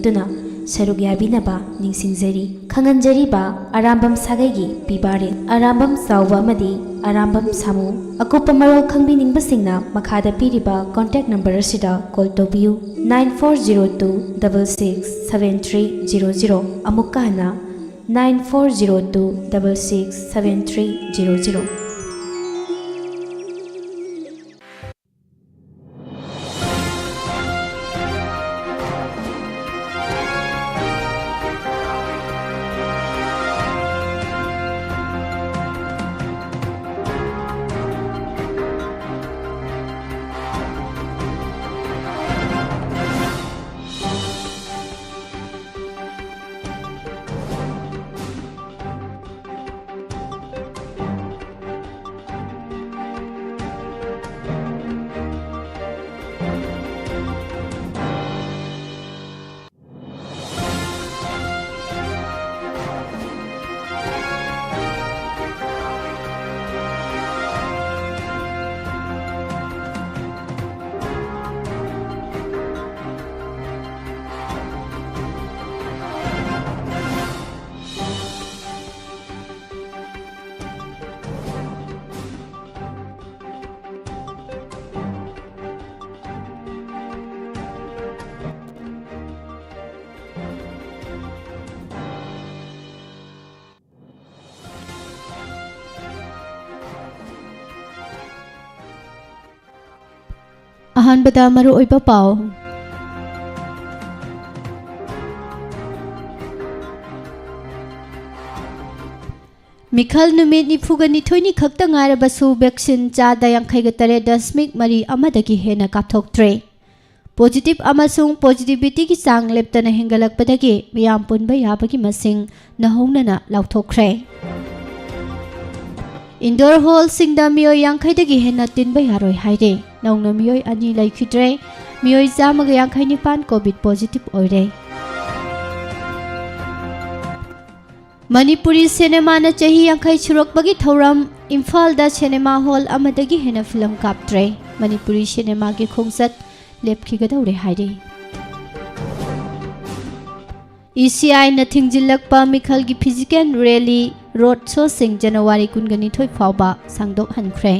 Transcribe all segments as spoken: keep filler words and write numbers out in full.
ꯇꯨꯅ ꯁꯔꯨꯛ ꯌꯥꯕꯤꯅꯕ ꯅꯤꯡꯁꯤꯡꯖꯔꯤ꯫ ꯈꯪꯍꯟꯖꯔꯤꯕ ꯑꯔꯥꯝꯕꯝ ꯁꯥꯒꯩꯒꯤ ꯄꯤꯕꯥꯔꯦꯟ ꯑꯔꯥꯝꯕꯝ ꯆꯥꯎꯕ ꯑꯃꯗꯤ ꯑꯔꯥꯝꯕꯝ ꯁꯥꯃꯨ꯫ ꯑꯀꯨꯞꯄ ꯃꯔꯣꯜ ꯈꯪꯕꯤꯅꯤꯡꯕꯁꯤꯡꯅ ꯃꯈꯥꯗ ꯄꯤꯔꯤꯕ contact number ꯑꯁꯤꯗ call ꯇꯧꯕꯤꯌꯨ, nine four zero two double six seven three zero zero꯫ ꯑꯃꯨꯛꯀ ꯍꯟꯅ, nine four zero two double six seven three zero zero꯫ ꯑꯍꯥꯟꯕꯗ ꯃꯔꯨꯑꯣꯏꯕ ꯄꯥꯎ꯫ ꯃꯤꯈꯜ ꯅꯨꯃꯤꯠ ꯅꯤꯐꯨꯒ ꯅꯤꯊꯣꯏꯅꯤ ꯈꯛꯇ ꯉꯥꯏꯔꯕꯁꯨ vaccine ꯆꯥꯗ ꯌꯥꯡꯈꯩꯒ ꯇꯔꯦꯠ ꯗꯁꯃꯤꯛ ꯃꯔꯤ ꯑꯃꯗꯒꯤ ꯍꯦꯟꯅ ꯀꯥꯞꯊꯣꯛꯇ꯭ꯔꯦ꯫ Positive ꯑꯃꯁꯨꯡ positivityꯒꯤ ꯆꯥꯡ ꯂꯦꯞꯇꯅ ꯍꯦꯟꯒꯠꯂꯛꯄꯗꯒꯤ ꯃꯤꯌꯥꯝ ꯄꯨꯟꯕ ꯌꯥꯕꯒꯤ ꯃꯁꯤꯡ ꯅꯧꯍꯧꯅꯅ ꯂꯥꯎꯊꯣꯛꯈ꯭ꯔꯦ꯫ Indoor hallꯁꯤꯡꯗ ꯃꯤꯑꯣꯏ ꯌꯥꯡꯈꯩꯗꯒꯤ ꯍꯦꯟꯅ ꯇꯤꯟꯕ ꯌꯥꯔꯣꯏ ꯍꯥꯏꯔꯦ꯫ ꯅꯧꯅ ꯃꯤꯑꯣꯏ ꯑꯅꯤ ꯂꯩꯈꯤꯗ꯭ꯔꯦ꯫ ꯃꯤꯑꯣꯏ ꯆꯥꯝꯃꯒ ꯌꯥꯡꯈꯩ ꯅꯤꯄꯥꯟ COVID positive ꯑꯣꯏꯔꯦ꯫ ꯃꯅꯤꯄꯨꯔꯤ ꯁꯤꯅꯦꯃꯥꯅ ꯆꯍꯤ ꯌꯥꯡꯈꯩ ꯁꯨꯔꯛꯄꯒꯤ ꯊꯧꯔꯝ꯫ ꯏꯝꯐꯥꯜꯗ ꯁꯤꯅꯦꯃꯥ ꯍꯣꯜ ꯑꯃꯗꯒꯤ ꯍꯦꯟꯅ ꯐꯤꯂꯝ ꯀꯥꯞꯇ꯭ꯔꯦ꯫ ꯃꯅꯤꯄꯨꯔꯤ ꯁꯤꯅꯦꯃꯥꯒꯤ ꯈꯣꯡꯆꯠ ꯂꯦꯞꯈꯤꯒꯗꯧꯔꯦ ꯍꯥꯏꯔꯤ꯫ ꯏ ꯁꯤ ꯑꯥꯏꯅ ꯊꯤꯡꯖꯤꯜꯂꯛꯄ ꯃꯤꯈꯜꯒꯤ ꯐꯤꯖꯤꯀꯦꯜ ꯔꯦꯂꯤ, ꯔꯣꯗ ꯁꯣꯁꯤꯡ ꯖꯅꯋꯥꯔꯤ ꯀꯨꯟꯒꯅꯤꯊꯣꯏ ꯐꯥꯎꯕ ꯁꯥꯡꯗꯣꯛꯍꯟꯈ꯭ꯔꯦ꯫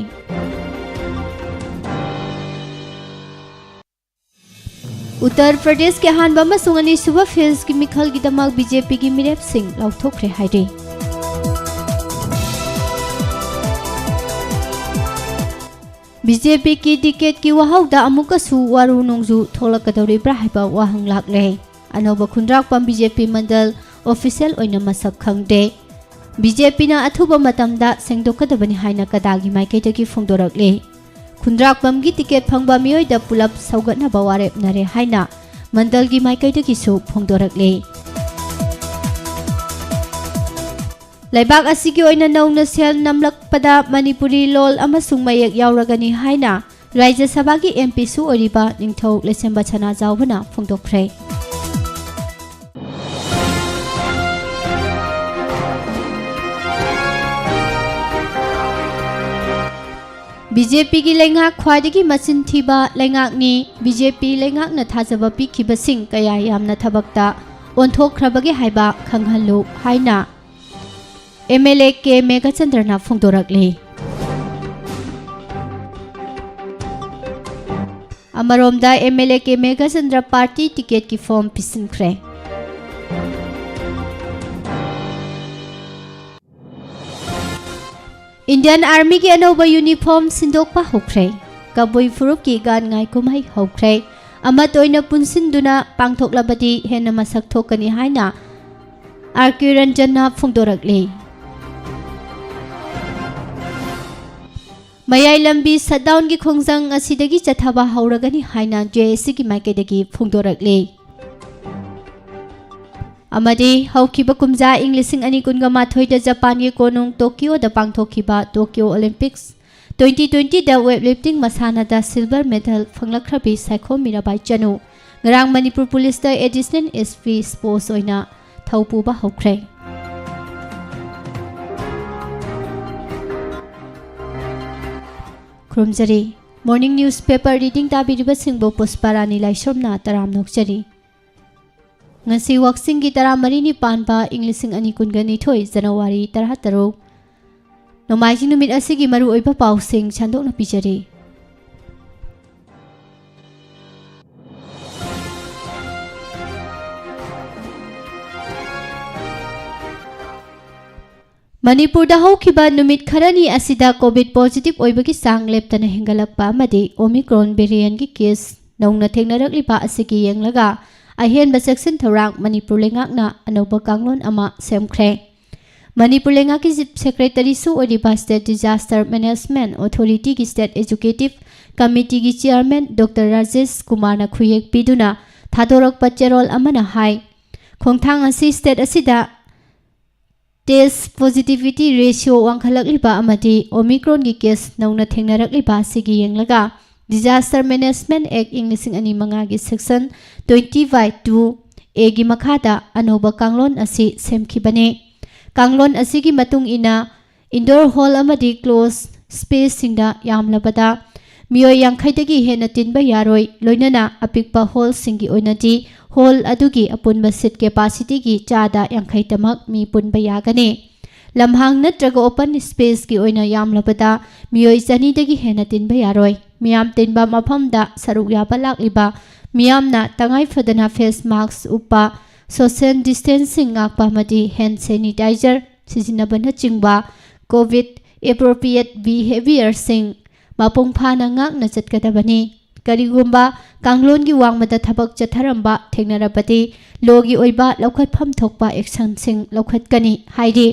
ꯎꯠꯇꯔ ꯄ꯭ꯔꯗꯦꯁꯀꯤ ꯑꯍꯥꯟꯕ ꯑꯃꯁꯨꯡ ꯑꯅꯤꯁꯨꯕ ꯐꯦꯖꯀꯤ ꯃꯤꯈꯜꯒꯤꯗꯃꯛ ꯕꯤ ꯖꯦ ꯄꯤꯒꯤ ꯃꯤꯔꯦꯞꯁꯤꯡ ꯂꯥꯎꯊꯣꯛꯈ꯭ꯔꯦ ꯍꯥꯏꯔꯤ꯫ ꯕꯤ ꯖꯦ ꯄꯤꯒꯤ ꯇꯤꯀꯦꯠꯀꯤ ꯋꯥꯍꯧꯗ ꯑꯃꯨꯛꯀꯁꯨ ꯋꯥꯔꯨ ꯅꯣꯡꯖꯨ ꯊꯣꯛꯂꯛꯀꯗꯧꯔꯤꯕ꯭ꯔꯥ ꯍꯥꯏꯕ ꯋꯥꯍꯪ ꯂꯥꯛꯂꯦ꯫ ꯑꯅꯧꯕ ꯈꯨꯟꯗ꯭ꯔꯥꯛꯄꯝ ꯕꯤ ꯖꯦ ꯄꯤ ꯃꯟꯗꯜ ꯑꯣꯐꯤꯁꯤꯌꯦꯜ ꯑꯣꯏꯅ ꯃꯁꯛ ꯈꯪꯗꯦ꯫ ꯕꯤ ꯖꯦ ꯄꯤꯅ ꯑꯊꯨꯕ ꯃꯇꯝꯗ ꯁꯦꯡꯗꯣꯛꯀꯗꯕꯅꯤ ꯍꯥꯏꯅ ꯀꯗꯥꯒꯤ ꯃꯥꯏꯀꯩꯗꯒꯤ ꯐꯣꯡꯗꯣꯔꯛꯂꯤ꯫ ꯈꯨꯟꯗ꯭ꯔꯥꯛꯄꯝꯒꯤ ꯇꯤꯀꯦꯠ ꯐꯪꯕ ꯃꯤꯑꯣꯏꯗ ꯄꯨꯂꯞ ꯁꯧꯒꯠꯅꯕ ꯋꯥꯔꯦꯞꯅꯔꯦ ꯍꯥꯏꯅ ꯃꯟꯗꯜꯒꯤ ꯃꯥꯏꯀꯩꯗꯒꯤꯁꯨ ꯐꯣꯡꯗꯣꯔꯛꯂꯤ꯫ ꯂꯩꯕꯥꯛ ꯑꯁꯤꯒꯤ ꯑꯣꯏꯅ ꯅꯧꯅ ꯁꯦꯜ ꯅꯝꯂꯛꯄꯗ ꯃꯅꯤꯄꯨꯔꯤ ꯂꯣꯜ ꯑꯃꯁꯨꯡ ꯃꯌꯦꯛ ꯌꯥꯎꯔꯒꯅꯤ ꯍꯥꯏꯅ ꯔꯥꯖ꯭ꯌ ꯁꯚꯥꯒꯤ ꯑꯦꯝ ꯄꯤꯁꯨ ꯑꯣꯏꯔꯤꯕ ꯅꯤꯡꯊꯧ ꯂꯩꯁꯦꯝꯕ ꯁꯅꯥꯖꯥꯎꯕꯅ ꯐꯣꯡꯗꯣꯛꯈ꯭ꯔꯦ꯫ ꯕꯤ ꯖꯦ ꯄꯤꯒꯤ ꯂꯩꯉꯥꯛ ꯈ꯭ꯋꯥꯏꯗꯒꯤ ꯃꯆꯤꯟ ꯊꯤꯕ ꯂꯩꯉꯥꯛꯅꯤ, ꯕꯤ ꯖꯦ ꯄꯤ ꯂꯩꯉꯥꯛꯅ ꯊꯥꯖꯕ ꯄꯤꯈꯤꯕꯁꯤꯡ ꯀꯌꯥ ꯌꯥꯝꯅ ꯊꯕꯛꯇ ꯑꯣꯟꯊꯣꯛꯈ꯭ꯔꯕꯒꯦ ꯍꯥꯏꯕ ꯈꯪꯍꯜꯂꯨ ꯍꯥꯏꯅ ꯑꯦꯝ ꯑꯦꯜ ꯑꯦ ꯀꯦ ꯃꯦꯘꯆꯟꯗ꯭ꯔꯅ ꯐꯣꯡꯗꯣꯔꯛꯂꯤ꯫ ꯑꯃꯔꯣꯝꯗ M L A K Meghachandra party ꯇꯤꯀꯦꯠꯀꯤ ꯐꯣꯔꯝ ꯄꯤꯁꯤꯟꯈ꯭ꯔꯦ꯫ ꯏꯟꯗꯤꯌꯟ ꯑꯥꯔꯃꯤꯒꯤ ꯑꯅꯧꯕ ꯌꯨꯅꯤꯐꯣꯔꯝ ꯁꯤꯟꯗꯣꯛꯄ ꯍꯧꯈ꯭ꯔꯦ꯫ ꯀꯕꯨꯏ ꯐꯨꯔꯨꯞꯀꯤ ꯒꯥꯟ ꯉꯥꯏ ꯀꯨꯝꯍꯩ ꯍꯧꯈ꯭ꯔꯦ꯫ ꯑꯃꯠꯇ ꯑꯣꯏꯅ ꯄꯨꯟꯁꯤꯟꯗꯨꯅ ꯄꯥꯡꯊꯣꯛꯂꯕꯗꯤ ꯍꯦꯟꯅ ꯃꯁꯛ ꯊꯣꯛꯀꯅꯤ ꯍꯥꯏꯅ ꯑꯥꯔ ꯀꯦ ꯔꯟꯖꯟꯅ ꯐꯣꯡꯗꯣꯔꯛꯂꯤ꯫ ꯃꯌꯥꯏ ꯂꯝꯕꯤ ꯁꯠꯗꯥꯎꯟꯒꯤ ꯈꯣꯡꯖꯪ ꯑꯁꯤꯗꯒꯤ ꯆꯠꯊꯕ ꯍꯧꯔꯒꯅꯤ ꯍꯥꯏꯅ ꯖꯦ ꯑꯦ ꯁꯤꯒꯤ ꯃꯥꯏꯀꯩꯗꯒꯤ ꯐꯣꯡꯗꯣꯔꯛꯂꯤ꯫ ꯑꯃꯗꯤ ꯍꯧꯈꯤꯕ ꯀꯨꯝꯖꯥ ꯏꯪ ꯂꯤꯁꯤꯡ ꯑꯅꯤ ꯀꯨꯟꯒ ꯃꯥꯊꯣꯏꯗ ꯖꯄꯥꯟꯒꯤ ꯀꯣꯅꯨꯡ ꯇꯣꯀꯤꯌꯣꯗ ꯄꯥꯡꯊꯣꯛꯈꯤꯕ ꯇꯣꯀꯤꯌꯣ ꯑꯣꯂꯤꯝꯄꯤꯛꯁ twenty twentyꯗ weightlifting ꯃꯁꯥꯟꯅꯗ silver medal ꯐꯪꯂꯛꯈ꯭ꯔꯕꯤ ꯁꯥꯏꯈꯣꯝ ꯃꯤꯔꯥꯕꯥꯏ ꯆꯅꯨ ꯉꯔꯥꯡ ꯃꯅꯤꯄꯨꯔ ꯄꯨꯂꯤꯁꯇ additional S P sports ꯑꯣꯏꯅ ꯊꯧ ꯄꯨꯕ ꯍꯧꯈ꯭ꯔꯦ꯫ ꯈꯨꯔꯨꯝꯖꯔꯤ꯫ Morning newspaper reading ꯇꯥꯕꯤꯔꯤꯕꯁꯤꯡꯕꯨ ꯄꯨꯁꯄꯥꯔꯥꯅꯤ ꯂꯥꯏꯁ꯭ꯔꯝꯅ ꯇꯔꯥꯝꯅ ꯑꯣꯛꯆꯔꯤ꯫ ꯉꯁꯤ ꯋꯥꯛꯆꯤꯡꯒꯤ ꯇꯔꯥꯃꯔꯤꯅꯤ ꯄꯥꯟꯕ ꯏꯪ ꯂꯤꯁꯤꯡ ꯑꯅꯤ ꯀꯨꯟꯒ ꯅꯤꯊꯣꯏ ꯖꯅꯋꯥꯔꯤ ꯇꯔꯥꯇꯔꯨꯛ꯫ ꯅꯣꯡꯃꯥꯏꯖꯤꯡ ꯅꯨꯃꯤꯠ ꯑꯁꯤꯒꯤ ꯃꯔꯨꯑꯣꯏꯕ ꯄꯥꯎꯁꯤꯡ ꯁꯟꯗꯣꯛꯅ ꯄꯤꯖꯔꯤ꯫ ꯃꯅꯤꯄꯨꯔꯗ ꯍꯧꯈꯤꯕ ꯅꯨꯃꯤꯠ ꯈꯔꯅꯤ ꯑꯁꯤꯗ ꯀꯣꯚꯤꯗ ꯄꯣꯖꯤꯇꯤꯚ ꯑꯣꯏꯕꯒꯤ ꯆꯥꯡ ꯂꯦꯞꯇꯅ ꯍꯦꯟꯒꯠꯂꯛꯄ ꯑꯃꯗꯤ ꯑꯣꯃꯤꯀ꯭ꯔꯣꯟ ꯚꯦꯔꯤꯌꯟꯒꯤ ꯀꯦꯁ ꯅꯧꯅ ꯊꯦꯡꯅꯔꯛꯂꯤꯕ ꯑꯁꯤꯒꯤ ꯌꯦꯡꯂꯒ ꯑꯍꯦꯟꯕ ꯆꯦꯛꯁꯤꯟ ꯊꯧꯔꯥꯡ ꯃꯅꯤꯄꯨꯔ ꯂꯩꯉꯥꯛꯅ ꯑꯅꯧꯕ ꯀꯥꯡꯂꯣꯟ ꯑꯃ ꯁꯦꯝꯈ꯭ꯔꯦ꯫ ꯃꯅꯤꯄꯨꯔ ꯂꯩꯉꯥꯛꯀꯤ ꯆꯤꯐ ꯁꯦꯀ꯭ꯔꯦꯇꯔꯤꯁꯨ ꯑꯣꯏꯔꯤꯕ ꯁ꯭ꯇꯦꯠ ꯗꯤꯖꯥꯁꯇꯔ ꯃꯦꯅꯦꯖꯃꯦꯟꯠ ꯑꯣꯊꯣꯔꯤꯇꯤꯒꯤ ꯁ꯭ꯇꯦꯠ ꯑꯦꯖꯨꯀꯦꯇꯤꯚ ꯀꯃꯤꯇꯤꯒꯤ ꯆꯤꯌꯔꯃꯦꯟ ꯗꯣꯛꯇꯔ ꯔꯥꯖꯦꯁ ꯀꯨꯃꯥꯔꯅ ꯈꯨꯌꯦꯛ ꯄꯤꯗꯨꯅ ꯊꯥꯗꯣꯔꯛꯄ ꯆꯦꯔꯣꯜ ꯑꯃꯅ ꯍꯥꯏ, ꯈꯣꯡꯊꯥꯡ ꯑꯁꯤ ꯁ꯭ꯇꯦꯠ ꯑꯁꯤꯗ ꯇꯦꯁ ꯄꯣꯖꯤꯇꯤꯚꯤꯇꯤ ꯔꯦꯁꯤꯌꯣ ꯋꯥꯡꯈꯠꯂꯛꯂꯤꯕ ꯑꯃꯗꯤ ꯑꯣꯃꯤꯀ꯭ꯔꯣꯟꯒꯤ ꯀꯦꯁ ꯅꯧꯅ ꯊꯦꯡꯅꯔꯛꯂꯤꯕ ꯑꯁꯤꯒꯤ ꯌꯦꯡꯂꯒ ꯗꯤꯖꯥꯁꯇꯔ ꯃꯦꯅꯦꯖꯃꯦꯟꯠ ꯑꯦꯛ ꯏꯪ ꯂꯤꯁꯤꯡ ꯑꯅꯤ ꯃꯉꯥꯒꯤ ꯁꯦꯛꯁꯟ ꯇ꯭ꯋꯦꯟꯇꯤ ꯕꯥꯏ ꯇꯨ ꯑꯦꯒꯤ ꯃꯈꯥꯗ ꯑꯅꯧꯕ ꯀꯥꯡꯂꯣꯟ ꯑꯁꯤ ꯁꯦꯝꯈꯤꯕꯅꯤ꯫ ꯀꯥꯡꯂꯣꯟ ꯑꯁꯤꯒꯤ ꯃꯇꯨꯡ ꯏꯟꯅ ꯏꯟꯗꯣꯔ ꯍꯣꯜ ꯑꯃꯗꯤ ꯀ꯭ꯂꯣꯖ ꯁ꯭ꯄꯦꯁꯁꯤꯡꯗ ꯌꯥꯝꯂꯕꯗ ꯃꯤꯑꯣꯏ ꯌꯥꯡꯈꯩꯗꯒꯤ ꯍꯦꯟꯅ ꯇꯤꯟꯕ ꯌꯥꯔꯣꯏ, ꯂꯣꯏꯅꯅ ꯑꯄꯤꯛꯄ ꯍꯣꯜꯁꯤꯡꯒꯤ ꯑꯣꯏꯅꯗꯤ ꯍꯣꯜ ꯑꯗꯨꯒꯤ ꯑꯄꯨꯟꯕ ꯁꯤꯠ ꯀꯦꯄꯥꯁꯤꯇꯤꯒꯤ ꯆꯥꯗ ꯌꯥꯡꯈꯩꯗꯃꯛ ꯃꯤ ꯄꯨꯟꯕ ꯌꯥꯒꯅꯤ꯫ ꯂꯝꯍꯥꯡ ꯅꯠꯇ꯭ꯔꯒ ꯑꯣꯄꯟ ꯁ꯭ꯄꯦꯁꯀꯤ ꯑꯣꯏꯅ ꯌꯥꯝꯂꯕꯗ ꯃꯤꯑꯣꯏ ꯆꯅꯤꯗꯒꯤ ꯍꯦꯟꯅ ꯇꯤꯟꯕ ꯌꯥꯔꯣꯏ꯫ ꯃꯤꯌꯥꯝ ꯇꯤꯟꯕ ꯃꯐꯝꯗ ꯁꯔꯨꯛ ꯌꯥꯕ ꯂꯥꯛꯂꯤꯕ ꯃꯤꯌꯥꯝꯅ ꯇꯉꯥꯏ ꯐꯗꯅ ꯐꯦꯁ ꯃꯥꯁꯛ ꯎꯞꯄ, ꯁꯣꯁꯤꯌꯦꯜ ꯗꯤꯁꯇꯦꯟꯁꯤꯡ ꯉꯥꯛꯄ ꯑꯃꯗꯤ ꯍꯦꯟ ꯁꯦꯅꯤꯇꯥꯏꯖꯔ ꯁꯤꯖꯤꯟꯅꯕꯅꯆꯤꯡꯕ ꯀꯣꯚꯤꯗ ꯑꯦꯄ꯭ꯔꯣꯄ꯭ꯔꯤꯌꯦꯠ ꯕꯤꯍꯦꯕꯤꯌꯔꯁꯤꯡ ꯃꯄꯨꯡ ꯐꯥꯅ ꯉꯥꯛꯅ ꯆꯠꯀꯗꯕꯅꯤ꯫ ꯀꯔꯤꯒꯨꯝꯕ ꯀꯥꯡꯂꯣꯟꯒꯤ ꯋꯥꯡꯃꯗ ꯊꯕꯛ ꯆꯠꯊꯔꯝꯕ ꯊꯦꯡꯅꯔꯕꯗꯤ ꯂꯣꯒꯤ ꯑꯣꯏꯕ ꯂꯧꯈꯠꯐꯝ ꯊꯣꯛꯄ ꯑꯦꯛꯁꯟꯁꯤꯡ ꯂꯧꯈꯠꯀꯅꯤ ꯍꯥꯏꯔꯤ꯫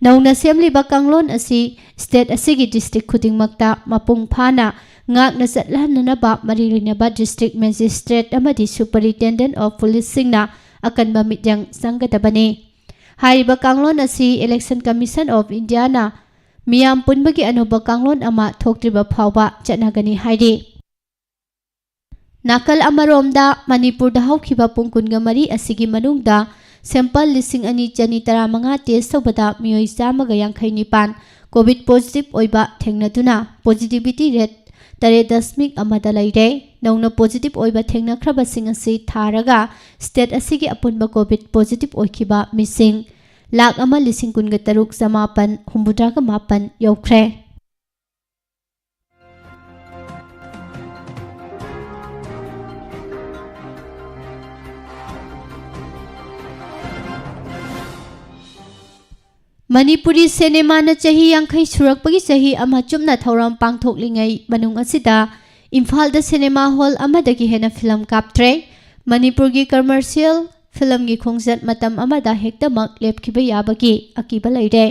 ꯅꯧꯅ ꯁꯦꯝꯂꯤꯕ ꯀꯥꯡꯂꯣꯟ ꯑꯁꯤ ꯁ꯭ꯇꯦꯠ ꯑꯁꯤꯒꯤ ꯗꯤꯁꯇ꯭ꯔꯤꯛ ꯈꯨꯗꯤꯡꯃꯛꯇ ꯃꯄꯨꯡ ꯐꯥꯅ ꯉꯥꯛꯅ ꯆꯠꯍꯟꯅꯅꯕ ꯃꯔꯤ ꯂꯩꯅꯕ ꯗꯤꯁꯇ꯭ꯔꯤꯛ ꯃꯦꯖꯤꯁꯇ꯭ꯔꯦꯠ ꯑꯃꯗꯤ ꯁꯨꯄꯔꯤꯟꯇꯦꯟꯗꯦꯟꯠ ꯑꯣꯐ ꯄꯨꯂꯤꯁꯁꯤꯡꯅ ꯑꯀꯟꯕ ꯃꯤꯠꯌꯦꯡ ꯆꯪꯒꯗꯕꯅꯤ꯫ ꯍꯥꯏꯔꯤꯕ ꯀꯥꯡꯂꯣꯟ ꯑꯁꯤ ꯏꯂꯦꯛꯁꯟ ꯀꯃꯤꯁꯟ ꯑꯣꯐ ꯏꯟꯗꯤꯌꯥꯅ ꯃꯤꯌꯥꯝ ꯄꯨꯟꯕꯒꯤ ꯑꯅꯧꯕ ꯀꯥꯡꯂꯣꯟ ꯑꯃ ꯊꯣꯛꯇ꯭ꯔꯤꯕ ꯐꯥꯎꯕ ꯆꯠꯅꯒꯅꯤ ꯍꯥꯏꯔꯤ꯫ ꯅꯥꯀꯜ ꯑꯃꯔꯣꯝꯗ, ꯃꯅꯤꯄꯨꯔꯗ ꯍꯧꯈꯤꯕ ꯄꯨꯡ ꯀꯨꯟꯒ ꯃꯔꯤ ꯑꯁꯤꯒꯤ ꯃꯅꯨꯡꯗ ꯁꯦꯝꯄꯜ ꯂꯤꯁꯤꯡ ꯑꯅꯤ ꯆꯅꯤ ꯇꯔꯥꯃꯉꯥ ꯇꯦꯁ ꯇꯧꯕꯗ ꯃꯤꯑꯣꯏ ꯆꯥꯝꯃꯒ ꯌꯥꯡꯈꯩ ꯅꯤꯄꯥꯟ ꯀꯣꯚꯤꯗ ꯄꯣꯖꯤꯇꯤꯚ ꯑꯣꯏꯕ ꯊꯦꯡꯅꯗꯨꯅ ꯄꯣꯖꯤꯇꯤꯚꯤꯇꯤ ꯔꯦꯠ ꯇꯔꯦꯠ ꯗꯁꯃꯤꯛ ꯑꯃꯗ ꯂꯩꯔꯦ꯫ ꯅꯧꯅ positive ꯑꯣꯏꯕ ꯊꯦꯡꯅꯈ꯭ꯔꯕꯁꯤꯡ ꯑꯁꯤ ꯊꯥꯔꯒ state ꯑꯁꯤꯒꯤ ꯑꯄꯨꯟꯕ COVID positive ꯑꯣꯏꯈꯤꯕ ꯃꯤꯁꯤꯡ ꯂꯥꯈ ꯑꯃ ꯂꯤꯁꯤꯡ ꯀꯨꯟꯒ ꯇꯔꯨꯛ ꯆꯃꯥꯄꯟ ꯍꯨꯝꯐꯨꯇꯔꯥꯒ ꯃꯥꯄꯟ ꯌꯧꯈ꯭ꯔꯦ꯫ ꯃꯅꯤꯄꯨꯔꯤ ꯁꯤꯅꯦꯃꯥꯅ ꯆꯍꯤ ꯌꯥꯡꯈꯩ ꯁꯨꯔꯛꯄꯒꯤ ꯆꯍꯤ ꯑꯃ ꯆꯨꯞꯅ ꯊꯧꯔꯝ ꯄꯥꯡꯊꯣꯛꯂꯤꯉꯩ ꯃꯅꯨꯡ ꯑꯁꯤꯗ ꯏꯝꯐꯥꯜꯗ ꯁꯤꯅꯦꯃꯥ ꯍꯣꯜ ꯑꯃꯗꯒꯤ ꯍꯦꯟꯅ ꯐꯤꯂꯝ ꯀꯥꯞꯇ꯭ꯔꯦ꯫ ꯃꯅꯤꯄꯨꯔꯒꯤ commercial ꯐꯤꯂꯝꯒꯤ ꯈꯣꯡꯆꯠ ꯃꯇꯝ ꯑꯃꯗ ꯍꯦꯛꯇꯃꯛ ꯂꯦꯞꯈꯤꯕ ꯌꯥꯕꯒꯤ ꯑꯀꯤꯕ ꯂꯩꯔꯦ꯫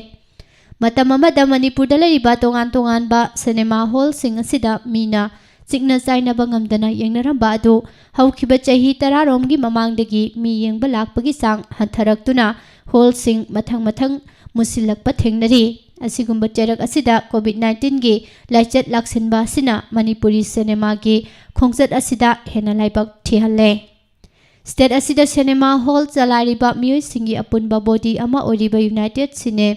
ꯃꯇꯝ ꯑꯃꯗ ꯃꯅꯤꯄꯨꯔꯗ ꯂꯩꯔꯤꯕ ꯇꯣꯉꯥꯟ ꯇꯣꯉꯥꯟꯕ ꯁꯤꯅꯦꯃꯥ ꯍꯣꯜꯁꯤꯡ ꯑꯁꯤꯗ ꯃꯤꯅ ꯆꯤꯛꯅ ꯆꯥꯏꯅꯕ ꯉꯝꯗꯅ ꯌꯦꯡꯅꯔꯝꯕ ꯑꯗꯨ ꯍꯧꯈꯤꯕ ꯆꯍꯤ ꯇꯔꯥꯔꯣꯝꯒꯤ ꯃꯃꯥꯡꯗꯒꯤ ꯃꯤ ꯌꯦꯡꯕ ꯂꯥꯛꯄꯒꯤ ꯆꯥꯡ ꯍꯟꯊꯔꯛꯇꯨꯅ ꯍꯣꯜꯁꯤꯡ ꯃꯊꯪ ꯃꯊꯪ ꯃꯨꯁꯤꯜꯂꯛꯄ ꯊꯦꯡꯅꯔꯤ꯫ ꯑꯁꯤꯒꯨꯝꯕ ꯆꯩꯔꯛ ꯑꯁꯤꯗ COVID nineteenꯒꯤ ꯂꯥꯏꯆꯠ ꯂꯥꯛꯁꯤꯟꯕ ꯑꯁꯤꯅ ꯃꯅꯤꯄꯨꯔꯤ ꯁꯤꯅꯦꯃꯥꯒꯤ ꯈꯣꯡꯆꯠ ꯑꯁꯤꯗ ꯍꯦꯟꯅ ꯂꯥꯏꯕꯛ ꯊꯤꯍꯜꯂꯦ꯫ State ꯑꯁꯤꯗ ꯁꯤꯅꯦꯃꯥ ꯍꯣꯜ ꯆꯂꯥꯏꯔꯤꯕ ꯃꯤꯑꯣꯏꯁꯤꯡꯒꯤ ꯑꯄꯨꯟꯕ body ꯑꯃ ꯑꯣꯏꯔꯤꯕ United Cine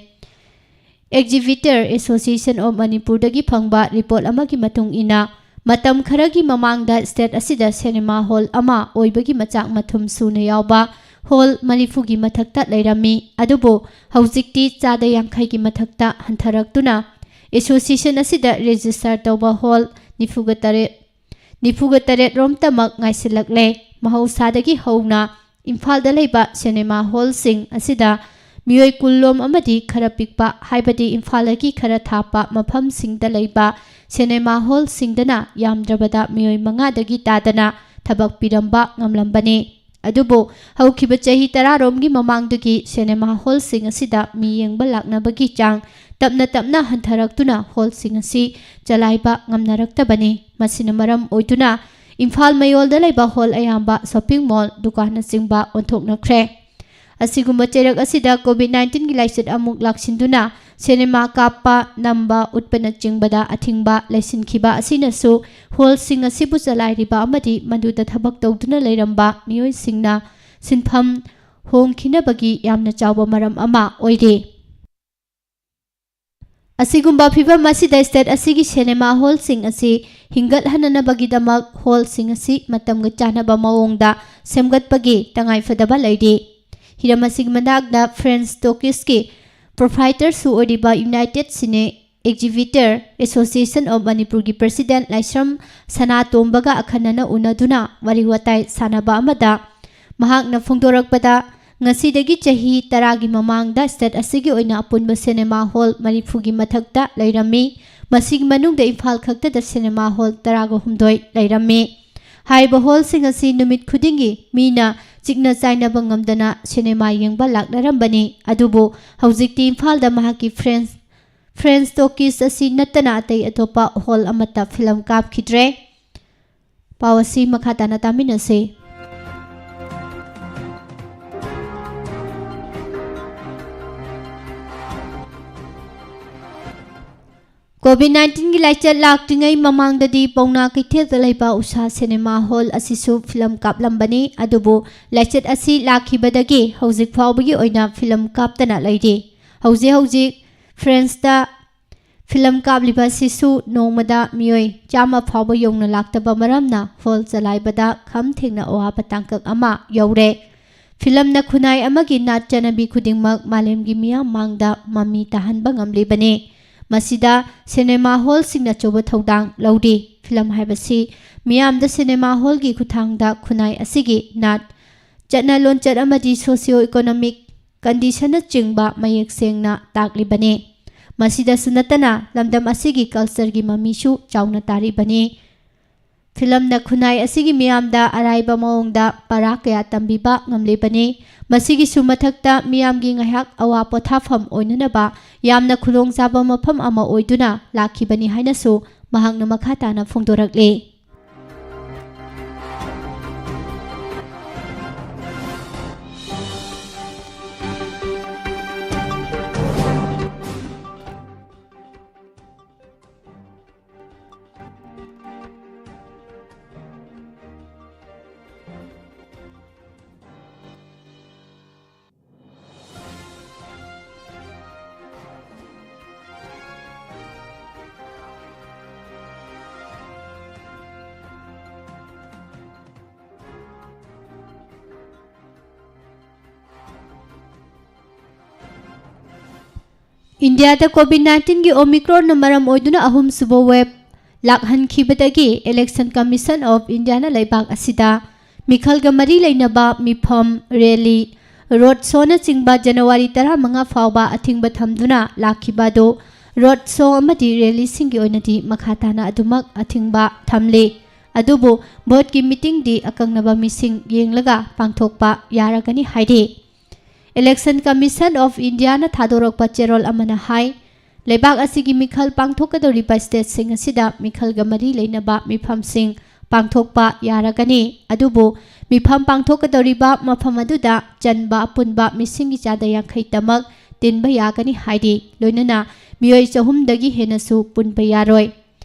Exhibitor Association of ꯃꯅꯤꯄꯨꯔꯗꯒꯤ ꯐꯪꯕ report ꯑꯃꯒꯤ ꯃꯇꯨꯡ ꯏꯟꯅ, ꯃꯇꯝ ꯈꯔꯒꯤ ꯃꯃꯥꯡꯗ state ꯑꯁꯤꯗ ꯁꯤꯅꯦꯃꯥ ꯍꯣꯜ ꯑꯃ ꯑꯣꯏꯕꯒꯤ ꯃꯆꯥꯛ ꯃꯊꯨꯝ ꯁꯨꯅ ꯌꯥꯎꯕ ꯍꯣꯜ ꯃꯔꯤꯐꯨꯒꯤ ꯃꯊꯛꯇ ꯂꯩꯔꯝꯃꯤ꯫ ꯑꯗꯨꯕꯨ ꯍꯧꯖꯤꯛꯇꯤ ꯆꯥꯗ ꯌꯥꯡꯈꯩꯒꯤ ꯃꯊꯛꯇ ꯍꯟꯊꯔꯛꯇꯨꯅ, association ꯑꯁꯤꯗ register ꯇꯧꯕ ꯍꯣꯜ ꯅꯤꯐꯨꯒ ꯇꯔꯦꯠ, ꯅꯤꯐꯨꯒ ꯇꯔꯦꯠ ꯔꯣꯝꯇꯃꯛ ꯉꯥꯏꯁꯤꯜꯂꯛꯂꯦ꯫ ꯃꯍꯧꯁꯥꯗꯒꯤ ꯍꯧꯅ ꯏꯝꯐꯥꯜꯗ ꯂꯩꯕ ꯁꯤꯅꯦꯃꯥ ꯍꯣꯜꯁꯤꯡ ꯑꯁꯤꯗ ꯃꯤꯑꯣꯏ ꯀꯨꯟ ꯂꯣꯝ ꯑꯃꯗꯤ ꯈꯔ ꯄꯤꯛꯄ, ꯍꯥꯏꯕꯗꯤ ꯏꯝꯐꯥꯜꯗꯒꯤ ꯈꯔ ꯊꯥꯞꯄ ꯃꯐꯝꯁꯤꯡꯗ ꯂꯩꯕ ꯁꯤꯅꯦꯃꯥ ꯍꯣꯜꯁꯤꯡꯗꯅ ꯌꯥꯝꯗ꯭ꯔꯕꯗ ꯃꯤꯑꯣꯏ ꯃꯉꯥꯗꯒꯤ ꯇꯥꯗꯅ ꯊꯕꯛ ꯄꯤꯔꯝꯕ ꯉꯝꯂꯝꯕꯅꯤ꯫ ꯑꯗꯨꯕꯨ ꯍꯧꯈꯤꯕ ꯆꯍꯤ ꯇꯔꯥꯔꯣꯝꯒꯤ ꯃꯃꯥꯡꯗꯒꯤ ꯁꯤꯅꯦꯃꯥ ꯍꯣꯜꯁꯤꯡ ꯑꯁꯤꯗ ꯃꯤ ꯌꯦꯡꯕ ꯂꯥꯛꯅꯕꯒꯤ ꯆꯥꯡ ꯇꯞꯅ ꯇꯞꯅ ꯍꯟꯊꯔꯛꯇꯨꯅ ꯍꯣꯜꯁꯤꯡ ꯑꯁꯤ ꯆꯂꯥꯏꯕ ꯉꯝꯅꯔꯛꯇꯕꯅꯤ꯫ ꯃꯁꯤꯅ ꯃꯔꯝ ꯑꯣꯏꯗꯨꯅ ꯏꯝꯐꯥꯜ ꯃꯌꯣꯜꯗ ꯂꯩꯕ ꯍꯣꯜ ꯑꯌꯥꯝꯕ shopping mall, ꯗꯨꯀꯥꯟꯅꯆꯤꯡꯕ ꯑꯣꯟꯊꯣꯛꯅꯈ꯭ꯔꯦ꯫ ꯑꯁꯤꯒꯨꯝꯕ ꯆꯩꯔꯛ ꯑꯁꯤꯗ COVID nineteenꯒꯤ ꯂꯥꯏꯆꯠ ꯑꯃꯨꯛ ꯂꯥꯛꯁꯤꯟꯗꯨꯅ ꯁꯤꯅꯦꯃꯥ ꯀꯥꯞꯄ, ꯅꯝꯕ, ꯎꯠꯄꯅꯆꯤꯡꯕꯗ ꯑꯊꯤꯡꯕ ꯂꯩꯁꯤꯟꯈꯤꯕ ꯑꯁꯤꯅꯁꯨ ꯍꯣꯜꯁꯤꯡ ꯑꯁꯤꯕꯨ ꯆꯂꯥꯏꯔꯤꯕ ꯑꯃꯗꯤ ꯃꯗꯨꯗ ꯊꯕꯛ ꯇꯧꯗꯨꯅ ꯂꯩꯔꯝꯕ ꯃꯤꯑꯣꯏꯁꯤꯡꯅ ꯁꯤꯟꯐꯝ ꯍꯣꯡꯈꯤꯅꯕꯒꯤ ꯌꯥꯝꯅ ꯆꯥꯎꯕ ꯃꯔꯝ ꯑꯃ ꯑꯣꯏꯔꯤ꯫ ꯑꯁꯤꯒꯨꯝꯕ ꯐꯤꯚꯝ ꯑꯁꯤꯗ state ꯑꯁꯤꯒꯤ ꯁꯤꯅꯦꯃꯥ ꯍꯣꯜꯁꯤꯡ ꯑꯁꯤ ꯍꯤꯡꯒꯠꯍꯟꯅꯅꯕꯒꯤꯗꯃꯛ ꯍꯣꯜꯁꯤꯡ ꯑꯁꯤ ꯃꯇꯝꯒ ꯆꯥꯟꯅꯕ ꯃꯑꯣꯡꯗ ꯁꯦꯝꯒꯠꯄꯒꯤ ꯇꯉꯥꯏꯐꯗꯕ ꯂꯩꯔꯤ꯫ ꯍꯤꯔꯝ ꯑꯁꯤꯒꯤ ꯃꯇꯥꯡꯗ French Talkiesꯀꯤ proprietorꯁꯨ ꯑꯣꯏꯔꯤꯕ United Cine Exhibitor Association of ꯃꯅꯤꯄꯨꯔꯒꯤ president ꯂꯥꯏꯁ꯭ꯔꯝ ꯁꯅꯥꯇꯣꯝꯕꯒ ꯑꯈꯟꯅꯅ ꯎꯅꯗꯨꯅ ꯋꯥꯔꯤ ꯋꯥꯇꯥꯏ ꯁꯥꯟꯅꯕ ꯑꯃꯗ ꯃꯍꯥꯛꯅ ꯐꯣꯡꯗꯣꯔꯛꯄꯗ, ꯉꯁꯤꯗꯒꯤ ꯆꯍꯤ ꯇꯔꯥꯒꯤ ꯃꯃꯥꯡꯗ state ꯑꯁꯤꯒꯤ ꯑꯣꯏꯅ ꯑꯄꯨꯟꯕ ꯁꯤꯅꯦꯃꯥ ꯍꯣꯜ ꯃꯔꯤꯐꯨꯒꯤ ꯃꯊꯛꯇ ꯂꯩꯔꯝꯃꯤ꯫ ꯃꯁꯤꯒꯤ ꯃꯅꯨꯡꯗ ꯏꯝꯐꯥꯜ ꯈꯛꯇꯗ ꯁꯤꯅꯦꯃꯥ ꯍꯣꯜ ꯇꯔꯥꯒ ꯍꯨꯝꯗꯣꯏ ꯂꯩꯔꯝꯃꯤ꯫ ꯍꯥꯏꯔꯤꯕ ꯍꯣꯜꯁꯤꯡ ꯑꯁꯤ ꯅꯨꯃꯤꯠ ꯈꯨꯗꯤꯡꯒꯤ ꯃꯤꯅ ꯆꯤꯛꯅ ꯆꯥꯏꯅꯕ ꯉꯝꯗꯅ ꯁꯤꯅꯦꯃꯥ ꯌꯦꯡꯕ ꯂꯥꯛꯅꯔꯝꯕꯅꯤ꯫ ꯑꯗꯨꯕꯨ ꯍꯧꯖꯤꯛꯇꯤ ꯏꯝꯐꯥꯜꯗ ꯃꯍꯥꯛꯀꯤ French, French Talkies ꯑꯁꯤ ꯅꯠꯇꯅ ꯑꯇꯩ ꯑꯇꯣꯞꯄ ꯍꯣꯜ ꯑꯃꯠꯇ ꯐꯤꯂꯝ ꯀꯥꯞꯈꯤꯗ꯭ꯔꯦ꯫ ꯄꯥꯎ ꯑꯁꯤ ꯃꯈꯥ ꯇꯥꯅ ꯇꯥꯃꯤꯟꯅꯁꯤ꯫ COVID nineteenꯒꯤ ꯂꯥꯏꯆꯠ ꯂꯥꯛꯇ꯭ꯔꯤꯉꯩ ꯃꯃꯥꯡꯗꯗꯤ ꯄꯥꯎꯅꯥ ꯀꯩꯊꯦꯜꯗ ꯂꯩꯕ ꯎꯁꯥ ꯁꯤꯅꯦꯃꯥ ꯍꯣꯜ ꯑꯁꯤꯁꯨ ꯐꯤꯂꯝ ꯀꯥꯞꯂꯝꯕꯅꯤ꯫ ꯑꯗꯨꯕꯨ ꯂꯥꯏꯆꯠ ꯑꯁꯤ ꯂꯥꯛꯈꯤꯕꯗꯒꯤ ꯍꯧꯖꯤꯛ ꯐꯥꯎꯕꯒꯤ ꯑꯣꯏꯅ ꯐꯤꯂꯝ ꯀꯥꯞꯇꯅ ꯂꯩꯔꯤ꯫ ꯍꯧꯖꯤꯛ ꯍꯧꯖꯤꯛ Franceꯇ ꯐꯤꯂꯝ ꯀꯥꯞꯂꯤꯕ ꯑꯁꯤꯁꯨ ꯅꯣꯡꯃꯗ ꯃꯤꯑꯣꯏ ꯆꯥꯝꯃ ꯐꯥꯎꯕ ꯌꯧꯅ ꯂꯥꯛꯇꯕ ꯃꯔꯝꯅ ꯍꯣꯜ ꯆꯂꯥꯏꯕꯗ ꯈꯝ ꯊꯦꯡꯅ ꯑꯋꯥꯕ ꯇꯥꯡꯀꯛ ꯑꯃ ꯌꯧꯔꯦ꯫ ꯐꯤꯂꯝꯅ ꯈꯨꯟꯅꯥꯏ ꯑꯃꯒꯤ ꯅꯥꯠ ꯆꯠꯅꯕꯤ ꯈꯨꯗꯤꯡꯃꯛ ꯃꯥꯂꯦꯝꯒꯤ ꯃꯤꯌꯥꯝ ꯃꯥꯡꯗ ꯃꯃꯤ ꯇꯥꯍꯟꯕ ꯉꯝꯂꯤꯕꯅꯤ꯫ ꯃꯁꯤꯗ ꯁꯤꯅꯦꯃꯥ ꯍꯣꯜꯁꯤꯡꯅ ꯑꯆꯧꯕ ꯊꯧꯗꯥꯡ ꯂꯧꯔꯤ꯫ ꯐꯤꯂꯝ ꯍꯥꯏꯕꯁꯤ ꯃꯤꯌꯥꯝꯗ ꯁꯤꯅꯦꯃꯥ ꯍꯣꯜꯒꯤ ꯈꯨꯠꯊꯥꯡꯗ ꯈꯨꯟꯅꯥꯏ ꯑꯁꯤꯒꯤ ꯅꯥꯠ, ꯆꯠꯅ ꯂꯣꯟꯆꯠ ꯑꯃꯗꯤ socio economic conditionꯅꯆꯤꯡꯕ ꯃꯌꯦꯛ ꯁꯦꯡꯅ ꯇꯥꯛꯂꯤꯕꯅꯤ꯫ ꯃꯁꯤꯗꯁꯨ ꯅꯠꯇꯅ ꯂꯝꯗꯝ ꯑꯁꯤꯒꯤ cultureꯒꯤ ꯃꯃꯤꯁꯨ ꯆꯥꯎꯅ ꯇꯥꯔꯤꯕꯅꯤ꯫ ꯐꯤꯂꯝꯅ ꯈꯨꯟꯅꯥꯏ ꯑꯁꯤꯒꯤ ꯃꯤꯌꯥꯝꯗ ꯑꯔꯥꯏꯕ ꯃꯑꯣꯡꯗ ꯄꯔꯥ ꯀꯌꯥ ꯇꯝꯕꯤꯕ ꯉꯝꯂꯤꯕꯅꯤ꯫ ꯃꯁꯤꯒꯤꯁꯨ ꯃꯊꯛꯇ ꯃꯤꯌꯥꯝꯒꯤ ꯉꯥꯏꯍꯥꯛ ꯑꯋꯥ ꯄꯣꯊꯥꯐꯝ ꯑꯣꯏꯅꯅꯕ ꯌꯥꯝꯅ ꯈꯨꯗꯣꯡꯆꯥꯕ ꯃꯐꯝ ꯑꯃ ꯑꯣꯏꯗꯨꯅ ꯂꯥꯛꯈꯤꯕꯅꯤ ꯍꯥꯏꯅꯁꯨ ꯃꯍꯥꯛꯅ ꯃꯈꯥ ꯇꯥꯅ ꯐꯣꯡꯗꯣꯔꯛꯂꯤ꯫ ꯏꯟꯗꯤꯌꯥꯗ ꯀꯣꯚꯤꯗ ꯅꯥꯏꯟꯇꯤꯟꯒꯤ ꯑꯣꯃꯤꯀ꯭ꯔꯣꯟꯅ ꯃꯔꯝ ꯑꯣꯏꯗꯨꯅ ꯑꯍꯨꯝꯁꯨꯕ ꯋꯦꯕ ꯂꯥꯛꯍꯟꯈꯤꯕꯗꯒꯤ Election Commission of Indiaꯅ ꯂꯩꯕꯥꯛ ꯑꯁꯤꯗ ꯃꯤꯈꯜꯒ ꯃꯔꯤ ꯂꯩꯅꯕ ꯃꯤꯐꯝ, ꯔꯦꯂꯤ, ꯔꯣꯗ ꯁꯣꯅꯆꯤꯡꯕ ꯖꯅꯋꯥꯔꯤ ꯇꯔꯥꯃꯉꯥ ꯐꯥꯎꯕ ꯑꯊꯤꯡꯕ ꯊꯝꯗꯨꯅ ꯂꯥꯛꯈꯤꯕ ꯑꯗꯨ ꯔꯣꯗ ꯁꯣ ꯑꯃꯗꯤ ꯔꯦꯂꯤꯁꯤꯡꯒꯤ ꯑꯣꯏꯅꯗꯤ ꯃꯈꯥ ꯇꯥꯅ ꯑꯗꯨꯃꯛ ꯑꯊꯤꯡꯕ ꯊꯝꯂꯤ꯫ ꯑꯗꯨꯕꯨ ꯚꯣꯠꯀꯤ ꯃꯤꯇꯤꯡꯗꯤ ꯑꯀꯛꯅꯕ ꯃꯤꯁꯤꯡ ꯌꯦꯡꯂꯒ ꯄꯥꯡꯊꯣꯛꯄ ꯌꯥꯔꯒꯅꯤ ꯍꯥꯏꯔꯤ꯫ Election Commission of Indiaꯅ ꯊꯥꯗꯣꯔꯛꯄ ꯆꯦꯔꯣꯜ ꯑꯃꯅ ꯍꯥꯏ, ꯂꯩꯕꯥꯛ ꯑꯁꯤꯒꯤ ꯃꯤꯈꯜ ꯄꯥꯡꯊꯣꯛꯀꯗꯧꯔꯤꯕ stateꯁꯤꯡ ꯑꯁꯤꯗ ꯃꯤꯈꯜꯒ ꯃꯔꯤ ꯂꯩꯅꯕ ꯃꯤꯐꯝꯁꯤꯡ ꯄꯥꯡꯊꯣꯛꯄ ꯌꯥꯔꯒꯅꯤ꯫ ꯑꯗꯨꯕꯨ ꯃꯤꯐꯝ ꯄꯥꯡꯊꯣꯛꯀꯗꯧꯔꯤꯕ ꯃꯐꯝ ꯑꯗꯨꯗ ꯆꯟꯕ ꯑꯄꯨꯟꯕ ꯃꯤꯁꯤꯡꯒꯤ ꯆꯥꯗ ꯌꯥꯡꯈꯩ ꯇꯃꯛ ꯇꯤꯟꯕ ꯌꯥꯒꯅꯤ ꯍꯥꯏꯔꯤ꯫ ꯂꯣꯏꯅꯅ ꯃꯤꯑꯣꯏ ꯆꯍꯨꯝꯗꯒꯤ ꯍꯦꯟꯅꯁꯨ ꯄꯨꯟꯕ ꯌꯥꯔꯣꯏ꯫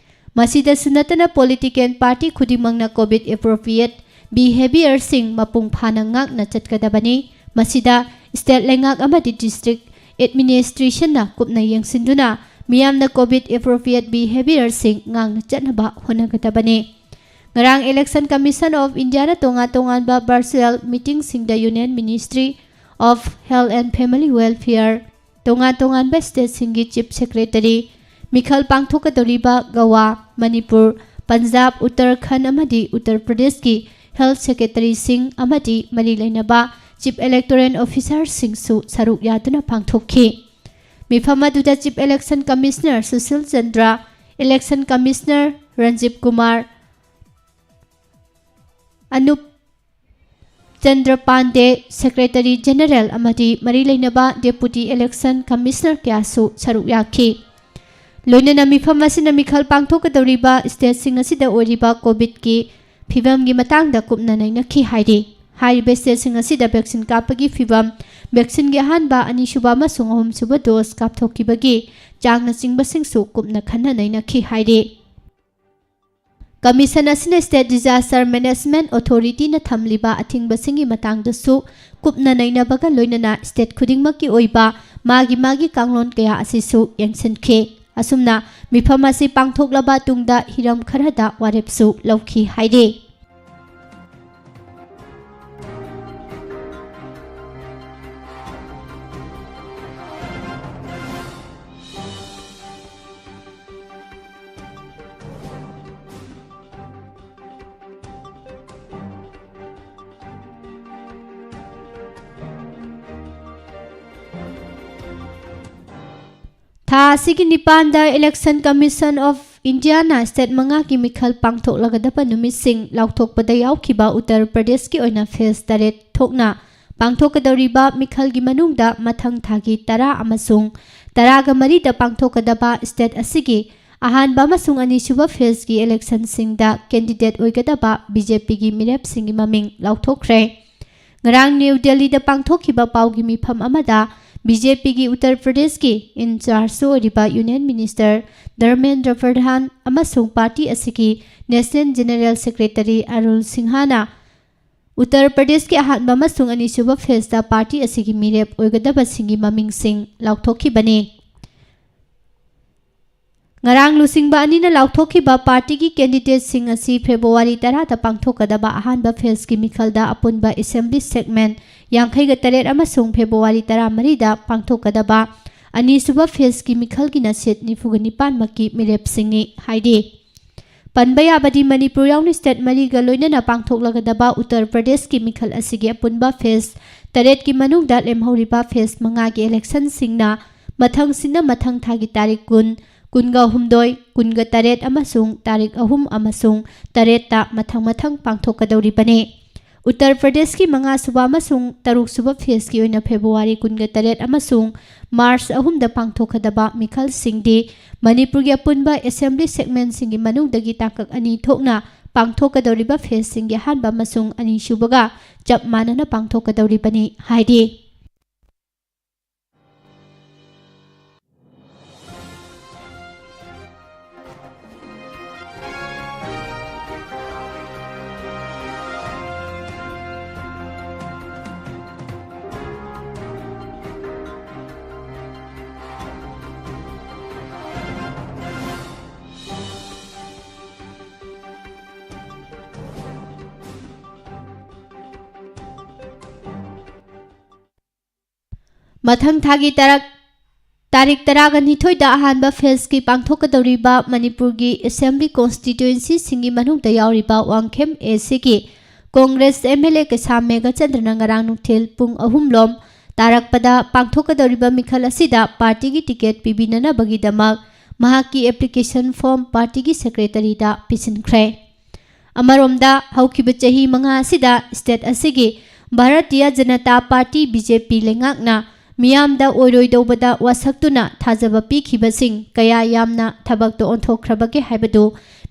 ꯃꯁꯤꯗꯁꯨ ꯅꯠꯇꯅ political party ꯈꯨꯗꯤꯡꯃꯛꯅ COVID appropriate behaviourꯁꯤꯡ ꯃꯄꯨꯡ ꯐꯥꯅ ꯉꯥꯛꯅ ꯆꯠꯀꯗꯕꯅꯤ꯫ ꯃꯁꯤꯗ state ꯂꯩꯉꯥꯛ ꯑꯃꯗꯤ district administrationꯅ ꯀꯨꯞꯅ ꯌꯦꯡꯁꯤꯟꯗꯨꯅ ꯃꯤꯌꯥꯝꯅ COVID appropriate behaviourꯁꯤꯡ ꯉꯥꯛꯅ ꯆꯠꯅꯕ ꯍꯣꯠꯅꯒꯗꯕꯅꯤ꯫ ꯉꯔꯥꯡ Election Commission of Indiaꯅ ꯇꯣꯉꯥꯟ ꯇꯣꯉꯥꯟꯕ virtual meetingꯁꯤꯡꯗ Union Ministry of Health and Family Welfare, ꯇꯣꯉꯥꯟ ꯇꯣꯉꯥꯟꯕ stateꯁꯤꯡꯒꯤ Chief Secretary, ꯃꯤꯈꯜ ꯄꯥꯡꯊꯣꯛꯀꯗꯧꯔꯤꯕ ꯒꯋꯥ, ꯃꯅꯤꯄꯨꯔ, ꯄꯟꯖꯥꯕ, ꯎꯠꯇꯔꯈꯟꯗ ꯑꯃꯗꯤ ꯎꯠꯇꯔ ꯄ꯭ꯔꯗꯦꯁꯀꯤ health secretaryꯁꯤꯡ ꯑꯃꯗꯤ ꯃꯔꯤ ꯂꯩꯅꯕ Chief Electoral Officerꯁꯤꯡꯁꯨ ꯁꯔꯨꯛ ꯌꯥꯗꯨꯅ ꯄꯥꯡꯊꯣꯛꯈꯤ꯫ ꯃꯤꯐꯝ ꯑꯗꯨꯗ Chief Election Commissioner Sushil Chandra, Election Commissioner ꯔꯟꯖꯤꯕ Kumar, Anup Chandra ꯄꯥꯟꯗꯦ, Secretary General ꯑꯃꯗꯤ ꯃꯔꯤ ꯂꯩꯅꯕ Deputy Election Commissioner ꯀꯌꯥꯁꯨ ꯁꯔꯨꯛ ꯌꯥꯈꯤ꯫ ꯂꯣꯏꯅꯅ ꯃꯤꯐꯝ ꯑꯁꯤꯅ ꯃꯤꯈꯜ ꯄꯥꯡꯊꯣꯛꯀꯗꯧꯔꯤꯕ stateꯁꯤꯡ ꯑꯁꯤꯗ ꯑꯣꯏꯔꯤꯕ COVIDꯀꯤ ꯐꯤꯕꯝꯒꯤ ꯃꯇꯥꯡꯗ ꯀꯨꯞꯅ ꯅꯩꯅꯈꯤ ꯍꯥꯏꯔꯤ꯫ ꯍꯥꯏꯔꯤꯕ stateꯁꯤꯡ ꯑꯁꯤꯗ vaccine ꯀꯥꯞꯄꯒꯤ ꯐꯤꯕꯝ, vaccineꯒꯤ ꯑꯍꯥꯟꯕ, ꯑꯅꯤꯁꯨꯕ ꯑꯃꯁꯨꯡ ꯑꯍꯨꯝꯁꯨꯕ dose ꯀꯥꯞꯊꯣꯛꯈꯤꯕꯒꯤ ꯆꯥꯡꯅꯆꯤꯡꯕꯁꯤꯡꯁꯨ ꯀꯨꯞꯅ ꯈꯟꯅ ꯅꯩꯅꯈꯤ ꯍꯥꯏꯔꯤ꯫ Commission ꯑꯁꯤꯅ State Disaster Management Authorityꯅ ꯊꯝꯂꯤꯕ ꯑꯊꯤꯡꯕꯁꯤꯡꯒꯤ ꯃꯇꯥꯡꯗꯁꯨ ꯀꯨꯞꯅ ꯅꯩꯅꯕꯒ ꯂꯣꯏꯅꯅ state ꯈꯨꯗꯤꯡꯃꯛꯀꯤ ꯑꯣꯏꯕ ꯃꯥꯒꯤ ꯃꯥꯒꯤ ꯀꯥꯡꯂꯣꯟ ꯀꯌꯥ ꯑꯁꯤꯁꯨ ꯌꯦꯡꯁꯤꯟꯈꯤ꯫ ꯑꯁꯨꯝꯅ ꯃꯤꯐꯝ ꯑꯁꯤ ꯄꯥꯡꯊꯣꯛꯂꯕ ꯇꯨꯡꯗ ꯍꯤꯔꯝ ꯈꯔꯗ ꯋꯥꯔꯦꯞꯁꯨ ꯂꯧꯈꯤ ꯍꯥꯏꯔꯤ꯫ ꯊꯥ ꯑꯁꯤꯒꯤ ꯅꯤꯄꯥꯟꯗ Election Commission of Indiaꯅ state ꯃꯉꯥꯒꯤ ꯃꯤꯈꯜ ꯄꯥꯡꯊꯣꯛꯂꯒꯗꯕ ꯅꯨꯃꯤꯠꯁꯤꯡ ꯂꯥꯎꯊꯣꯛꯄꯗ ꯌꯥꯎꯈꯤꯕ ꯎꯠꯇꯔ ꯄ꯭ꯔꯗꯦꯁꯀꯤ ꯑꯣꯏꯅ phase ꯇꯔꯦꯠ ꯊꯣꯛꯅ ꯄꯥꯡꯊꯣꯛꯀꯗꯧꯔꯤꯕ ꯃꯤꯈꯜꯒꯤ ꯃꯅꯨꯡꯗ ꯃꯊꯪ ꯊꯥꯒꯤ ꯇꯔꯥ ꯑꯃꯁꯨꯡ ꯇꯔꯥꯒ ꯃꯔꯤꯗ ꯄꯥꯡꯊꯣꯛꯀꯗꯕ state ꯑꯁꯤꯒꯤ ꯑꯍꯥꯟꯕ ꯑꯃꯁꯨꯡ ꯑꯅꯤꯁꯨꯕ phaseꯀꯤ electionꯁꯤꯡꯗ candidate ꯑꯣꯏꯒꯗꯕ BJPꯒꯤ ꯃꯤꯔꯦꯞꯁꯤꯡꯒꯤ ꯃꯃꯤꯡ ꯂꯥꯎꯊꯣꯛꯈ꯭ꯔꯦ꯫ ꯉꯔꯥꯡ ꯅ꯭ꯌꯨ ꯗꯦꯜꯂꯤꯗ ꯄꯥꯡꯊꯣꯛꯈꯤꯕ ꯄꯥꯎꯒꯤ ꯃꯤꯐꯝ ꯑꯃꯗ BJPꯒꯤ ꯎꯠꯇꯔ ꯄ꯭ꯔꯗꯦꯁꯀꯤ in charge ꯑꯣꯏꯔꯤꯕ Union Minister ꯙꯔꯃꯦꯟꯗ꯭ꯔ ꯄ꯭ꯔꯙꯥꯟ ꯑꯃꯁꯨꯡ party ꯑꯁꯤꯒꯤ National General Secretary ꯑꯔꯨꯜ ꯁꯤꯡꯍꯅ ꯎꯠꯇꯔ ꯄ꯭ꯔꯗꯦꯁꯀꯤ ꯑꯍꯥꯟꯕ ꯑꯃꯁꯨꯡ ꯑꯅꯤꯁꯨꯕ phaseꯇ party ꯑꯁꯤꯒꯤ ꯃꯤꯔꯦꯞ ꯑꯣꯏꯒꯗꯕꯁꯤꯡꯒꯤ ꯃꯃꯤꯡꯁꯤꯡ ꯂꯥꯎꯊꯣꯛꯈꯤꯕꯅꯤ꯫ ꯉꯔꯥꯡ ꯂꯨꯆꯤꯡꯕ ꯑꯅꯤꯅ ꯂꯥꯎꯊꯣꯛꯈꯤꯕ partyꯒꯤ candidateꯁꯤꯡ ꯑꯁꯤ February ꯇꯔꯥꯗ ꯄꯥꯡꯊꯣꯛꯀꯗꯕ ꯑꯍꯥꯟꯕ phaseꯀꯤ ꯃꯤꯈꯜꯗ ꯑꯄꯨꯟꯕ assembly segment ꯌꯥꯡꯈꯩꯒ ꯇꯔꯦꯠ ꯑꯃꯁꯨꯡ February ꯇꯔꯥꯃꯔꯤꯗ ꯄꯥꯡꯊꯣꯛꯀꯗꯕ ꯑꯅꯤꯁꯨꯕ phaseꯀꯤ ꯃꯤꯈꯜꯒꯤꯅ seat ꯅꯤꯐꯨꯒ ꯅꯤꯄꯥꯟꯃꯛꯀꯤ ꯃꯤꯔꯦꯞꯁꯤꯡꯅꯤ ꯍꯥꯏꯔꯤ꯫ ꯄꯟꯕ ꯌꯥꯕꯗꯤ ꯃꯅꯤꯄꯨꯔ ꯌꯥꯎꯅ state ꯃꯔꯤꯒ ꯂꯣꯏꯅꯅ ꯄꯥꯡꯊꯣꯛꯂꯒꯗꯕ ꯎꯠꯇꯔ ꯄ꯭ꯔꯗꯦꯁꯀꯤ ꯃꯤꯈꯜ ꯑꯁꯤꯒꯤ ꯑꯄꯨꯟꯕ phase ꯇꯔꯦꯠꯀꯤ ꯃꯅꯨꯡꯗ ꯂꯦꯝꯍꯧꯔꯤꯕ phase ꯃꯉꯥꯒꯤ electionꯁꯤꯡꯅ ꯃꯊꯪꯁꯤꯅ ꯃꯊꯪ ꯊꯥꯒꯤ ꯇꯥꯔꯤꯛ ꯀꯨꯟ, ꯀꯨꯟꯒ ꯍꯨꯝꯗꯣꯏ, ꯀꯨꯟꯒ ꯇꯔꯦꯠ ꯑꯃꯁꯨꯡ ꯇꯥꯔꯤꯛ ꯑꯍꯨꯝ ꯑꯃꯁꯨꯡ ꯇꯔꯦꯠꯇ ꯃꯊꯪ ꯃꯊꯪ ꯄꯥꯡꯊꯣꯛꯀꯗꯧꯔꯤꯕꯅꯤ꯫ ꯎꯠꯇꯔ ꯄ꯭ꯔꯗꯦꯁꯀꯤ ꯃꯉꯥꯁꯨꯕ ꯑꯃꯁꯨꯡ ꯇꯔꯨꯛꯁꯨꯕ phaseꯀꯤ ꯑꯣꯏꯅ February ꯀꯨꯟꯒ ꯇꯔꯦꯠ ꯑꯃꯁꯨꯡ March ꯑꯍꯨꯝꯗ ꯄꯥꯡꯊꯣꯛꯀꯗꯕ ꯃꯤꯈꯜꯁꯤꯡꯗꯤ ꯃꯅꯤꯄꯨꯔꯒꯤ ꯑꯄꯨꯟꯕ assembly segmentꯁꯤꯡꯒꯤ ꯃꯅꯨꯡꯗꯒꯤ ꯇꯥꯡꯀꯛ ꯑꯅꯤ ꯊꯣꯛꯅ ꯄꯥꯡꯊꯣꯛꯀꯗꯧꯔꯤꯕ phaseꯁꯤꯡꯒꯤ ꯑꯍꯥꯟꯕ ꯑꯃꯁꯨꯡ ꯑꯅꯤꯁꯨꯕꯒ ꯆꯞ ꯃꯥꯟꯅꯅ ꯄꯥꯡꯊꯣꯛꯀꯗꯧꯔꯤꯕꯅꯤ ꯍꯥꯏꯔꯤ꯫ ꯃꯊꯪ ꯊꯥꯒꯤ ꯇꯔꯛ, ꯇꯥꯔꯤꯛ ꯇꯔꯥꯒ ꯅꯤꯊꯣꯏꯗ ꯑꯍꯥꯟꯕ phaseꯀꯤ ꯄꯥꯡꯊꯣꯛꯀꯗꯧꯔꯤꯕ ꯃꯅꯤꯄꯨꯔꯒꯤ assembly constituencyꯁꯤꯡꯒꯤ ꯃꯅꯨꯡꯗ ꯌꯥꯎꯔꯤꯕ ꯋꯥꯡꯈꯦꯝ ACꯒꯤ Congress MLA ꯀꯩꯁꯥꯝ ꯃꯦꯘꯆꯟꯗ꯭ꯔꯅ ꯉꯔꯥꯡ ꯅꯨꯡꯊꯤꯜ ꯄꯨꯡ ꯑꯍꯨꯝ ꯂꯣꯝ ꯇꯥꯔꯛꯄꯗ ꯄꯥꯡꯊꯣꯛꯀꯗꯧꯔꯤꯕ ꯃꯤꯈꯜ ꯑꯁꯤꯗ ꯄꯥꯔꯇꯤꯒꯤ ꯇꯤꯀꯦꯠ ꯄꯤꯕꯤꯅꯅꯕꯒꯤꯗꯃꯛ ꯃꯍꯥꯛꯀꯤ ꯑꯦꯄ꯭ꯂꯤꯀꯦꯁꯟ ꯐꯣꯔꯝ ꯄꯥꯔꯇꯤꯒꯤ ꯁꯦꯀ꯭ꯔꯦꯇꯔꯤꯗ ꯄꯤꯁꯤꯟꯈ꯭ꯔꯦ꯫ ꯑꯃꯔꯣꯝꯗ, ꯍꯧꯈꯤꯕ ꯆꯍꯤ ꯃꯉꯥ ꯑꯁꯤꯗ ꯁ꯭ꯇꯦꯠ ꯑꯁꯤꯒꯤ Bharatiya Janata party, B J ꯄꯤ, ꯂꯩꯉꯥꯛꯅ ꯃꯤꯌꯥꯝꯗ ꯑꯣꯏꯔꯣꯏꯗꯧꯕꯗ ꯋꯥꯁꯛꯇꯨꯅ ꯊꯥꯖꯕ ꯄꯤꯈꯤꯕꯁꯤꯡ ꯀꯌꯥ ꯌꯥꯝꯅ ꯊꯕꯛꯇ ꯑꯣꯟꯊꯣꯛꯈ꯭ꯔꯕꯒꯦ ꯍꯥꯏꯕꯗꯨ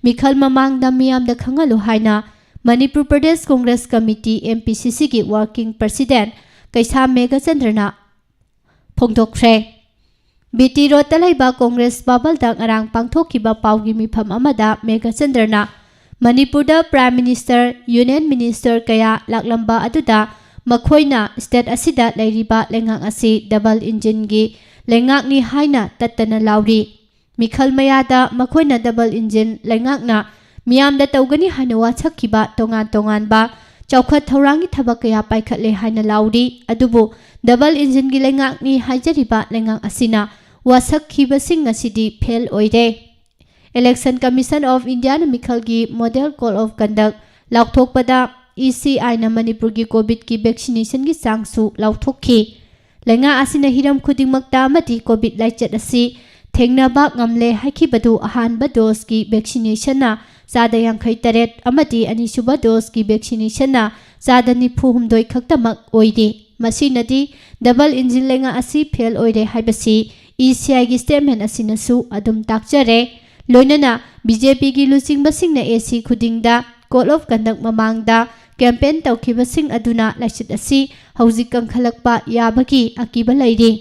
ꯃꯤꯈꯜ ꯃꯃꯥꯡꯗ ꯃꯤꯌꯥꯝꯗ ꯈꯪꯍꯜꯂꯨ ꯍꯥꯏꯅ Manipur Pradesh Congress committee, M P ꯁꯤ ꯁꯤꯒꯤ ꯋꯥꯔꯀꯤꯡ ꯄ꯭ꯔꯁꯤꯗꯦꯟꯠ ꯀꯩꯁꯥꯝ ꯃꯦꯘꯆꯟꯗ꯭ꯔꯅ ꯐꯣꯡꯗꯣꯛꯈ꯭ꯔꯦ꯫ ꯕꯤ ꯇꯤ ꯔꯣꯗꯇ ꯂꯩꯕ ꯀꯣꯡꯒ꯭ꯔꯦꯁ ꯚꯕꯜꯗ ꯉꯔꯥꯡ ꯄꯥꯡꯊꯣꯛꯈꯤꯕ ꯄꯥꯎꯒꯤ ꯃꯤꯐꯝ ꯑꯃꯗ ꯃꯦꯘꯆꯟꯗ꯭ꯔꯅ ꯃꯅꯤꯄꯨꯔꯗ ꯄ꯭ꯔꯥꯏꯝ ꯃꯤꯅꯤꯁꯇꯔ, ꯌꯨꯅꯤꯌꯟ ꯃꯤꯅꯤꯁꯇꯔ ꯀꯌꯥ ꯂꯥꯛꯂꯝꯕ ꯑꯗꯨꯗ ꯃꯈꯣꯏꯅ ꯁ꯭ꯇꯦꯠ ꯑꯁꯤꯗ ꯂꯩꯔꯤꯕ ꯂꯩꯉꯥꯛ ꯑꯁꯤ ꯗꯕꯜ ꯏꯟꯖꯤꯟꯒꯤ ꯂꯩꯉꯥꯛꯅꯤ ꯍꯥꯏꯅ ꯇꯠꯇꯅ ꯂꯥꯎꯔꯤ꯫ ꯃꯤꯈꯜ ꯃꯌꯥꯗ ꯃꯈꯣꯏꯅ ꯗꯕꯜ ꯏꯟꯖꯤꯟ ꯂꯩꯉꯥꯛꯅ ꯃꯤꯌꯥꯝꯗ ꯇꯧꯒꯅꯤ ꯍꯥꯏꯅ ꯋꯥꯁꯛꯈꯤꯕ ꯇꯣꯉꯥꯟ ꯇꯣꯉꯥꯟꯕ ꯆꯥꯎꯈꯠ ꯊꯧꯔꯥꯡꯒꯤ ꯊꯕꯛ ꯀꯌꯥ ꯄꯥꯏꯈꯠꯂꯦ ꯍꯥꯏꯅ ꯂꯥꯎꯔꯤ꯫ ꯑꯗꯨꯕꯨ ꯗꯕꯜ ꯏꯟꯖꯤꯟꯒꯤ ꯂꯩꯉꯥꯛꯅꯤ ꯍꯥꯏꯖꯔꯤꯕ ꯂꯩꯉꯥꯛ ꯑꯁꯤꯅ ꯋꯥꯁꯛꯈꯤꯕꯁꯤꯡ ꯑꯁꯤꯗꯤ ꯐꯦꯜ ꯑꯣꯏꯔꯦ꯫ Election Commission of Indiaꯅ ꯃꯤꯈꯜꯒꯤ Model Code of Conduct ꯂꯥꯎꯊꯣꯛꯄꯗ E ꯁꯤ ꯑꯥꯏꯅ ꯃꯅꯤꯄꯨꯔꯒꯤ ꯀꯣꯚꯤꯗꯀꯤ ꯚꯦꯛꯁꯤꯅꯦꯁꯟꯒꯤ ꯆꯥꯡꯁꯨ ꯂꯥꯎꯊꯣꯛꯈꯤ꯫ ꯂꯩꯉꯥꯛ ꯑꯁꯤꯅ ꯍꯤꯔꯝ ꯈꯨꯗꯤꯡꯃꯛꯇ ꯑꯃꯗꯤ ꯀꯣꯚꯤꯗ ꯂꯥꯏꯆꯠ ꯑꯁꯤ ꯊꯦꯡꯅꯕ ꯉꯝꯂꯦ ꯍꯥꯏꯈꯤꯕꯗꯨ ꯑꯍꯥꯟꯕ ꯗꯣꯁꯀꯤ ꯚꯦꯛꯁꯤꯅꯦꯁꯟꯅ ꯆꯥꯗ ꯌꯥꯡꯈꯩ ꯇꯔꯦꯠ ꯑꯃꯗꯤ ꯑꯅꯤꯁꯨꯕ ꯗꯣꯁꯀꯤ ꯚꯦꯛꯁꯤꯅꯦꯁꯟꯅ ꯆꯥꯗ ꯅꯤꯐꯨ ꯍꯨꯝꯗꯣꯏ ꯈꯛꯇꯃꯛ ꯑꯣꯏꯔꯤ꯫ ꯃꯁꯤꯅꯗꯤ ꯗꯕꯜ ꯏꯟꯖꯤꯟ ꯂꯩꯉꯥꯛ ꯑꯁꯤ ꯐꯦꯜ ꯑꯣꯏꯔꯦ ꯍꯥꯏꯕꯁꯤ ꯏ ꯁꯤ ꯑꯥꯏꯒꯤ ꯁ꯭ꯇꯦꯠꯃꯦꯟ ꯑꯁꯤꯅꯁꯨ ꯑꯗꯨꯝ ꯇꯥꯛꯆꯔꯦ꯫ ꯂꯣꯏꯅꯅ ꯕꯤ ꯖꯦ ꯄꯤꯒꯤ ꯂꯨꯆꯤꯡꯕꯁꯤꯡꯅ ꯑꯦ ꯁꯤ ꯈꯨꯗꯤꯡꯗ Code of Conduct ꯃꯃꯥꯡꯗ ꯀꯦꯝꯄꯦꯟ ꯇꯧꯈꯤꯕꯁꯤꯡ ꯑꯗꯨꯅ ꯂꯥꯏꯆꯠ ꯑꯁꯤ ꯍꯧꯖꯤꯛ ꯀꯟꯈꯠꯂꯛꯄ ꯌꯥꯕꯒꯤ ꯑꯀꯤꯕ ꯂꯩꯔꯤ꯫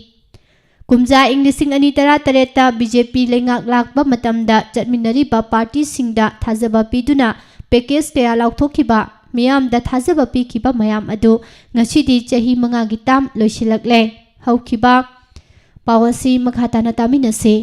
ꯀꯨꯝꯖꯥ ꯏꯪ ꯂꯤꯁꯤꯡ ꯑꯅꯤ ꯇꯔꯥ ꯇꯔꯦꯠꯇ ꯕꯤ ꯖꯦ ꯄꯤ ꯂꯩꯉꯥꯛ ꯂꯥꯛꯄ ꯃꯇꯝꯗ ꯆꯠꯃꯤꯟꯅꯔꯤꯕ ꯄꯥꯔꯇꯤꯁꯤꯡꯗ ꯊꯥꯖꯕ ꯄꯤꯗꯨꯅ ꯄꯦꯀꯦꯖ ꯀꯌꯥ ꯂꯥꯎꯊꯣꯛꯈꯤꯕ, ꯃꯤꯌꯥꯝꯗ ꯊꯥꯖꯕ ꯄꯤꯈꯤꯕ ꯃꯌꯥꯝ ꯑꯗꯨ ꯉꯁꯤꯗꯤ ꯆꯍꯤ ꯃꯉꯥꯒꯤ ꯇꯥꯝ ꯂꯣꯏꯁꯤꯜꯂꯛꯂꯦ꯫ ꯍꯧꯈꯤꯕ ꯄꯥꯎ ꯑꯁꯤ ꯃꯈꯥ ꯇꯥꯅ ꯇꯥꯃꯤꯟꯅꯁꯤ꯫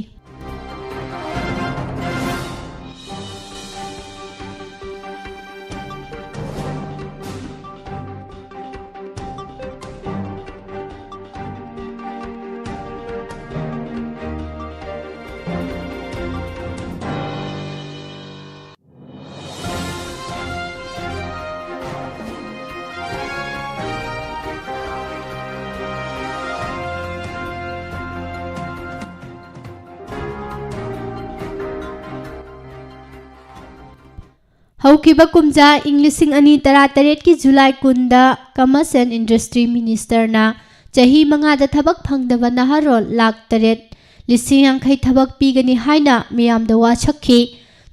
ꯍꯧꯈꯤꯕ ꯀꯨꯝꯖꯥ ꯏꯪ ꯂꯤꯁꯤꯡ ꯑꯅꯤ ꯇꯔꯥꯇꯔꯦꯠꯀꯤ ꯖꯨꯂꯥꯏ ꯀꯨꯟꯗ Commerce and Industry Ministerꯅ ꯆꯍꯤ ꯃꯉꯥꯗ ꯊꯕꯛ ꯐꯪꯗꯕ ꯅꯍꯥꯔꯣꯜ ꯂꯥꯈ ꯇꯔꯦꯠ ꯂꯤꯁꯤꯡ ꯌꯥꯡꯈꯩ ꯊꯕꯛ ꯄꯤꯒꯅꯤ ꯍꯥꯏꯅ ꯃꯤꯌꯥꯝꯗ ꯋꯥꯁꯛꯈꯤ꯫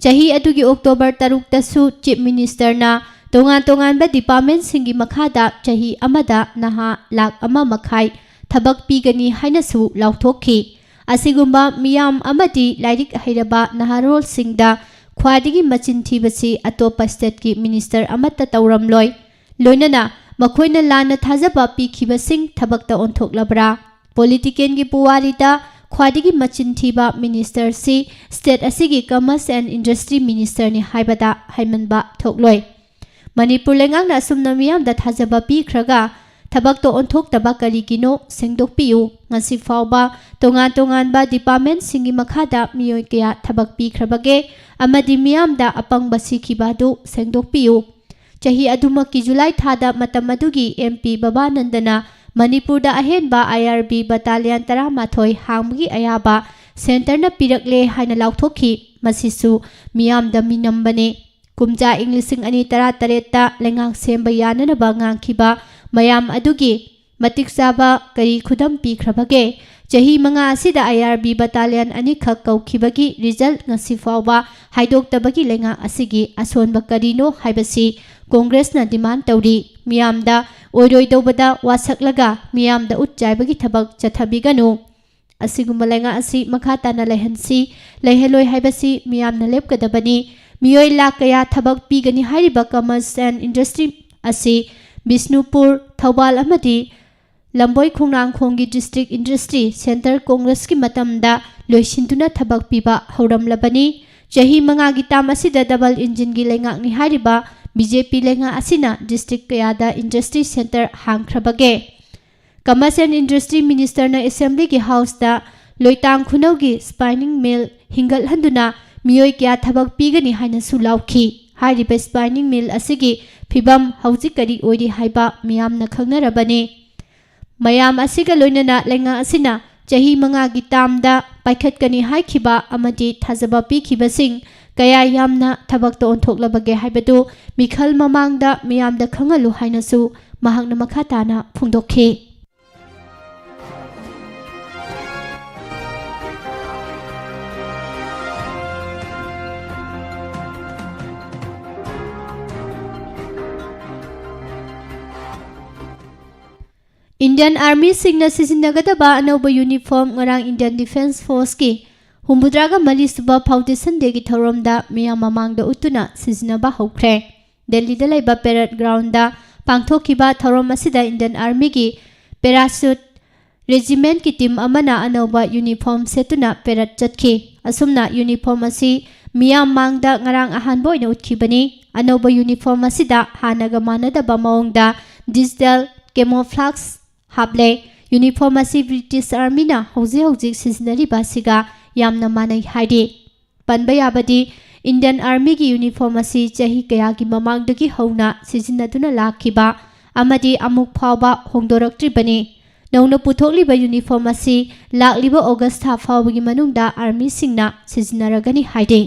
ꯆꯍꯤ ꯑꯗꯨꯒꯤ ꯑꯣꯛꯇꯣꯕꯔ ꯇꯔꯨꯛꯇꯁꯨ Chief Ministerꯅ ꯇꯣꯉꯥꯟ ꯇꯣꯉꯥꯟꯕ departmentꯁꯤꯡꯒꯤ ꯃꯈꯥꯗ ꯆꯍꯤ ꯑꯃꯗ ꯅꯍꯥ ꯂꯥꯈ ꯑꯃ ꯃꯈꯥꯏ ꯊꯕꯛ ꯄꯤꯒꯅꯤ ꯍꯥꯏꯅꯁꯨ ꯂꯥꯎꯊꯣꯛꯈꯤ꯫ ꯑꯁꯤꯒꯨꯝꯕ ꯃꯤꯌꯥꯝ ꯑꯃꯗꯤ ꯂꯥꯏꯔꯤꯛ ꯍꯩꯔꯕ ꯅꯍꯥꯔꯣꯜꯁꯤꯡꯗ ꯈ꯭ꯋꯥꯏꯗꯒꯤ ꯃꯆꯤꯟ ꯊꯤꯕꯁꯤ ꯑꯇꯣꯞꯄ stateꯀꯤ minister ꯑꯃꯠꯇ ꯇꯧꯔꯝꯂꯣꯏ꯫ ꯂꯣꯏꯅꯅ ꯃꯈꯣꯏꯅ ꯂꯥꯟꯅ ꯊꯥꯖꯕ ꯄꯤꯈꯤꯕꯁꯤꯡ ꯊꯕꯛꯇ ꯑꯣꯟꯊꯣꯛꯂꯕ꯭ꯔꯥ? Politicalꯒꯤ ꯄꯨꯋꯥꯔꯤꯗ ꯈ꯭ꯋꯥꯏꯗꯒꯤ ꯃꯆꯤꯟ ꯊꯤꯕ ministerꯁꯤ state ꯑꯁꯤꯒꯤ Commerce and Industry Ministerꯅꯤ ꯍꯥꯏꯕꯗ ꯍꯥꯏꯃꯟꯕ ꯊꯣꯛꯂꯣꯏ꯫ ꯃꯅꯤꯄꯨꯔ ꯂꯩꯉꯥꯛꯅ ꯑꯁꯨꯝꯅ ꯃꯤꯌꯥꯝꯗ ꯊꯥꯖꯕ ꯄꯤꯈ꯭ꯔꯒ ꯊꯕꯛꯇ ꯑꯣꯟꯊꯣꯛꯇꯕ ꯀꯔꯤꯒꯤꯅꯣ? ꯁꯦꯡꯗꯣꯛꯄꯤꯌꯨ꯫ ꯉꯁꯤ ꯐꯥꯎꯕ ꯇꯣꯉꯥꯟ ꯇꯣꯉꯥꯟꯕ departmentꯁꯤꯡꯒꯤ ꯃꯈꯥꯗ ꯃꯤꯑꯣꯏ ꯀꯌꯥ ꯊꯕꯛ ꯄꯤꯈ꯭ꯔꯕꯒꯦ? ꯑꯃꯗꯤ ꯃꯤꯌꯥꯝꯗ ꯑꯄꯪꯕ ꯁꯤꯈꯤꯕ ꯑꯗꯨ ꯁꯦꯡꯗꯣꯛꯄꯤꯌꯨ꯫ ꯆꯍꯤ ꯑꯗꯨꯃꯛꯀꯤ ꯖꯨꯂꯥꯏ ꯊꯥꯗ ꯃꯇꯝ ꯑꯗꯨꯒꯤ MP ꯕꯕꯥꯅꯟꯗꯅ ꯃꯅꯤꯄꯨꯔꯗ ꯑꯍꯦꯟꯕ IRB battalion ꯇꯔꯥꯃꯥꯊꯣꯏ ꯍꯥꯡꯕꯒꯤ ꯑꯌꯥꯕ centreꯅ ꯄꯤꯔꯛꯂꯦ ꯍꯥꯏꯅ ꯂꯥꯎꯊꯣꯛꯈꯤ꯫ ꯃꯁꯤꯁꯨ ꯃꯤꯌꯥꯝꯗ ꯃꯤꯅꯝꯕꯅꯤ꯫ ꯀꯨꯝꯖꯥ ꯏꯪ ꯂꯤꯁꯤꯡ ꯑꯅꯤ ꯇꯔꯥꯇꯔꯦꯠꯇ ꯂꯩꯉꯥꯛ ꯁꯦꯝꯕ ꯌꯥꯅꯅꯕ ꯉꯥꯡꯈꯤꯕ ꯃꯌꯥꯝ ꯑꯗꯨꯒꯤ ꯃꯇꯤꯛ ꯆꯥꯕ ꯀꯔꯤ ꯈꯨꯗꯝ ꯄꯤꯈ꯭ꯔꯕꯒꯦ? ꯆꯍꯤ ꯃꯉꯥ ꯑꯁꯤꯗ IRB battalion ꯑꯅꯤꯈꯛ ꯀꯧꯈꯤꯕꯒꯤ result ꯉꯁꯤ ꯐꯥꯎꯕ ꯍꯥꯏꯗꯣꯛꯇꯕꯒꯤ ꯂꯩꯉꯥꯛ ꯑꯁꯤꯒꯤ ꯑꯁꯣꯟꯕ ꯀꯔꯤꯅꯣ ꯍꯥꯏꯕꯁꯤ Congressꯅ demand ꯇꯧꯔꯤ꯫ ꯃꯤꯌꯥꯝꯗ ꯑꯣꯏꯔꯣꯏꯗꯧꯕꯗ ꯋꯥꯁꯛꯂꯒ ꯃꯤꯌꯥꯝꯗ ꯎꯠ ꯆꯥꯏꯕꯒꯤ ꯊꯕꯛ ꯆꯠꯊꯕꯤꯒꯅꯨ꯫ ꯑꯁꯤꯒꯨꯝꯕ ꯂꯩꯉꯥꯛ ꯑꯁꯤ ꯃꯈꯥ ꯇꯥꯅ ꯂꯩꯍꯟꯁꯤ, ꯂꯩꯍꯜꯂꯣꯏ ꯍꯥꯏꯕꯁꯤ ꯃꯤꯌꯥꯝꯅ ꯂꯦꯞꯀꯗꯕꯅꯤ꯫ ꯃꯤꯑꯣꯏ ꯂꯥꯈ ꯀꯌꯥ ꯊꯕꯛ ꯄꯤꯒꯅꯤ ꯍꯥꯏꯔꯤꯕ Commerce and Industry ꯑꯁꯤ ꯕꯤꯁꯅꯨꯄꯨꯔ, ꯊꯧꯕꯥꯜ ꯑꯃꯗꯤ ꯂꯝꯕꯣꯏ ꯈꯣꯡꯅꯥꯡꯈꯣꯡꯒꯤ district industry centre Congressꯀꯤ ꯃꯇꯝꯗ ꯂꯣꯏꯁꯤꯟꯗꯨꯅ ꯊꯕꯛ ꯄꯤꯕ ꯍꯧꯔꯝꯂꯕꯅꯤ꯫ ꯆꯍꯤ ꯃꯉꯥꯒꯤ term ꯑꯁꯤꯗ double engineꯒꯤ ꯂꯩꯉꯥꯛꯅꯤ ꯍꯥꯏꯔꯤꯕ BJP ꯂꯩꯉꯥꯛ ꯑꯁꯤꯅ district ꯀꯌꯥꯗ industry centre ꯍꯥꯡꯈ꯭ꯔꯕꯒꯦ? Commerce and Industry Ministerꯅ Assemblyꯒꯤ Houseꯇ ꯂꯣꯏꯇꯥꯡ ꯈꯨꯅꯧꯒꯤ spinning mill ꯍꯤꯡꯒꯠꯍꯟꯗꯨꯅ ꯃꯤꯑꯣꯏ ꯀꯌꯥ ꯊꯕꯛ ꯄꯤꯒꯅꯤ ꯍꯥꯏꯅꯁꯨ ꯂꯥꯎꯈꯤ꯫ ꯍꯥꯏꯔꯤꯕ spinning mill ꯑꯁꯤꯒꯤ ꯐꯤꯕꯝ ꯍꯧꯖꯤꯛ ꯀꯔꯤ ꯑꯣꯏꯔꯤ ꯍꯥꯏꯕ ꯃꯤꯌꯥꯝꯅ ꯈꯪꯅꯔꯕꯅꯤ꯫ ꯃꯌꯥꯝ ꯑꯁꯤꯒ ꯂꯣꯏꯅꯅ ꯂꯩꯉꯥꯛ ꯑꯁꯤꯅ ꯆꯍꯤ ꯃꯉꯥꯒꯤ termꯗ ꯄꯥꯏꯈꯠꯀꯅꯤ ꯍꯥꯏꯈꯤꯕ ꯑꯃꯗꯤ ꯊꯥꯖꯕ ꯄꯤꯈꯤꯕꯁꯤꯡ ꯀꯌꯥ ꯌꯥꯝꯅ ꯊꯕꯛꯇ ꯑꯣꯟꯊꯣꯛꯂꯕꯒꯦ ꯍꯥꯏꯕꯗꯨ ꯃꯤꯈꯜ ꯃꯃꯥꯡꯗ ꯃꯤꯌꯥꯝꯗ ꯈꯪꯍꯜꯂꯨ ꯍꯥꯏꯅꯁꯨ ꯃꯍꯥꯛꯅ ꯃꯈꯥ ꯇꯥꯅ ꯐꯣꯡꯗꯣꯛꯈꯤ꯫ Indian Armyꯁꯤꯡꯅ ꯁꯤꯖꯤꯟꯅꯒꯗꯕ ꯑꯅꯧꯕ uniform ꯉꯔꯥꯡ Indian Defence Forceꯀꯤ ꯍꯨꯝꯐꯨꯇꯔꯥꯒ ꯃꯔꯤꯁꯨꯕ Foundation Dayꯒꯤ ꯊꯧꯔꯝꯗ ꯃꯤꯌꯥꯝ ꯃꯃꯥꯡꯗ ꯎꯠꯇꯨꯅ ꯁꯤꯖꯤꯟꯅꯕ ꯍꯧꯈ꯭ꯔꯦ꯫ ꯗꯦꯜꯂꯤꯗ ꯂꯩꯕ Parade Groundꯗ ꯄꯥꯡꯊꯣꯛꯈꯤꯕ ꯊꯧꯔꯝ ꯑꯁꯤꯗ Indian Armyꯒꯤ Parachute Regimentꯀꯤ team ꯑꯃꯅ ꯑꯅꯧꯕ uniform ꯁꯦꯠꯇꯨꯅ parade ꯆꯠꯈꯤ꯫ ꯑꯁꯨꯝꯅ uniform ꯑꯁꯤ ꯃꯤꯌꯥꯝ ꯃꯥꯡꯗ ꯉꯔꯥꯡ ꯑꯍꯥꯟꯕ ꯑꯣꯏꯅ ꯎꯠꯈꯤꯕꯅꯤ꯫ ꯑꯅꯧꯕ uniform ꯑꯁꯤꯗ ꯍꯥꯟꯅꯒ ꯃꯥꯟꯅꯗꯕ ꯃꯑꯣꯡꯗ digital camouflage ꯍꯥꯞꯂꯦ꯫ Uniform ꯑꯁꯤ British Armyꯅ ꯍꯧꯖꯤꯛ ꯍꯧꯖꯤꯛ ꯁꯤꯖꯤꯟꯅꯔꯤꯕ ꯑꯁꯤꯒ ꯌꯥꯝꯅ ꯃꯥꯟꯅꯩ ꯍꯥꯏꯔꯤ꯫ ꯄꯟꯕ ꯌꯥꯕꯗꯤ, Indian Armyꯒꯤ uniform ꯑꯁꯤ ꯆꯍꯤ ꯀꯌꯥꯒꯤ ꯃꯃꯥꯡꯗꯒꯤ ꯍꯧꯅ ꯁꯤꯖꯤꯟꯅꯗꯨꯅ ꯂꯥꯛꯈꯤꯕ ꯑꯃꯗꯤ ꯑꯃꯨꯛ ꯐꯥꯎꯕ ꯍꯣꯡꯗꯣꯔꯛꯇ꯭ꯔꯤꯕꯅꯤ꯫ ꯅꯧꯅ ꯄꯨꯊꯣꯛꯂꯤꯕ uniform ꯑꯁꯤ ꯂꯥꯛꯂꯤꯕ August ꯊꯥ ꯐꯥꯎꯕꯒꯤ ꯃꯅꯨꯡꯗ Armyꯁꯤꯡꯅ ꯁꯤꯖꯤꯟꯅꯔꯒꯅꯤ ꯍꯥꯏꯔꯤ꯫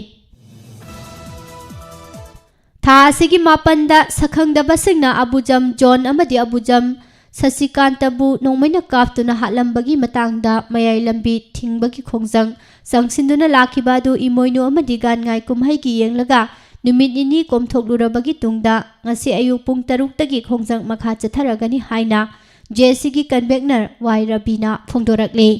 ꯊꯥ ꯑꯁꯤꯒꯤ ꯃꯥꯄꯟꯗ ꯁꯛꯈꯪꯗꯕꯁꯤꯡꯅ ꯑꯕꯨꯖꯝ ꯖꯣꯟ ꯑꯃꯗꯤ ꯑꯕꯨꯖꯝ ꯁꯁꯤꯀꯥꯟꯇꯕꯨ ꯅꯣꯡꯃꯩꯅ ꯀꯥꯞꯇꯨꯅ ꯍꯥꯠꯂꯝꯕꯒꯤ ꯃꯇꯥꯡꯗ ꯃꯌꯥꯏ ꯂꯝꯕꯤ ꯊꯤꯡꯕꯒꯤ ꯈꯣꯡꯖꯪ ꯆꯪꯁꯤꯟꯗꯨꯅ ꯂꯥꯛꯈꯤꯕ ꯑꯗꯨ ꯏꯃꯣꯏꯅꯨ ꯑꯃꯗꯤ ꯒꯥꯟꯉꯥꯏ ꯀꯨꯝꯍꯩꯒꯤ ꯌꯦꯡꯂꯒ ꯅꯨꯃꯤꯠ ꯅꯤꯅꯤ ꯀꯣꯝꯊꯣꯛꯂꯨꯔꯕꯒꯤ ꯇꯨꯡꯗ ꯉꯁꯤ ꯑꯌꯨꯛ ꯄꯨꯡ ꯇꯔꯨꯛꯇꯒꯤ ꯈꯣꯡꯖꯪ ꯃꯈꯥ ꯆꯠꯊꯔꯒꯅꯤ ꯍꯥꯏꯅ JACꯒꯤ convener ꯋꯥꯏ ꯔꯕꯤꯅ ꯐꯣꯡꯗꯣꯔꯛꯂꯤ꯫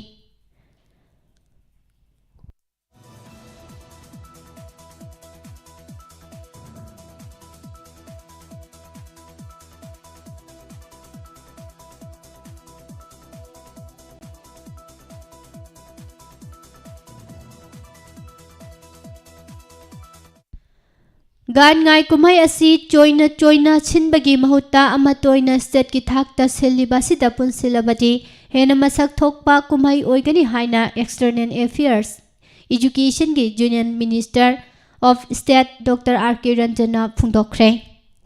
ꯒꯥꯟ ꯉꯥꯏ ꯀꯨꯝꯍꯩ ꯑꯁꯤ ꯆꯣꯏꯅ ꯆꯣꯏꯅ ꯁꯤꯟꯕꯒꯤ ꯃꯍꯨꯠꯇ ꯑꯃꯠꯇ ꯑꯣꯏꯅ stateꯀꯤ ꯊꯥꯛꯇ ꯁꯤꯜꯂꯤꯕ ꯑꯁꯤꯗ ꯄꯨꯟꯁꯤꯜꯂꯕꯗꯤ ꯍꯦꯟꯅ ꯃꯁꯛ ꯊꯣꯛꯄ ꯀꯨꯝꯍꯩ ꯑꯣꯏꯒꯅꯤ ꯍꯥꯏꯅ External Affairs, Educationꯒꯤ Union Minister of State Doctor R K ꯔꯟꯖꯟꯅ ꯐꯣꯡꯗꯣꯛꯈ꯭ꯔꯦ꯫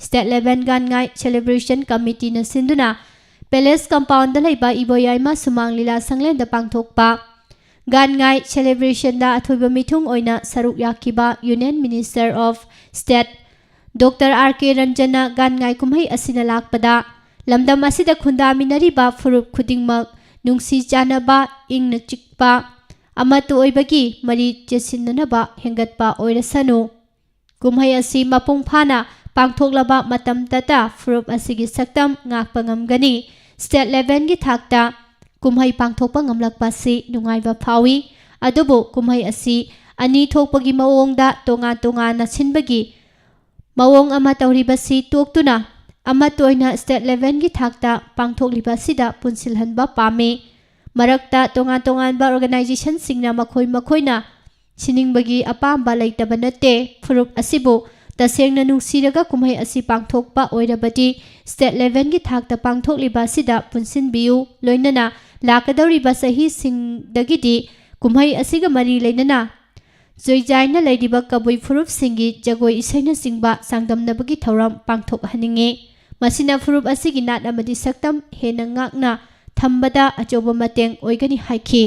State level ꯒꯥꯟ ꯉꯥꯏ celebration committeeꯅ ꯁꯤꯟꯗꯨꯅ Palace compoundꯗ ꯂꯩꯕ ꯏꯕꯣꯌꯥꯏꯃ ꯁꯨꯃꯥꯡ ꯂꯤꯂꯥ ꯁꯪꯂꯦꯟꯗ ꯄꯥꯡꯊꯣꯛꯄ ꯒꯥꯟꯉꯥꯏ ꯁꯦꯂꯦꯕ꯭ꯔꯦꯁꯟꯗ ꯑꯊꯣꯏꯕ ꯃꯤꯊꯨꯡ ꯑꯣꯏꯅ ꯁꯔꯨꯛ ꯌꯥꯈꯤꯕ Union Minister of State Doctor R K ꯔꯟꯖꯟꯅ ꯒꯥꯟꯉꯥꯏ ꯀꯨꯝꯍꯩ ꯑꯁꯤꯅ ꯂꯥꯛꯄꯗ ꯂꯝꯗꯝ ꯑꯁꯤꯗ ꯈꯨꯟꯗꯥꯃꯤꯟꯅꯔꯤꯕ ꯐꯨꯔꯨꯞ ꯈꯨꯗꯤꯡꯃꯛ ꯅꯨꯡꯁꯤ ꯆꯥꯟꯅꯕ, ꯏꯪꯅ ꯆꯤꯛꯄ, ꯑꯃꯠꯇ ꯑꯣꯏꯕꯒꯤ ꯃꯔꯤ ꯆꯦꯠꯁꯤꯟꯅꯅꯕ ꯍꯦꯟꯒꯠꯄ ꯑꯣꯏꯔꯁꯅꯨ꯫ ꯀꯨꯝꯍꯩ ꯑꯁꯤ ꯃꯄꯨꯡ ꯐꯥꯅ ꯄꯥꯡꯊꯣꯛꯂꯕ ꯃꯇꯝꯗꯇ ꯐꯨꯔꯨꯞ ꯑꯁꯤꯒꯤ ꯁꯛꯇꯝ ꯉꯥꯛꯄ ꯉꯝꯒꯅꯤ꯫ State levelꯒꯤ ꯊꯥꯛꯇ ꯀꯨꯝꯍꯩ ꯄꯥꯡꯊꯣꯛꯄ ꯉꯝꯂꯛꯄ ꯑꯁꯤ ꯅꯨꯡꯉꯥꯏꯕ ꯐꯥꯎꯏ꯫ ꯑꯗꯨꯕꯨ ꯀꯨꯝꯍꯩ ꯑꯁꯤ ꯑꯅꯤ ꯊꯣꯛꯄꯒꯤ ꯃꯑꯣꯡꯗ ꯇꯣꯉꯥꯟ ꯇꯣꯉꯥꯟꯅ ꯁꯤꯟꯕꯒꯤ ꯃꯑꯣꯡ ꯑꯃ ꯇꯧꯔꯤꯕꯁꯤ ꯇꯣꯛꯇꯨꯅ ꯑꯃꯠꯇ ꯑꯣꯏꯅ state levelꯒꯤ ꯊꯥꯛꯇ ꯄꯥꯡꯊꯣꯛꯂꯤꯕ ꯑꯁꯤꯗ ꯄꯨꯟꯁꯤꯜꯍꯟꯕ ꯄꯥꯝꯃꯤ꯫ ꯃꯔꯛꯇ ꯇꯣꯉꯥꯟ ꯇꯣꯉꯥꯟꯕ organizationꯁꯤꯡꯅ ꯃꯈꯣꯏ ꯃꯈꯣꯏꯅ ꯁꯤꯟꯅꯤꯡꯕꯒꯤ ꯑꯄꯥꯝꯕ ꯂꯩꯇꯕ ꯅꯠꯇꯦ꯫ ꯐꯨꯔꯨꯞ ꯑꯁꯤꯕꯨ ꯇꯁꯦꯡꯅ ꯅꯨꯡꯁꯤꯔꯒ ꯀꯨꯝꯍꯩ ꯑꯁꯤ ꯄꯥꯡꯊꯣꯛꯄ ꯑꯣꯏꯔꯕꯗꯤ state levelꯒꯤ ꯊꯥꯛꯇ ꯄꯥꯡꯊꯣꯛꯂꯤꯕ ꯑꯁꯤꯗ ꯄꯨꯟꯁꯤꯟꯕꯤꯌꯨ꯫ ꯂꯣꯏꯅꯅ ꯂꯥꯛꯀꯗꯧꯔꯤꯕ ꯆꯍꯤꯁꯤꯡꯗꯒꯤꯗꯤ ꯀꯨꯝꯍꯩ ꯑꯁꯤꯒ ꯃꯔꯤ ꯂꯩꯅꯅ ꯆꯣꯏꯖꯥꯏꯅ ꯂꯩꯔꯤꯕ ꯀꯕꯨꯏ ꯐꯨꯔꯨꯞꯁꯤꯡꯒꯤ ꯖꯒꯣꯏ ꯏꯁꯩꯅꯆꯤꯡꯕ ꯆꯥꯡꯗꯝꯅꯕꯒꯤ ꯊꯧꯔꯝ ꯄꯥꯡꯊꯣꯛꯍꯟꯅꯤꯡꯏ꯫ ꯃꯁꯤꯅ ꯐꯨꯔꯨꯞ ꯑꯁꯤꯒꯤ ꯅꯥꯠ ꯑꯃꯗꯤ ꯁꯛꯇꯝ ꯍꯦꯟꯅ ꯉꯥꯛꯅ ꯊꯝꯕꯗ ꯑꯆꯧꯕ ꯃꯇꯦꯡ ꯑꯣꯏꯒꯅꯤ ꯍꯥꯏꯈꯤ꯫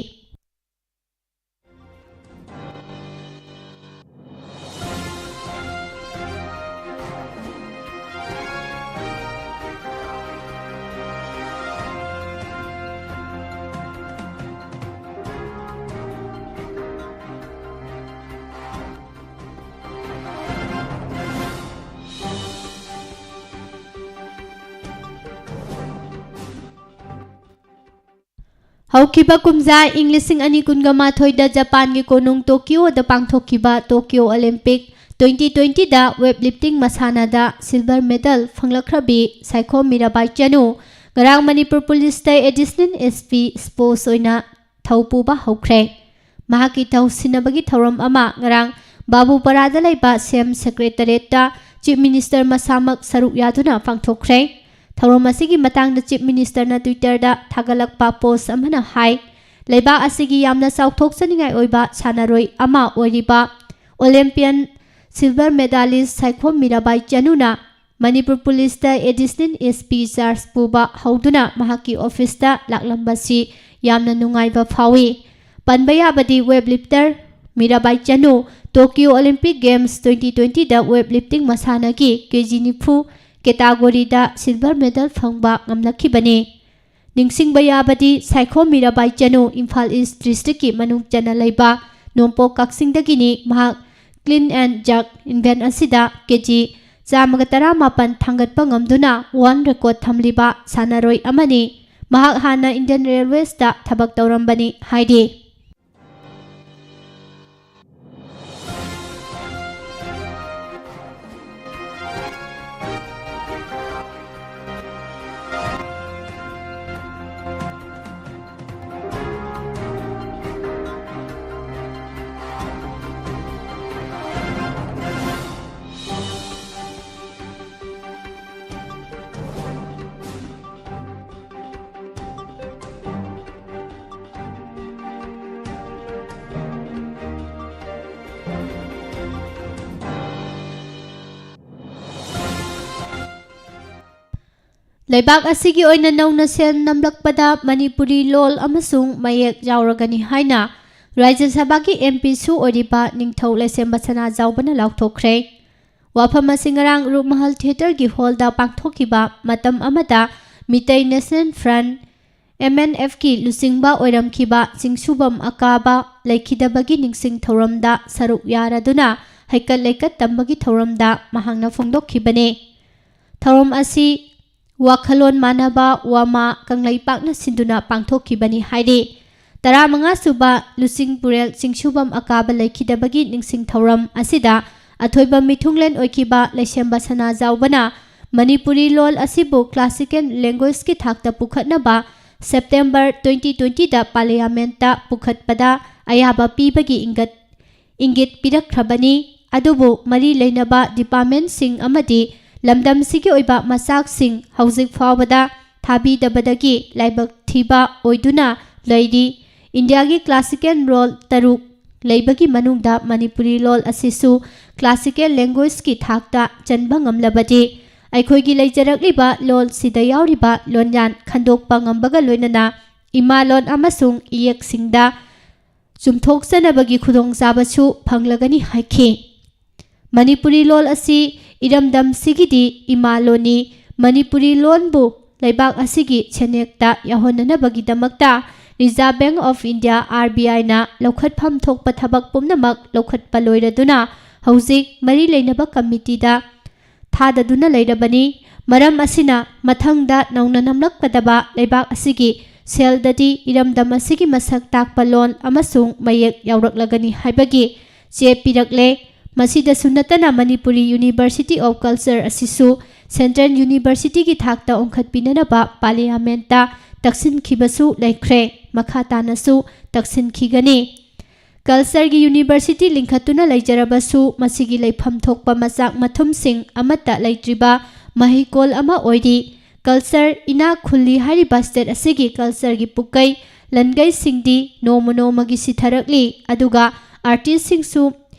ꯍꯧꯈꯤꯕ ꯀꯨꯝꯖꯥ ꯏꯪ ꯂꯤꯁꯤꯡ ꯑꯅꯤ ꯀꯨꯟꯒ ꯃꯥꯊꯣꯏꯗ ꯖꯄꯥꯟꯒꯤ ꯀꯣꯅꯨꯡ ꯇꯣꯀꯤꯌꯣꯗ ꯄꯥꯡꯊꯣꯛꯈꯤꯕ ꯇꯣꯀꯤꯌꯣ ꯑꯣꯂꯤꯝꯄꯤꯛ twenty twentyꯗ weightlifting ꯃꯁꯥꯟꯅꯗ silver medal ꯐꯪꯂꯛꯈ꯭ꯔꯕꯤ ꯁꯥꯏꯈꯣꯝ ꯃꯤꯔꯥꯕꯥꯏ ꯆꯅꯨ ꯉꯔꯥꯡ ꯃꯅꯤꯄꯨꯔ ꯄꯨꯂꯤꯁꯇ Additional SP Sports ꯑꯣꯏꯅ ꯊꯧ ꯄꯨꯕ ꯍꯧꯈ꯭ꯔꯦ꯫ ꯃꯍꯥꯛꯀꯤ ꯊꯧ ꯁꯤꯟꯅꯕꯒꯤ ꯊꯧꯔꯝ ꯑꯃ ꯉꯔꯥꯡ ꯕꯥꯕꯨꯄꯥꯔꯥꯗ ꯂꯩꯕ CM Secretariatꯇ Chief Minister ꯃꯁꯥꯃꯛ ꯁꯔꯨꯛ ꯌꯥꯗꯨꯅ ꯄꯥꯡꯊꯣꯛꯈ꯭ꯔꯦ꯫ ꯊꯧꯔꯝ ꯑꯁꯤꯒꯤ ꯃꯇꯥꯡꯗ Chief Ministerꯅ Twitterꯗ ꯊꯥꯒꯠꯂꯛꯄ post ꯑꯃꯅ ꯍꯥꯏ, ꯂꯩꯕꯥꯛ ꯑꯁꯤꯒꯤ ꯌꯥꯝꯅ ꯆꯥꯎꯊꯣꯛꯆꯅꯤꯡꯉꯥꯏ ꯑꯣꯏꯕ ꯁꯥꯟꯅꯔꯣꯏ ꯑꯃ ꯑꯣꯏꯔꯤꯕ Olympian silver medalist Saikhom Mirabai ꯆꯅꯨꯅ Manipur ꯄꯨꯂꯤꯁꯇ Additional SP charge ꯄꯨꯕ ꯍꯧꯗꯨꯅ ꯃꯍꯥꯛꯀꯤ officeꯇ ꯂꯥꯛꯂꯝꯕꯁꯤ ꯌꯥꯝꯅ ꯅꯨꯡꯉꯥꯏꯕ ꯐꯥꯎꯏ꯫ ꯄꯟꯕ ꯌꯥꯕꯗꯤ weightlifter Mirabai Chanu Tokyo Olympic Games twenty twenty ꯗ weightlifting ꯃꯁꯥꯟꯅꯒꯤ ꯀꯦ ꯖꯤ ꯅꯤꯐꯨ category ꯗ silver medal ꯐꯪꯕ ꯉꯝꯂꯛꯈꯤꯕꯅꯤ꯫ ꯅꯤꯡꯁꯤꯡꯕ ꯌꯥꯕꯗꯤ ꯁꯥꯏꯈꯣꯝ ꯃꯤꯔꯥꯕꯥꯏ ꯆꯅꯨ ꯏꯝꯐꯥꯜ East District ꯀꯤ ꯃꯅꯨꯡ ꯆꯟꯅ ꯂꯩꯕ ꯅꯣꯡꯄꯣꯛ ꯀꯛꯆꯤꯡꯗꯒꯤꯅꯤ꯫ ꯃꯍꯥꯛ clean and jerk event ꯑꯁꯤꯗ ꯀꯦ ꯖꯤ ꯆꯥꯝꯃꯒ ꯇꯔꯥꯃꯥꯄꯟ ꯊꯥꯡꯒꯠꯄ ꯉꯝꯗꯨꯅ world record ꯊꯝꯂꯤꯕ ꯁꯥꯟꯅꯔꯣꯏ ꯑꯃꯅꯤ꯫ ꯃꯍꯥꯛ ꯍꯥꯟꯅ Indian Railways ꯇ ꯊꯕꯛ ꯇꯧꯔꯝꯕꯅꯤ ꯍꯥꯏꯔꯤ꯫ ꯂꯩꯕꯥꯛ ꯑꯁꯤꯒꯤ ꯑꯣꯏꯅ ꯅꯧꯅ ꯁꯦꯜ ꯅꯝꯂꯛꯄꯗ ꯃꯅꯤꯄꯨꯔꯤ ꯂꯣꯜ ꯑꯃꯁꯨꯡ ꯃꯌꯦꯛ ꯌꯥꯎꯔꯒꯅꯤ ꯍꯥꯏꯅ ꯔꯥꯖ꯭ꯌ ꯁꯚꯥꯒꯤ M P ꯁꯨ ꯑꯣꯏꯔꯤꯕ ꯅꯤꯡꯊꯧ ꯂꯩꯁꯦꯝꯕ ꯁꯅꯥꯖꯥꯎꯕꯅ ꯂꯥꯎꯊꯣꯛꯈ꯭ꯔꯦ꯫ ꯋꯥꯐꯝ ꯑꯁꯤ ꯉꯔꯥꯡ ꯔꯨꯞꯃꯍꯜ theatre ꯒꯤ hall ꯗ ꯄꯥꯡꯊꯣꯛꯈꯤꯕ ꯃꯇꯝ ꯑꯃꯗ Meitei National Front, M N F ꯀꯤ ꯂꯨꯆꯤꯡꯕ ꯑꯣꯏꯔꯝꯈꯤꯕ ꯆꯤꯡꯁꯨꯕꯝ ꯑꯀꯥꯕ ꯂꯩꯈꯤꯗꯕꯒꯤ ꯅꯤꯡꯁꯤꯡ ꯊꯧꯔꯝꯗ ꯁꯔꯨꯛ ꯌꯥꯔꯗꯨꯅ ꯍꯩꯀꯠ ꯂꯩꯀꯠ ꯇꯝꯕꯒꯤ ꯊꯧꯔꯝꯗ ꯃꯍꯥꯛꯅ ꯐꯣꯡꯗꯣꯛꯈꯤꯕꯅꯤ꯫ ꯊꯧꯔꯝ ꯑꯁꯤ ꯋꯥꯈꯜꯂꯣꯟ ꯃꯥꯟꯅꯕ ꯋꯥꯃꯥ ꯀꯪꯂꯩꯄꯥꯛꯅ ꯁꯤꯟꯗꯨꯅ ꯄꯥꯡꯊꯣꯛꯈꯤꯕꯅꯤ ꯍꯥꯏꯔꯤ꯫ ꯇꯔꯥꯃꯉꯥ ꯁꯨꯕ ꯂꯨꯆꯤꯡ ꯄꯨꯔꯦꯜ ꯆꯤꯡꯁꯨꯕꯝ ꯑꯀꯥꯕ ꯂꯩꯈꯤꯗꯕꯒꯤ ꯅꯤꯡꯁꯤꯡ ꯊꯧꯔꯝ ꯑꯁꯤꯗ ꯑꯊꯣꯏꯕ ꯃꯤꯊꯨꯡꯂꯦꯟ ꯑꯣꯏꯈꯤꯕ ꯂꯩꯁꯦꯝꯕ ꯁꯅꯥꯖꯥꯎꯕꯅ ꯃꯅꯤꯄꯨꯔꯤ ꯂꯣꯜ ꯑꯁꯤꯕꯨ classical language ꯀꯤ ꯊꯥꯛꯇ ꯄꯨꯈꯠꯅꯕ September twenty twenty ꯗ Parliament ꯇ ꯄꯨꯈꯠꯄꯗ ꯑꯌꯥꯕ ꯄꯤꯕꯒꯤ ꯏꯪꯒꯠ ꯏꯪꯒꯤꯠ ꯄꯤꯔꯛꯈ꯭ꯔꯕꯅꯤ꯫ ꯑꯗꯨꯕꯨ ꯃꯔꯤ ꯂꯩꯅꯕ department ꯁꯤꯡ ꯑꯃꯗꯤ ꯂꯝꯗꯝꯁꯤꯒꯤ ꯑꯣꯏꯕ ꯃꯆꯥꯛꯁꯤꯡ ꯍꯧꯖꯤꯛ ꯐꯥꯎꯕꯗ ꯊꯥꯕꯤꯗꯕꯗꯒꯤ ꯂꯥꯏꯕꯛ ꯊꯤꯕ ꯑꯣꯏꯗꯨꯅ ꯂꯩꯔꯤ꯫ ꯏꯟꯗꯤꯌꯥꯒꯤ classical ꯂꯣꯜ ꯇꯔꯨꯛ ꯂꯩꯕꯒꯤ ꯃꯅꯨꯡꯗ ꯃꯅꯤꯄꯨꯔꯤ ꯂꯣꯜ ꯑꯁꯤꯁꯨ classical language ꯀꯤ ꯊꯥꯛꯇ ꯆꯟꯕ ꯉꯝꯂꯕꯗꯤ ꯑꯩꯈꯣꯏꯒꯤ ꯂꯩꯖꯔꯛꯂꯤꯕ ꯂꯣꯜꯁꯤꯗ ꯌꯥꯎꯔꯤꯕ ꯂꯣꯟꯌꯥꯟ ꯈꯟꯗꯣꯛꯄ ꯉꯝꯕꯒ ꯂꯣꯏꯅꯅ ꯏꯃꯥꯂꯣꯟ ꯑꯃꯁꯨꯡ ꯏꯌꯦꯛꯁꯤꯡꯗ ꯆꯨꯝꯊꯣꯛꯆꯅꯕꯒꯤ ꯈꯨꯗꯣꯡꯆꯥꯕꯁꯨ ꯐꯪꯂꯒꯅꯤ ꯍꯥꯏꯈꯤ꯫ ꯃꯅꯤꯄꯨꯔꯤ ꯂꯣꯜ ꯑꯁꯤ ꯏꯔꯝꯗꯝꯁꯤꯒꯤꯗꯤ ꯏꯃꯥ ꯂꯣꯟꯅꯤ꯫ ꯃꯅꯤꯄꯨꯔꯤ ꯂꯣꯟꯕꯨ ꯂꯩꯕꯥꯛ ꯑꯁꯤꯒꯤ ꯁꯦꯟꯌꯦꯛꯇ ꯌꯥꯎꯍꯟꯅꯅꯕꯒꯤꯗꯃꯛꯇ Reserve Bank of India, R B I ꯅ ꯂꯧꯈꯠꯐꯝ ꯊꯣꯛꯄ ꯊꯕꯛ ꯄꯨꯝꯅꯃꯛ ꯂꯧꯈꯠꯄ ꯂꯣꯏꯔꯗꯨꯅ ꯍꯧꯖꯤꯛ ꯃꯔꯤ ꯂꯩꯅꯕ ꯀꯃꯤꯇꯤꯗ ꯊꯥꯗꯗꯨꯅ ꯂꯩꯔꯕꯅꯤ꯫ ꯃꯔꯝ ꯑꯁꯤꯅ ꯃꯊꯪꯗ ꯅꯧꯅ ꯅꯝꯂꯛꯀꯗꯕ ꯂꯩꯕꯥꯛ ꯑꯁꯤꯒꯤ ꯁꯦꯜꯗꯗꯤ ꯏꯔꯝꯗꯝ ꯑꯁꯤꯒꯤ ꯃꯁꯛ ꯇꯥꯛꯄ ꯂꯣꯟ ꯑꯃꯁꯨꯡ ꯃꯌꯦꯛ ꯌꯥꯎꯔꯛꯂꯒꯅꯤ ꯍꯥꯏꯕꯒꯤ ꯆꯦ ꯄꯤꯔꯛꯂꯦ꯫ ꯃꯁꯤꯗꯁꯨ ꯅꯠꯇꯅ ꯃꯅꯤꯄꯨꯔꯤ University of Culture ꯑꯁꯤꯁꯨ Central University ꯒꯤ ꯊꯥꯛꯇ ꯑꯣꯟꯈꯠꯄꯤꯅꯅꯕ Parliament ꯇ ꯇꯛꯁꯤꯟꯈꯤꯕꯁꯨ ꯂꯩꯈ꯭ꯔꯦ꯫ ꯃꯈꯥ ꯇꯥꯅꯁꯨ ꯇꯛꯁꯤꯟꯈꯤꯒꯅꯤ꯫ Culture ꯒꯤ university ꯂꯤꯡꯈꯠꯇꯨꯅ ꯂꯩꯖꯔꯕꯁꯨ ꯃꯁꯤꯒꯤ ꯂꯩꯐꯝ ꯊꯣꯛꯄ ꯃꯆꯥꯛ ꯃꯊꯨꯝꯁꯤꯡ ꯑꯃꯠꯇ ꯂꯩꯇ꯭ꯔꯤꯕ ꯃꯍꯩꯀꯣꯜ ꯑꯃ ꯑꯣꯏꯔꯤ꯫ Culture ꯏꯅꯥꯛ ꯈꯨꯜꯂꯤ ꯍꯥꯏꯔꯤꯕ state ꯑꯁꯤꯒꯤ culture ꯒꯤ ꯄꯨꯀꯩ ꯂꯟꯒꯩꯁꯤꯡꯗꯤ ꯅꯣꯡꯃ ꯅꯣꯡꯃꯒꯤ ꯁꯤꯊꯔꯛꯂꯤ, ꯑꯗꯨꯒ artist ꯁꯤꯡꯁꯨ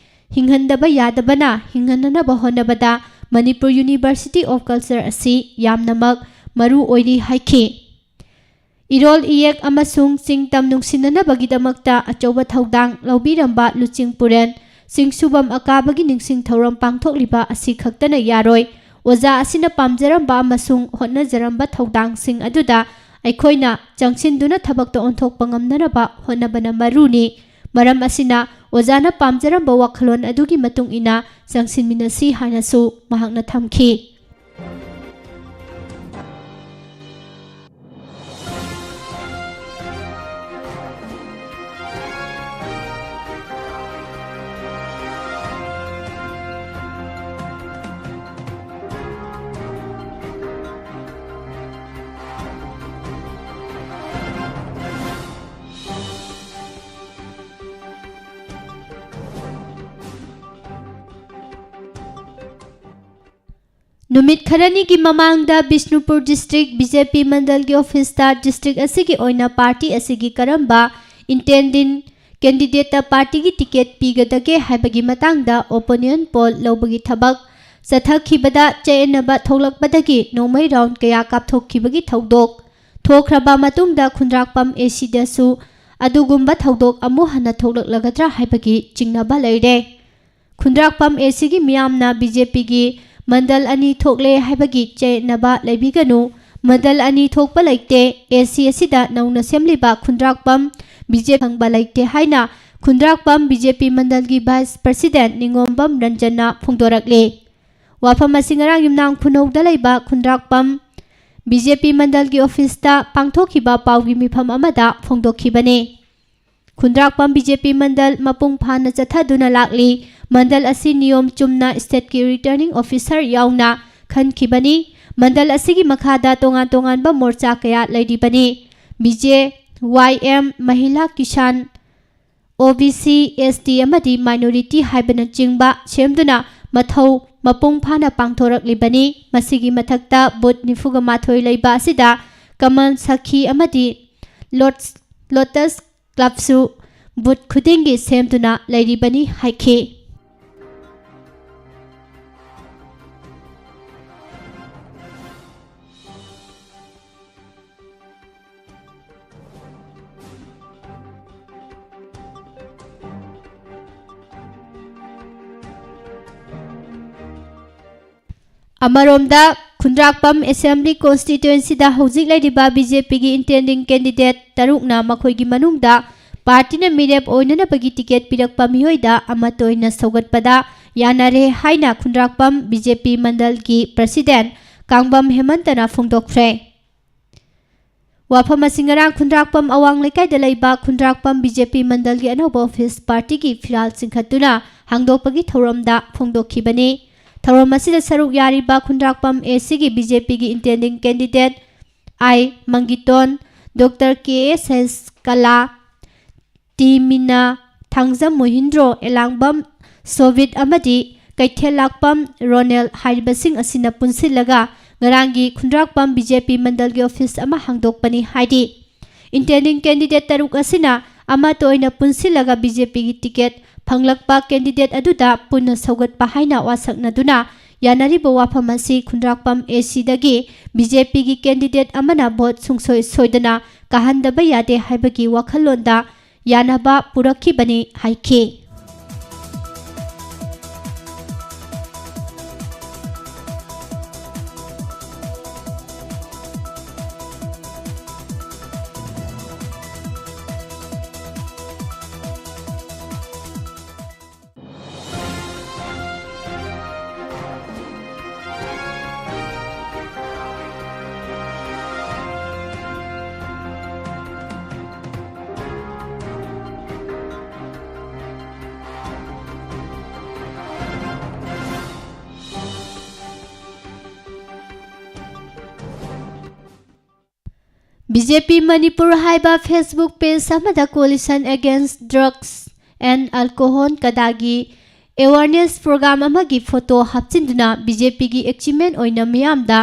ꯍꯤꯡꯍꯟꯗꯕ ꯌꯥꯗꯕꯅ ꯍꯤꯡꯍꯟꯅꯅꯕ ꯍꯣꯠꯅꯕꯗ Manipur University of Culture ꯑꯁꯤ ꯌꯥꯝꯅꯃꯛ ꯃꯔꯨ ꯑꯣꯏꯔꯤ ꯍꯥꯏꯈꯤ꯫ ꯏꯔꯣꯜ ꯏꯌꯦꯛ ꯑꯃꯁꯨꯡ ꯆꯤꯡ ꯇꯝ ꯅꯨꯡꯁꯤꯅꯅꯕꯒꯤꯗꯃꯛꯇ ꯑꯆꯧꯕ ꯊꯧꯗꯥꯡ ꯂꯧꯕꯤꯔꯝꯕ ꯂꯨꯆꯤꯡ ꯄꯨꯔꯦꯟ ꯆꯤꯡꯁꯨꯕꯝ ꯑꯀꯥꯕꯒꯤ ꯅꯤꯡꯁꯤꯡ ꯊꯧꯔꯝ ꯄꯥꯡꯊꯣꯛꯂꯤꯕ ꯑꯁꯤ ꯈꯛꯇꯅ ꯌꯥꯔꯣꯏ꯫ ꯑꯣꯖꯥ ꯑꯁꯤꯅ ꯄꯥꯝꯖꯔꯝꯕ ꯑꯃꯁꯨꯡ ꯍꯣꯠꯅꯖꯔꯝꯕ ꯊꯧꯗꯥꯡꯁꯤꯡ ꯑꯗꯨꯗ ꯑꯩꯈꯣꯏꯅ ꯆꯪꯁꯤꯟꯗꯨꯅ ꯊꯕꯛꯇ ꯑꯣꯟꯊꯣꯛꯄ ꯉꯝꯅꯅꯕ ꯍꯣꯠꯅꯕꯅ ꯃꯔꯨꯅꯤ꯫ ꯃꯔꯝ ꯑꯁꯤꯅ ꯑꯣꯖꯥꯅ ꯄꯥꯝꯖꯔꯝꯕ ꯋꯥꯈꯜꯂꯣꯟ ꯑꯗꯨꯒꯤ ꯃꯇꯨꯡ ꯏꯟꯅ ꯆꯪꯁꯤꯟꯃꯤꯟꯅꯁꯤ ꯍꯥꯏꯅꯁꯨ ꯃꯍꯥꯛꯅ ꯊꯝꯈꯤ꯫ ꯅꯨꯃꯤꯠ ꯈꯔꯅꯤꯒꯤ ꯃꯃꯥꯡꯗ Bishnupur district B J P ꯃꯟꯗꯜꯒꯤ office ꯇ district ꯑꯁꯤꯒꯤ ꯑꯣꯏꯅ party ꯑꯁꯤꯒꯤ ꯀꯔꯝꯕ intending candidate ꯇ party ꯒꯤ ticket ꯄꯤꯒꯗꯒꯦ ꯍꯥꯏꯕꯒꯤ ꯃꯇꯥꯡꯗ opinion poll ꯂꯧꯕꯒꯤ ꯊꯕꯛ ꯆꯠꯊꯈꯤꯕꯗ ꯆꯌꯦꯠꯅꯕ ꯊꯣꯛꯂꯛꯄꯗꯒꯤ ꯅꯣꯡꯃꯩ round ꯀꯌꯥ ꯀꯥꯞꯊꯣꯛꯈꯤꯕꯒꯤ ꯊꯧꯗꯣꯛ ꯊꯣꯛꯈ꯭ꯔꯕ ꯃꯇꯨꯡꯗ ꯈꯨꯟꯗ꯭ꯔꯥꯛꯄꯝ A C ꯗꯁꯨ ꯑꯗꯨꯒꯨꯝꯕ ꯊꯧꯗꯣꯛ ꯑꯃꯨꯛ ꯍꯟꯅ ꯊꯣꯛꯂꯛꯂꯒꯗ꯭ꯔꯥ ꯍꯥꯏꯕꯒꯤ ꯆꯤꯡꯅꯕ ꯂꯩꯔꯦ꯫ ꯈꯨꯟꯗ꯭ꯔꯥꯛꯄꯝ ꯑꯦ ꯁꯤꯒꯤ ꯃꯤꯌꯥꯝꯅ ꯕꯤ ꯖꯦ ꯄꯤꯒꯤ ꯃꯟꯗꯜ ꯑꯅꯤ ꯊꯣꯛꯂꯦ ꯍꯥꯏꯕꯒꯤ ꯆꯦꯠꯅꯕ ꯂꯩꯕꯤꯒꯅꯨ꯫ ꯃꯟꯗꯜ ꯑꯅꯤ ꯊꯣꯛꯄ ꯂꯩꯇꯦ꯫ ꯑꯦ ꯁꯤ ꯑꯁꯤꯗ ꯅꯧꯅ ꯁꯦꯝꯂꯤꯕ ꯈꯨꯟꯗ꯭ꯔꯥꯛꯄꯝ ꯕꯤ ꯖꯦ ꯄꯤ ꯐꯪꯕ ꯂꯩꯇꯦ ꯍꯥꯏꯅ ꯈꯨꯟꯗ꯭ꯔꯥꯛꯄꯝ ꯕꯤ ꯖꯦ ꯄꯤ ꯃꯟꯗꯜꯒꯤ ꯚꯥꯏꯁ ꯄ꯭ꯔꯁꯤꯗꯦꯟꯠ ꯅꯤꯉꯣꯝꯕꯝ ꯔꯟꯖꯟꯅ ꯐꯣꯡꯗꯣꯔꯛꯂꯤ꯫ ꯋꯥꯐꯝ ꯑꯁꯤ ꯉꯔꯥꯡ ꯌꯨꯝꯅꯥꯝ ꯈꯨꯅꯧꯗ ꯂꯩꯕ ꯈꯨꯟꯗ꯭ꯔꯥꯛꯄꯝ ꯕꯤ ꯖꯦ ꯄꯤ ꯃꯟꯗꯜꯒꯤ ꯑꯣꯐꯤꯁꯇ ꯄꯥꯡꯊꯣꯛꯈꯤꯕ ꯄꯥꯎꯒꯤ ꯃꯤꯐꯝ ꯑꯃꯗ ꯐꯣꯡꯗꯣꯛꯈꯤꯕꯅꯤ꯫ ꯈꯨꯟꯗ꯭ꯔꯥꯛꯄꯝ ꯕꯤ ꯖꯦ ꯄꯤ ꯃꯟꯗꯜ ꯃꯄꯨꯡ ꯐꯥꯅ ꯆꯠꯊꯗꯨꯅ ꯂꯥꯛꯂꯤ꯫ ꯃꯟꯗꯜ ꯑꯁꯤ ꯅꯤꯌꯣꯝ ꯆꯨꯝꯅ ꯁ꯭ꯇꯦꯠꯀꯤ ꯔꯤꯇꯔꯅꯤꯡ ꯑꯣꯐꯤꯁꯔ ꯌꯥꯎꯅ ꯈꯟꯈꯤꯕꯅꯤ꯫ ꯃꯟꯗꯜ ꯑꯁꯤꯒꯤ ꯃꯈꯥꯗ ꯇꯣꯉꯥꯟ ꯇꯣꯉꯥꯟꯕ ꯃꯣꯔꯆꯥ ꯀꯌꯥ ꯂꯩꯔꯤꯕꯅꯤ꯫ ꯕꯤ ꯖꯦ ꯋꯥꯏ ꯑꯦꯝ, ꯃꯍꯤꯂꯥ ꯀꯤꯁꯥꯟ, ꯑꯣ ꯕꯤ ꯁꯤ, ꯑꯦꯁ ꯇꯤ ꯑꯃꯗꯤ ꯃꯥꯏꯅꯣꯔꯤꯇꯤ ꯍꯥꯏꯕꯅꯆꯤꯡꯕ ꯁꯦꯝꯗꯨꯅ ꯃꯊꯧ ꯃꯄꯨꯡ ꯐꯥꯅ ꯄꯥꯡꯊꯣꯔꯛꯂꯤꯕꯅꯤ꯫ ꯃꯁꯤꯒꯤ ꯃꯊꯛꯇ ꯕꯨꯊ ꯅꯤꯐꯨꯒ ꯃꯥꯊꯣꯏ ꯂꯩꯕ ꯑꯁꯤꯗ ꯀꯃꯜ ꯁꯈꯤ ꯑꯃꯗꯤ ꯂꯣꯠꯁ-, ꯂꯣꯇꯁ ꯀ꯭ꯂꯕꯁꯨ ꯕꯨꯊ ꯈꯨꯗꯤꯡꯒꯤ ꯁꯦꯝꯗꯨꯅ ꯂꯩꯔꯤꯕꯅꯤ ꯍꯥꯏꯈꯤ꯫ ꯑꯃꯔꯣꯝꯗ, ꯈꯨꯟꯗ꯭ꯔꯥꯛꯄꯝ ꯑꯦꯁꯦꯝꯕ꯭ꯂꯤ ꯀꯣꯟꯁꯇꯤꯇ꯭ꯋꯦꯟꯁꯤꯗ ꯍꯧꯖꯤꯛ ꯂꯩꯔꯤꯕ ꯕꯤ ꯖꯦ ꯄꯤꯒꯤ ꯏꯟꯇꯦꯟꯗꯤꯡ ꯀꯦꯟꯗꯤꯗꯦꯠ ꯇꯔꯨꯛꯅ ꯃꯈꯣꯏꯒꯤ ꯃꯅꯨꯡꯗ ꯄꯥꯔꯇꯤꯅ ꯃꯤꯔꯦꯞ ꯑꯣꯏꯅꯅꯕꯒꯤ ꯇꯤꯀꯦꯠ ꯄꯤꯔꯛꯄ ꯃꯤꯑꯣꯏꯗ ꯑꯃꯠꯇ ꯑꯣꯏꯅ ꯁꯧꯒꯠꯄꯗ ꯌꯥꯅꯔꯦ ꯍꯥꯏꯅ ꯈꯨꯟꯗ꯭ꯔꯥꯛꯄꯝ ꯕꯤ ꯖꯦ ꯄꯤ ꯃꯟꯗꯜꯒꯤ ꯄ꯭ꯔꯁꯤꯗꯦꯟꯠ ꯀꯥꯡꯕꯝ ꯍꯦꯃꯟꯇꯅ ꯐꯣꯡꯗꯣꯛꯈ꯭ꯔꯦ꯫ ꯋꯥꯐꯝ ꯑꯁꯤ ꯉꯔꯥꯡ ꯈꯨꯟꯗ꯭ꯔꯥꯛꯄꯝ ꯑꯋꯥꯡ ꯂꯩꯀꯥꯏꯗ ꯂꯩꯕ ꯈꯨꯟꯗ꯭ꯔꯥꯛꯄꯝ ꯕꯤ ꯖꯦ ꯄꯤ ꯃꯟꯗꯜꯒꯤ ꯑꯅꯧꯕ ꯑꯣꯐꯤꯁ ꯄꯥꯔꯇꯤꯒꯤ ꯐꯤꯔꯥꯜ ꯆꯤꯡꯈꯠꯇꯨꯅ ꯍꯥꯡꯗꯣꯛꯄꯒꯤ ꯊꯧꯔꯝꯗ ꯐꯣꯡꯗꯣꯛꯈꯤꯕꯅꯤ꯫ ꯊꯧꯔꯝ ꯑꯁꯤꯗ ꯁꯔꯨꯛ ꯌꯥꯔꯤꯕ ꯈꯨꯟꯗ꯭ꯔꯥꯛꯄꯝ ꯑꯦ ꯁꯤꯒꯤ ꯕꯤ ꯖꯦ ꯄꯤꯒꯤ intending candidate I ꯃꯪꯒꯤꯇꯣꯟ, doctor K A ꯁꯁꯤꯀꯂꯥ, T ꯃꯤꯅꯥ, ꯊꯥꯡꯖꯝ ꯃꯣꯍꯤꯟꯗ꯭ꯔꯣ, ꯑꯦꯂꯥꯡꯕꯝ ꯁꯣꯚꯤꯠ ꯑꯃꯗꯤ ꯀꯩꯊꯦꯜ ꯂꯥꯛꯄꯝ ꯔꯣꯅꯦꯜ ꯍꯥꯏꯔꯤꯕꯁꯤꯡ ꯑꯁꯤꯅ ꯄꯨꯟꯁꯤꯜꯂꯒ ꯉꯔꯥꯡꯒꯤ ꯈꯨꯟꯗ꯭ꯔꯥꯛꯄꯝ ꯕꯤ ꯖꯦ ꯄꯤ ꯃꯟꯗꯜꯒꯤ ꯑꯣꯐꯤꯁ ꯑꯃ ꯍꯥꯡꯗꯣꯛꯄꯅꯤ ꯍꯥꯏꯔꯤ꯫ ꯏꯟꯇꯦꯟꯗꯤꯡ ꯀꯦꯟꯗꯤꯗꯦꯠ ꯇꯔꯨꯛ ꯑꯁꯤꯅ ꯑꯃꯠꯇ ꯑꯣꯏꯅ ꯄꯨꯟꯁꯤꯜꯂꯒ ꯕꯤ ꯖꯦ ꯄꯤꯒꯤ ꯇꯤꯀꯦꯠ ꯐꯪꯂꯛꯄ ꯀꯦꯟꯗꯤꯗꯦꯠ ꯑꯗꯨꯗ ꯄꯨꯟꯅ ꯁꯧꯒꯠꯄ ꯍꯥꯏꯅ ꯋꯥꯁꯛꯅꯗꯨꯅ ꯌꯥꯅꯔꯤꯕ ꯋꯥꯐꯝ ꯑꯁꯤ ꯈꯨꯟꯗ꯭ꯔꯥꯛꯄꯝ ꯑꯦ ꯁꯤꯗꯒꯤ ꯕꯤ ꯖꯦ ꯄꯤꯒꯤ ꯀꯦꯟꯗꯤꯗꯦꯠ ꯑꯃꯅ ꯚꯣꯠ ꯁꯨꯡꯁꯣꯏ ꯁꯣꯏꯗꯅ ꯀꯥꯍꯟꯗꯕ ꯌꯥꯗꯦ ꯍꯥꯏꯕꯒꯤ ꯋꯥꯈꯜꯂꯣꯟꯗ ꯌꯥꯅꯕ ꯄꯨꯔꯛꯈꯤꯕꯅꯤ ꯍꯥꯏꯈꯤ꯫ ꯕꯤ ꯖꯦ ꯄꯤ ꯃꯅꯤꯄꯨꯔ ꯍꯥꯏꯕ Facebook page ꯑꯃꯗ Coalition Against Drugs and Alcohol, ꯀꯗꯥꯒꯤ awareness program ꯑꯃꯒꯤ photo ꯍꯥꯞꯆꯤꯟꯗꯨꯅ ꯕꯤ ꯖꯦ ꯄꯤꯒꯤ achievement ꯑꯣꯏꯅ ꯃꯤꯌꯥꯝꯗ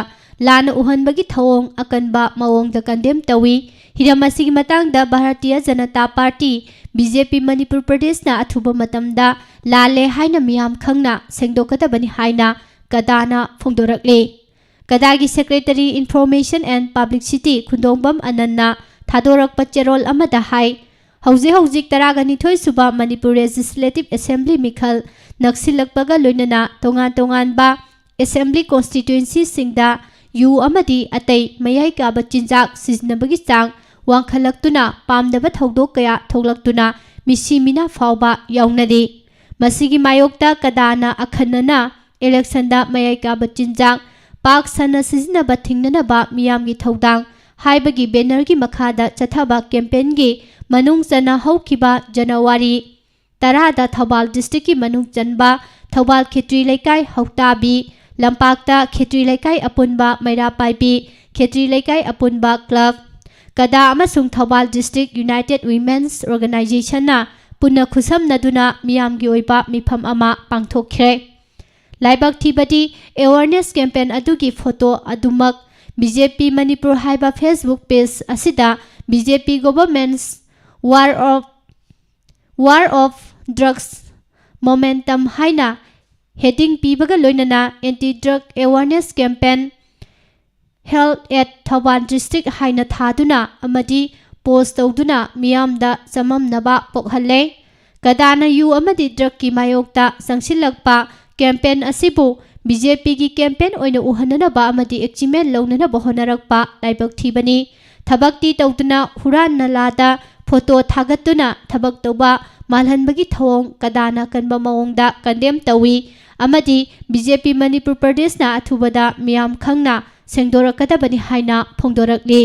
ꯂꯥꯟꯅ ꯎꯍꯟꯕꯒꯤ ꯊꯧꯑꯣꯡ ꯑꯀꯟꯕ ꯃꯑꯣꯡꯗ condemn ꯇꯧꯏ꯫ ꯍꯤꯔꯝ ꯑꯁꯤꯒꯤ ꯃꯇꯥꯡꯗ Bharatiya Janata party, B J ꯄꯤ ꯃꯅꯤꯄꯨꯔ ꯄ꯭ꯔꯗꯦꯁꯅ ꯑꯊꯨꯕ ꯃꯇꯝꯗ ꯂꯥꯜꯂꯦ ꯍꯥꯏꯅ ꯃꯤꯌꯥꯝ ꯈꯪꯅ ꯁꯦꯡꯗꯣꯛꯀꯗꯕꯅꯤ ꯍꯥꯏꯅ ꯀꯗꯥꯅ ꯐꯣꯡꯗꯣꯔꯛꯂꯤ꯫ ꯀꯗꯥꯒꯤ Secretary Information and Publicity ꯈꯨꯟꯗꯣꯡꯕꯝ ꯑꯅꯟꯅ ꯊꯥꯗꯣꯔꯛꯄ ꯆꯦꯔꯣꯜ ꯑꯃꯗ ꯍꯥꯏ, ꯍꯧꯖꯤꯛ ꯍꯧꯖꯤꯛ ꯇꯔꯥꯒ ꯅꯤꯊꯣꯏ ꯁꯨꯕ ꯃꯅꯤꯄꯨꯔ Legislative Assembly ꯃꯤꯈꯜ ꯅꯛꯁꯤꯜꯂꯛꯄꯒ ꯂꯣꯏꯅꯅ ꯇꯣꯉꯥꯟ ꯇꯣꯉꯥꯟꯕ Assembly constituencyꯁꯤꯡꯗ ꯌꯨ ꯑꯃꯗꯤ ꯑꯇꯩ ꯃꯌꯥꯏ ꯀꯥꯕ ꯆꯤꯟꯖꯥꯛ ꯁꯤꯖꯤꯟꯅꯕꯒꯤ ꯆꯥꯡ ꯋꯥꯡꯈꯠꯂꯛꯇꯨꯅ ꯄꯥꯝꯗꯕ ꯊꯧꯗꯣꯛ ꯀꯌꯥ ꯊꯣꯛꯂꯛꯇꯨꯅ ꯃꯤꯁꯤ ꯃꯤꯅꯥ ꯐꯥꯎꯕ ꯌꯥꯎꯅꯔꯤ꯫ ꯃꯁꯤꯒꯤ ꯃꯥꯌꯣꯛꯇ ꯀꯗꯥꯅ ꯑꯈꯟꯅꯅ electionꯗ ꯃꯌꯥꯏ ꯀꯥꯕ ꯆꯤꯟꯖꯥꯛ ꯄꯥꯛ ꯁꯟꯅ ꯁꯤꯖꯤꯟꯅꯕ ꯊꯤꯡꯅꯅꯕ ꯃꯤꯌꯥꯝꯒꯤ ꯊꯧꯗꯥꯡ ꯍꯥꯏꯕꯒꯤ bannerꯒꯤ ꯃꯈꯥꯗ ꯆꯠꯊꯕ campaignꯒꯤ ꯃꯅꯨꯡ ꯆꯟꯅ ꯍꯧꯈꯤꯕ ꯖꯅꯋꯥꯔꯤ ꯇꯔꯥꯗ ꯊꯧꯕꯥꯜ districtꯀꯤ ꯃꯅꯨꯡ ꯆꯟꯕ ꯊꯧꯕꯥꯜ ꯈꯦꯇ꯭ꯔꯤ ꯂꯩꯀꯥꯏ ꯍꯧꯇꯥꯕꯤ, ꯂꯝꯄꯥꯛꯇ ꯈꯦꯇ꯭ꯔꯤ ꯂꯩꯀꯥꯏ ꯑꯄꯨꯟꯕ ꯃꯩꯔꯥ ꯄꯥꯏꯕꯤ, ꯈꯦꯇ꯭ꯔꯤ ꯂꯩꯀꯥꯏ ꯑꯄꯨꯟꯕ club, ꯀꯗꯥ ꯑꯃꯁꯨꯡ ꯊꯧꯕꯥꯜ District United Women's Organizationꯅ ꯄꯨꯟꯅ ꯈꯨꯠꯁꯝꯅꯗꯨꯅ ꯃꯤꯌꯥꯝꯒꯤ ꯑꯣꯏꯕ ꯃꯤꯐꯝ ꯑꯃ ꯄꯥꯡꯊꯣꯛꯈ꯭ꯔꯦ꯫ ꯂꯥꯏꯕꯛ ꯊꯤꯕꯗꯤ, awareness campaign ꯑꯗꯨꯒꯤ photo ꯑꯗꯨꯃꯛ ꯕꯤ ꯖꯦ ꯄꯤ ꯃꯅꯤꯄꯨꯔ ꯍꯥꯏꯕ Facebook page ꯑꯁꯤꯗ B J P government's war of, war of drugs momentum ꯍꯥꯏꯅ heading ꯄꯤꯕꯒ ꯂꯣꯏꯅꯅ Anti Drug Awareness Campaign Health at Thoubal District ꯍꯥꯏꯅ ꯊꯥꯗꯨꯅ ꯑꯃꯗꯤ post ꯇꯧꯗꯨꯅ ꯃꯤꯌꯥꯝꯗ ꯆꯃꯝꯅꯕ ꯄꯣꯛꯍꯜꯂꯦ꯫ ꯀꯗꯥꯅ ꯌꯨ ꯑꯃꯗꯤ drugꯀꯤ ꯃꯥꯌꯣꯛꯇ ꯆꯪꯁꯤꯜꯂꯛꯄ campaign ꯑꯁꯤꯕꯨ BJPꯒꯤ campaign ꯑꯣꯏꯅ ꯎꯍꯟꯅꯅꯕ ꯑꯃꯗꯤ achievement ꯂꯧꯅꯅꯕ ꯍꯣꯠꯅꯔꯛꯄ ꯂꯥꯏꯕꯛ ꯊꯤꯕꯅꯤ꯫ ꯊꯕꯛꯇꯤ ꯇꯧꯗꯨꯅ ꯍꯨꯔꯥꯟ ꯅꯂꯥꯗ photo ꯊꯥꯒꯠꯇꯨꯅ ꯊꯕꯛ ꯇꯧꯕ ꯃꯥꯜꯍꯟꯕꯒꯤ ꯊꯧꯑꯣꯡ ꯀꯗꯥꯅ ꯀꯟꯕ ꯃꯑꯣꯡꯗ condemn ꯇꯧꯏ ꯑꯃꯗꯤ BJP ꯃꯅꯤꯄꯨꯔ ꯄ꯭ꯔꯗꯦꯁꯅ ꯑꯊꯨꯕꯗ ꯃꯤꯌꯥꯝ ꯈꯪꯅ ꯁꯦꯡꯗꯣꯔꯛꯀꯗꯕꯅꯤ ꯍꯥꯏꯅ ꯐꯣꯡꯗꯣꯔꯛꯂꯤ꯫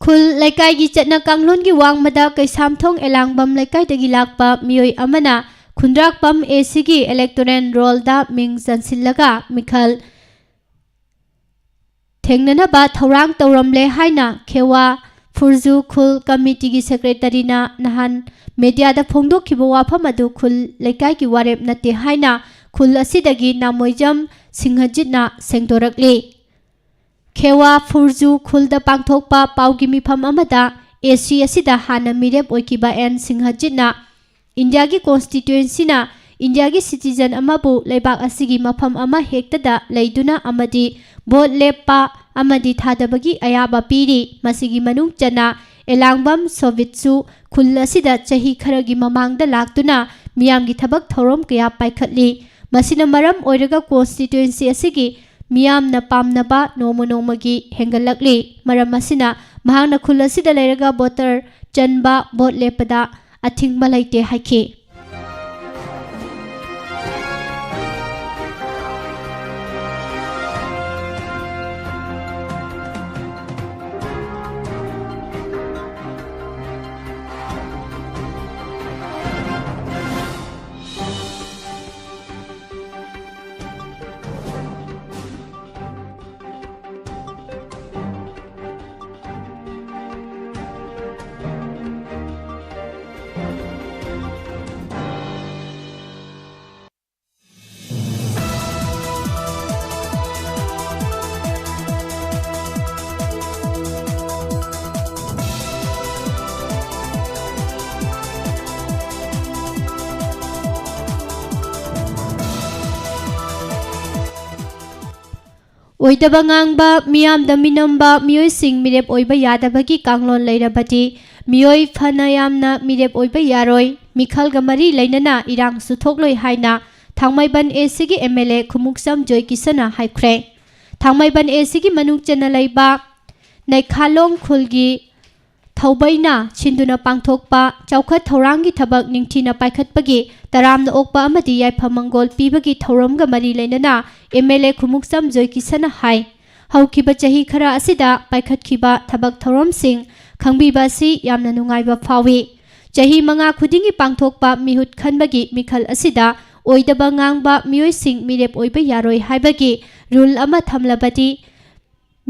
ꯈꯨꯜ ꯂꯩꯀꯥꯏꯒꯤ ꯆꯠꯅ ꯀꯥꯡꯂꯣꯟꯒꯤ ꯋꯥꯡꯃꯗ ꯀꯩꯁꯥꯝꯊꯣꯡ ꯑꯦꯂꯥꯡꯕꯝ ꯂꯩꯀꯥꯏꯗꯒꯤ ꯂꯥꯛꯄ ꯃꯤꯑꯣꯏ ꯑꯃꯅ ꯈꯨꯟꯗ꯭ꯔꯥꯛꯄꯝ ACꯒꯤ electoral rollꯗ ꯃꯤꯡ ꯆꯟꯁꯤꯜꯂꯒ ꯃꯤꯈꯜ ꯊꯦꯡꯅꯅꯕ ꯊꯧꯔꯥꯡ ꯇꯧꯔꯝꯂꯦ ꯍꯥꯏꯅ ꯈꯦꯋꯥ ꯐꯨꯔꯖꯨ ꯈꯨꯜ committeeꯒꯤ secretaryꯅ ꯅꯍꯥꯟ mediaꯗ ꯐꯣꯡꯗꯣꯛꯈꯤꯕ ꯋꯥꯐꯝ ꯑꯗꯨ ꯈꯨꯜ ꯂꯩꯀꯥꯏꯒꯤ ꯋꯥꯔꯦꯞ ꯅꯠꯇꯦ ꯍꯥꯏꯅ ꯈꯨꯜ ꯑꯁꯤꯗꯒꯤ ꯅꯥꯃꯣꯏꯖꯝ ꯁꯤꯡꯍꯖꯤꯠꯅ ꯁꯦꯡꯗꯣꯔꯛꯂꯤ꯫ ꯈꯦꯋꯥ ꯐꯨꯔꯖꯨ ꯈꯨꯜꯗ ꯄꯥꯡꯊꯣꯛꯄ ꯄꯥꯎꯒꯤ ꯃꯤꯐꯝ ꯑꯃꯗ AC ꯑꯁꯤꯗ ꯍꯥꯟꯅ ꯃꯤꯔꯦꯞ ꯑꯣꯏꯈꯤꯕ ꯑꯦꯟ ꯁꯤꯡꯍꯖꯤꯠꯅ ꯏꯟꯗꯤꯌꯥꯒꯤ constituencyꯅ ꯏꯟꯗꯤꯌꯥꯒꯤ citizen ꯑꯃꯕꯨ ꯂꯩꯕꯥꯛ ꯑꯁꯤꯒꯤ ꯃꯐꯝ ꯑꯃ ꯍꯦꯛꯇꯗ ꯂꯩꯗꯨꯅ ꯑꯃꯗꯤ vote ꯂꯦꯞꯄ ꯑꯃꯗꯤ ꯊꯥꯗꯕꯒꯤ ꯑꯌꯥꯕ ꯄꯤꯔꯤ꯫ ꯃꯁꯤꯒꯤ ꯃꯅꯨꯡ ꯆꯟꯅ ꯑꯦꯂꯥꯡꯕꯝ ꯁꯣꯚꯤꯠꯁꯨ ꯈꯨꯜ ꯑꯁꯤꯗ ꯆꯍꯤ ꯈꯔꯒꯤ ꯃꯃꯥꯡꯗ ꯂꯥꯛꯇꯨꯅ ꯃꯤꯌꯥꯝꯒꯤ ꯊꯕꯛ ꯊꯧꯔꯝ ꯀꯌꯥ ꯄꯥꯏꯈꯠꯂꯤ꯫ ꯃꯁꯤꯅ ꯃꯔꯝ ꯑꯣꯏꯔꯒ constituency ꯑꯁꯤꯒꯤ ꯃꯤꯌꯥꯝꯅ ꯄꯥꯝꯅꯕ ꯅꯣꯡꯃ ꯅꯣꯡꯃꯒꯤ ꯍꯦꯟꯒꯠꯂꯛꯂꯤ꯫ ꯃꯔꯝ ꯑꯁꯤꯅ ꯃꯍꯥꯛꯅ ꯈꯨꯜ ꯑꯁꯤꯗ ꯂꯩꯔꯒ voter ꯆꯟꯕ, vote ꯂꯦꯞꯄꯗ ꯑꯊꯤꯡꯕ ꯂꯩꯇꯦ ꯍꯥꯏꯈꯤ꯫ ꯑꯣꯏꯗꯕ ꯉꯥꯡꯕ, ꯃꯤꯌꯥꯝꯗ ꯃꯤꯅꯝꯕ ꯃꯤꯑꯣꯏꯁꯤꯡ ꯃꯤꯔꯦꯞ ꯑꯣꯏꯕ ꯌꯥꯗꯕꯒꯤ ꯀꯥꯡꯂꯣꯟ ꯂꯩꯔꯕꯗꯤ ꯃꯤꯑꯣꯏ ꯐꯅ ꯌꯥꯝꯅ ꯃꯤꯔꯦꯞ ꯑꯣꯏꯕ ꯌꯥꯔꯣꯏ꯫ ꯃꯤꯈꯜꯒ ꯃꯔꯤ ꯂꯩꯅꯅ ꯏꯔꯥꯡꯁꯨ ꯊꯣꯛꯂꯣꯏ ꯍꯥꯏꯅ ꯊꯥꯡꯃꯩꯕꯟ ꯑꯦ ꯁꯤꯒꯤ ꯑꯦꯝ ꯑꯦꯜ ꯑꯦ ꯈꯨꯃꯨꯛꯆꯝ ꯖꯣꯏꯀꯤꯁꯟꯅ ꯍꯥꯏꯈ꯭ꯔꯦ꯫ ꯊꯥꯡꯃꯩꯕꯟ ꯑꯦ ꯁꯤꯒꯤ ꯃꯅꯨꯡ ꯆꯟꯅ ꯂꯩꯕ ꯅꯩꯈꯥꯂꯣꯡ ꯈꯨꯜꯒꯤ ꯊꯧꯕꯩꯅ ꯁꯤꯟꯗꯨꯅ ꯄꯥꯡꯊꯣꯛꯄ ꯆꯥꯎꯈꯠ ꯊꯧꯔꯥꯡꯒꯤ ꯊꯕꯛ ꯅꯤꯡꯊꯤꯅ ꯄꯥꯏꯈꯠꯄꯒꯤ ꯇꯔꯥꯝꯅ ꯑꯣꯛꯄ ꯑꯃꯗꯤ ꯌꯥꯏꯐ ꯃꯪꯒꯣꯜ ꯄꯤꯕꯒꯤ ꯊꯧꯔꯝꯒ ꯃꯔꯤ ꯂꯩꯅꯅ ꯑꯦꯝ ꯑꯦꯜ ꯑꯦ ꯈꯨꯃꯨꯛꯆꯝ ꯖꯣꯏꯀꯤꯁꯟꯅ ꯍꯥꯏ, ꯍꯧꯈꯤꯕ ꯆꯍꯤ ꯈꯔ ꯑꯁꯤꯗ ꯄꯥꯏꯈꯠꯈꯤꯕ ꯊꯕꯛ ꯊꯧꯔꯝꯁꯤꯡ ꯈꯪꯕꯤꯕ ꯑꯁꯤ ꯌꯥꯝꯅ ꯅꯨꯡꯉꯥꯏꯕ ꯐꯥꯎꯏ꯫ ꯆꯍꯤ ꯃꯉꯥ ꯈꯨꯗꯤꯡꯒꯤ ꯄꯥꯡꯊꯣꯛꯄ ꯃꯤꯍꯨꯠ ꯈꯟꯕꯒꯤ ꯃꯤꯈꯜ ꯑꯁꯤꯗ ꯑꯣꯏꯗꯕ ꯉꯥꯡꯕ ꯃꯤꯑꯣꯏꯁꯤꯡ ꯃꯤꯔꯦꯞ ꯑꯣꯏꯕ ꯌꯥꯔꯣꯏ ꯍꯥꯏꯕꯒꯤ ꯔꯨꯜ ꯑꯃ ꯊꯝꯂꯕꯗꯤ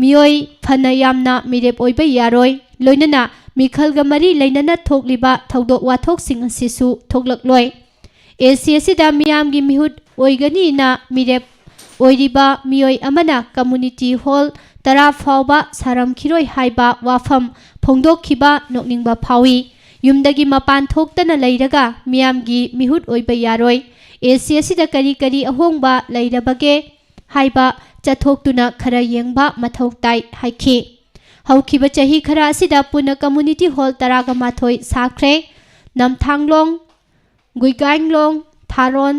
ꯃꯤꯑꯣꯏ ꯐꯅ ꯌꯥꯝꯅ ꯃꯤꯔꯦꯞ ꯑꯣꯏꯕ ꯌꯥꯔꯣꯏ꯫ ꯂꯣꯏꯅꯅ ꯃꯤꯈꯜꯒ ꯃꯔꯤ ꯂꯩꯅꯅ ꯊꯣꯛꯂꯤꯕ ꯊꯧꯗꯣꯛ ꯋꯥꯊꯣꯛꯁꯤꯡ ꯑꯁꯤꯁꯨ ꯊꯣꯛꯂꯛꯂꯣꯏ꯫ ꯑꯦ ꯁꯤ ꯑꯁꯤꯗ ꯃꯤꯌꯥꯝꯒꯤ ꯃꯤꯍꯨꯠ ꯑꯣꯏꯒꯅꯤꯅ ꯃꯤꯔꯦꯞ ꯑꯣꯏꯔꯤꯕ ꯃꯤꯑꯣꯏ ꯑꯃꯅ ꯀꯝꯃꯨꯅꯤꯇꯤ ꯍꯣꯜ ꯇꯔꯥ ꯐꯥꯎꯕ ꯁꯥꯔꯝꯈꯤꯔꯣꯏ ꯍꯥꯏꯕ ꯋꯥꯐꯝ ꯐꯣꯡꯗꯣꯛꯈꯤꯕ ꯅꯣꯛꯅꯤꯡꯕ ꯐꯥꯎꯏ꯫ ꯌꯨꯝꯗꯒꯤ ꯃꯄꯥꯟ ꯊꯣꯛꯇꯅ ꯂꯩꯔꯒ ꯃꯤꯌꯥꯝꯒꯤ ꯃꯤꯍꯨꯠ ꯑꯣꯏꯕ ꯌꯥꯔꯣꯏ꯫ ꯑꯦ ꯁꯤ ꯑꯁꯤꯗ ꯀꯔꯤ ꯀꯔꯤ ꯑꯍꯣꯡꯕ ꯂꯩꯔꯕꯒꯦ ꯍꯥꯏꯕ ꯆꯠꯊꯣꯛꯇꯨꯅ ꯈꯔ ꯌꯦꯡꯕ ꯃꯊꯧ ꯇꯥꯏ ꯍꯥꯏꯈꯤ꯫ ꯍꯧꯈꯤꯕ ꯆꯍꯤ ꯈꯔ ꯑꯁꯤꯗ ꯄꯨꯟꯅ ꯀꯝꯃꯨꯅꯤꯇꯤ ꯍꯣꯜ ꯇꯔꯥꯒ ꯃꯥꯊꯣꯏ ꯁꯥꯈ꯭ꯔꯦ꯫ ꯅꯝꯊꯥꯡꯂꯣꯡ, ꯒꯨꯏꯒꯥꯏꯡꯂꯣꯡ, ꯊꯥꯔꯣꯟ,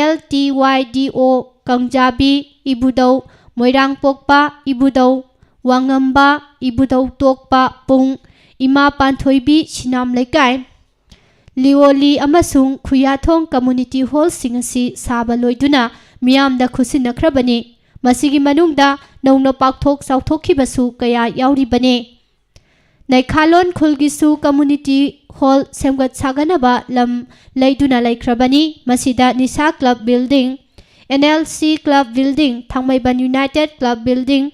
ꯑꯦꯜ ꯇꯤ ꯋꯥꯏ ꯗꯤ ꯑꯣ, ꯀꯪꯖꯥꯕꯤ, ꯏꯕꯨꯙꯧ, ꯃꯣꯏꯔꯥꯡꯄꯣꯛꯄ, ꯏꯕꯨꯙꯧ ꯋꯥꯉꯝꯕ, ꯏꯕꯨꯙꯧ ꯇꯣꯛꯄ, ꯄꯨꯡ, ꯏꯃꯥ ꯄꯥꯟꯊꯣꯏꯕꯤ, ꯁꯤꯅꯥꯝ ꯂꯩꯀꯥꯏ, ꯂꯤꯑꯣꯂꯤ ꯑꯃꯁꯨꯡ ꯈꯨꯌꯥꯊꯣꯡ ꯀꯝꯃꯨꯅꯤꯇꯤ ꯍꯣꯜꯁꯤꯡ ꯑꯁꯤ ꯁꯥꯕ ꯂꯣꯏꯗꯨꯅ ꯃꯤꯌꯥꯝꯗ ꯈꯨꯠꯁꯤꯟꯅꯈ꯭ꯔꯕꯅꯤ꯫ ꯃꯁꯤꯒꯤ ꯃꯅꯨꯡꯗ ꯅꯧꯅ ꯄꯥꯛꯊꯣꯛ ꯆꯥꯎꯊꯣꯛꯈꯤꯕꯁꯨ ꯀꯌꯥ ꯌꯥꯎꯔꯤꯕꯅꯤ꯫ ꯅꯩꯈꯥꯂꯣꯟ ꯈꯨꯜꯒꯤꯁꯨ ꯀꯝꯃꯨꯅꯤꯇꯤ ꯍꯣꯜ ꯁꯦꯝꯒꯠ ꯁꯥꯒꯠꯅꯕ ꯂꯝ ꯂꯩꯗꯨꯅ ꯂꯩꯈ꯭ꯔꯕꯅꯤ꯫ ꯃꯁꯤꯗ Nisha club building, N L C club building, Thangmeiband united club building,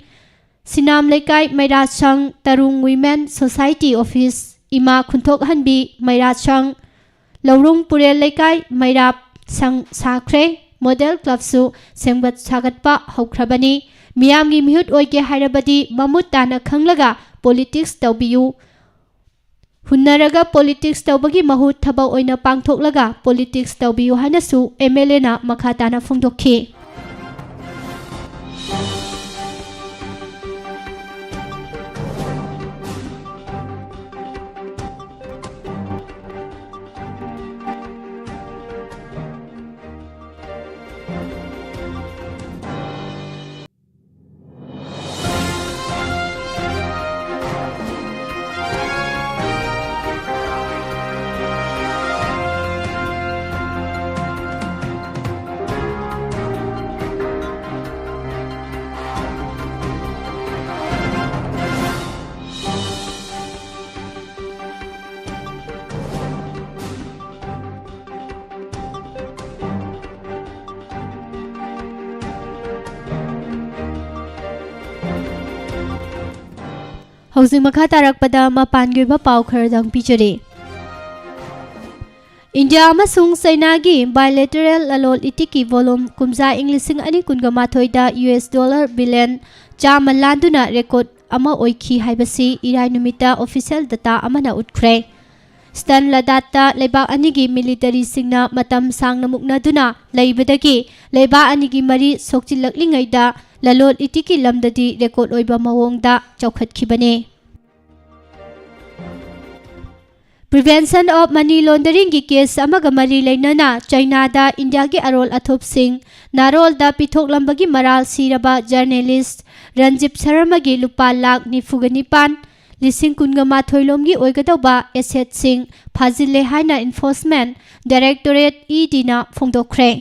Sinam Leikai ꯃꯩꯔꯥꯁꯪ, ꯇꯔꯨꯡ ꯋꯤꯃꯦꯟ ꯁꯣꯁꯥꯏꯇꯤ ꯑꯣꯐꯤꯁ, ꯏꯃꯥ ꯈꯨꯟꯊꯣꯛꯍꯟꯕꯤ ꯃꯩꯔꯥꯁꯪ, ꯂꯧꯔꯨꯡ ꯄꯨꯔꯦꯜ ꯂꯩꯀꯥꯏ ꯃꯩꯔꯥꯞ ꯁꯪ ꯁꯥꯈ꯭ꯔꯦ꯫ ꯃꯣꯗꯦꯜ ꯀ꯭ꯂꯕꯁꯨ ꯁꯦꯝꯒꯠ ꯁꯥꯒꯠꯄ ꯍꯧꯈ꯭ꯔꯕꯅꯤ꯫ ꯃꯤꯌꯥꯝꯒꯤ ꯃꯤꯍꯨꯠ ꯑꯣꯏꯒꯦ ꯍꯥꯏꯔꯕꯗꯤ ꯃꯃꯨꯠ ꯇꯥꯅ ꯈꯪꯂꯒ ꯄꯣꯂꯤꯇꯤꯛꯁ ꯇꯧꯕꯤꯌꯨ꯫ ꯍꯨꯟꯅꯔꯒ ꯄꯣꯂꯤꯇꯤꯛꯁ ꯇꯧꯕꯒꯤ ꯃꯍꯨꯠ ꯊꯕꯛ ꯑꯣꯏꯅ ꯄꯥꯡꯊꯣꯛꯂꯒ ꯄꯣꯂꯤꯇꯤꯛꯁ ꯇꯧꯕꯤꯌꯨ ꯍꯥꯏꯅꯁꯨ ꯑꯦꯝ ꯑꯦꯜ ꯑꯦꯅ ꯃꯈꯥ ꯇꯥꯅ ꯐꯣꯡꯗꯣꯛꯈꯤ꯫ ꯍꯧꯖꯤꯛ ꯃꯈꯥ ꯇꯥꯔꯛꯄꯗ ꯃꯄꯥꯟꯒꯤ ꯑꯣꯏꯕ ꯄꯥꯎ ꯈꯔꯗꯪ ꯄꯤꯖꯔꯤ꯫ ꯏꯟꯗꯤꯌꯥ ꯑꯃꯁꯨꯡ ꯆꯩꯅꯥꯒꯤ bilateral ꯂꯂꯣꯟ ꯏꯇꯤꯛꯀꯤ volume ꯀꯨꯝꯖꯥ ꯏꯪ ꯂꯤꯁꯤꯡ ꯑꯅꯤ ꯀꯨꯟꯒ ꯃꯥꯊꯣꯏꯗ ꯌꯨ ꯑꯦꯁ dollar billion ꯆꯥꯝꯃ ꯂꯥꯟꯗꯨꯅ record ꯑꯃ ꯑꯣꯏꯈꯤ ꯍꯥꯏꯕꯁꯤ ꯏꯔꯥꯏ ꯅꯨꯃꯤꯠꯇ official data ꯑꯃꯅ ꯎꯠꯈ꯭ꯔꯦ꯫ ꯁ꯭ꯇꯟ ꯂꯗꯥꯠꯇ ꯂꯩꯕꯥꯛ ꯑꯅꯤꯒꯤ militaryꯁꯤꯡꯅ ꯃꯇꯝ ꯁꯥꯡꯅ ꯃꯨꯛꯅꯗꯨꯅ ꯂꯩꯕꯗꯒꯤ ꯂꯩꯕꯥꯛ ꯑꯅꯤꯒꯤ ꯃꯔꯤ ꯁꯣꯛꯆꯤꯜꯂꯛꯂꯤꯉꯩꯗ ꯂꯂꯣꯟ ꯏꯇꯤꯛꯀꯤ ꯂꯝꯗꯗꯤ record ꯑꯣꯏꯕ ꯃꯑꯣꯡꯗ ꯆꯥꯎꯈꯠꯈꯤꯕꯅꯤ꯫ Prevention of Money Launderingꯒꯤ case ꯑꯃꯒ ꯃꯔꯤ ꯂꯩꯅꯅ ꯆꯩꯅꯥꯗ ꯏꯟꯗꯤꯌꯥꯒꯤ ꯑꯔꯣꯜ ꯑꯊꯨꯞꯁꯤꯡ ꯅꯥꯔꯣꯜꯗ ꯄꯤꯊꯣꯛꯂꯝꯕꯒꯤ ꯃꯔꯥꯜ ꯁꯤꯔꯕ journalist ꯔꯟꯖꯤꯞ ꯁꯔꯃꯒꯤ ꯂꯨꯄꯥ ꯂꯥꯈ ꯅꯤꯐꯨꯒ ꯅꯤꯄꯥꯟ, ꯂꯤꯁꯤꯡ ꯀꯨꯟꯒ ꯃꯥꯊꯣꯏ ꯂꯣꯝꯒꯤ ꯑꯣꯏꯒꯗꯧꯕ assetꯁꯤꯡ ꯐꯥꯖꯤꯜꯂꯦ ꯍꯥꯏꯅ Enforcement Directorate, EDꯅ ꯐꯣꯡꯗꯣꯛꯈ꯭ꯔꯦ꯫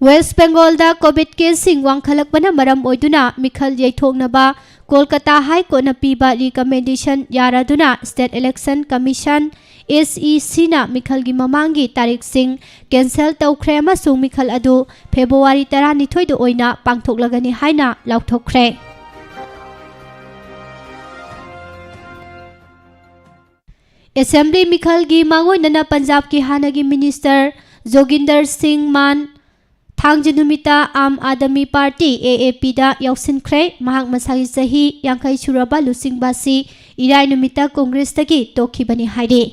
West Bengalꯗ COVID caseꯁꯤꯡ ꯋꯥꯡꯈꯠꯂꯛꯄꯅ ꯃꯔꯝ ꯑꯣꯏꯗꯨꯅ ꯃꯤꯈꯜ ꯌꯩꯊꯣꯛꯅꯕ ꯀꯣꯜꯀꯇꯥ High Courtꯅ ꯄꯤꯕ recommendation ꯌꯥꯔꯗꯨꯅ State Election Commission, SECꯅ ꯃꯤꯈꯜꯒꯤ ꯃꯃꯥꯡꯒꯤ ꯇꯥꯔꯤꯛꯁꯤꯡ cancel ꯇꯧꯈ꯭ꯔꯦ ꯑꯃꯁꯨꯡ ꯃꯤꯈꯜ ꯑꯗꯨ ꯐꯦꯕ꯭ꯔꯨꯋꯥꯔꯤ ꯇꯔꯥꯅꯤꯊꯣꯏꯗ ꯑꯣꯏꯅ ꯄꯥꯡꯊꯣꯛꯂꯒꯅꯤ ꯍꯥꯏꯅ ꯂꯥꯎꯊꯣꯛꯈ꯭ꯔꯦ꯫ Assembly ꯃꯤꯈꯜꯒꯤ ꯃꯥꯡꯑꯣꯏꯅꯅ ꯄꯟꯖꯥꯕꯀꯤ ꯍꯥꯟꯅꯒꯤ minister ꯖꯣꯒꯤꯟꯗꯔ ꯁꯤꯡ ꯃꯥꯟ ꯊꯥꯡꯖ ꯅꯨꯃꯤꯠꯇ ꯑꯥꯝ ꯑꯥꯗꯃꯤ ꯄꯥꯔꯇꯤ, AAPꯗ ꯌꯥꯎꯁꯤꯟꯈ꯭ꯔꯦ꯫ ꯃꯍꯥꯛ ꯃꯁꯥꯒꯤ ꯆꯍꯤ ꯌꯥꯡꯈꯩ ꯁꯨꯔꯕ ꯂꯨꯆꯤꯡꯕ ꯑꯁꯤ ꯏꯔꯥꯏ ꯅꯨꯃꯤꯠꯇ ꯀꯣꯡꯒ꯭ꯔꯦꯁꯇꯒꯤ ꯇꯣꯛꯈꯤꯕꯅꯤ ꯍꯥꯏꯔꯤ꯫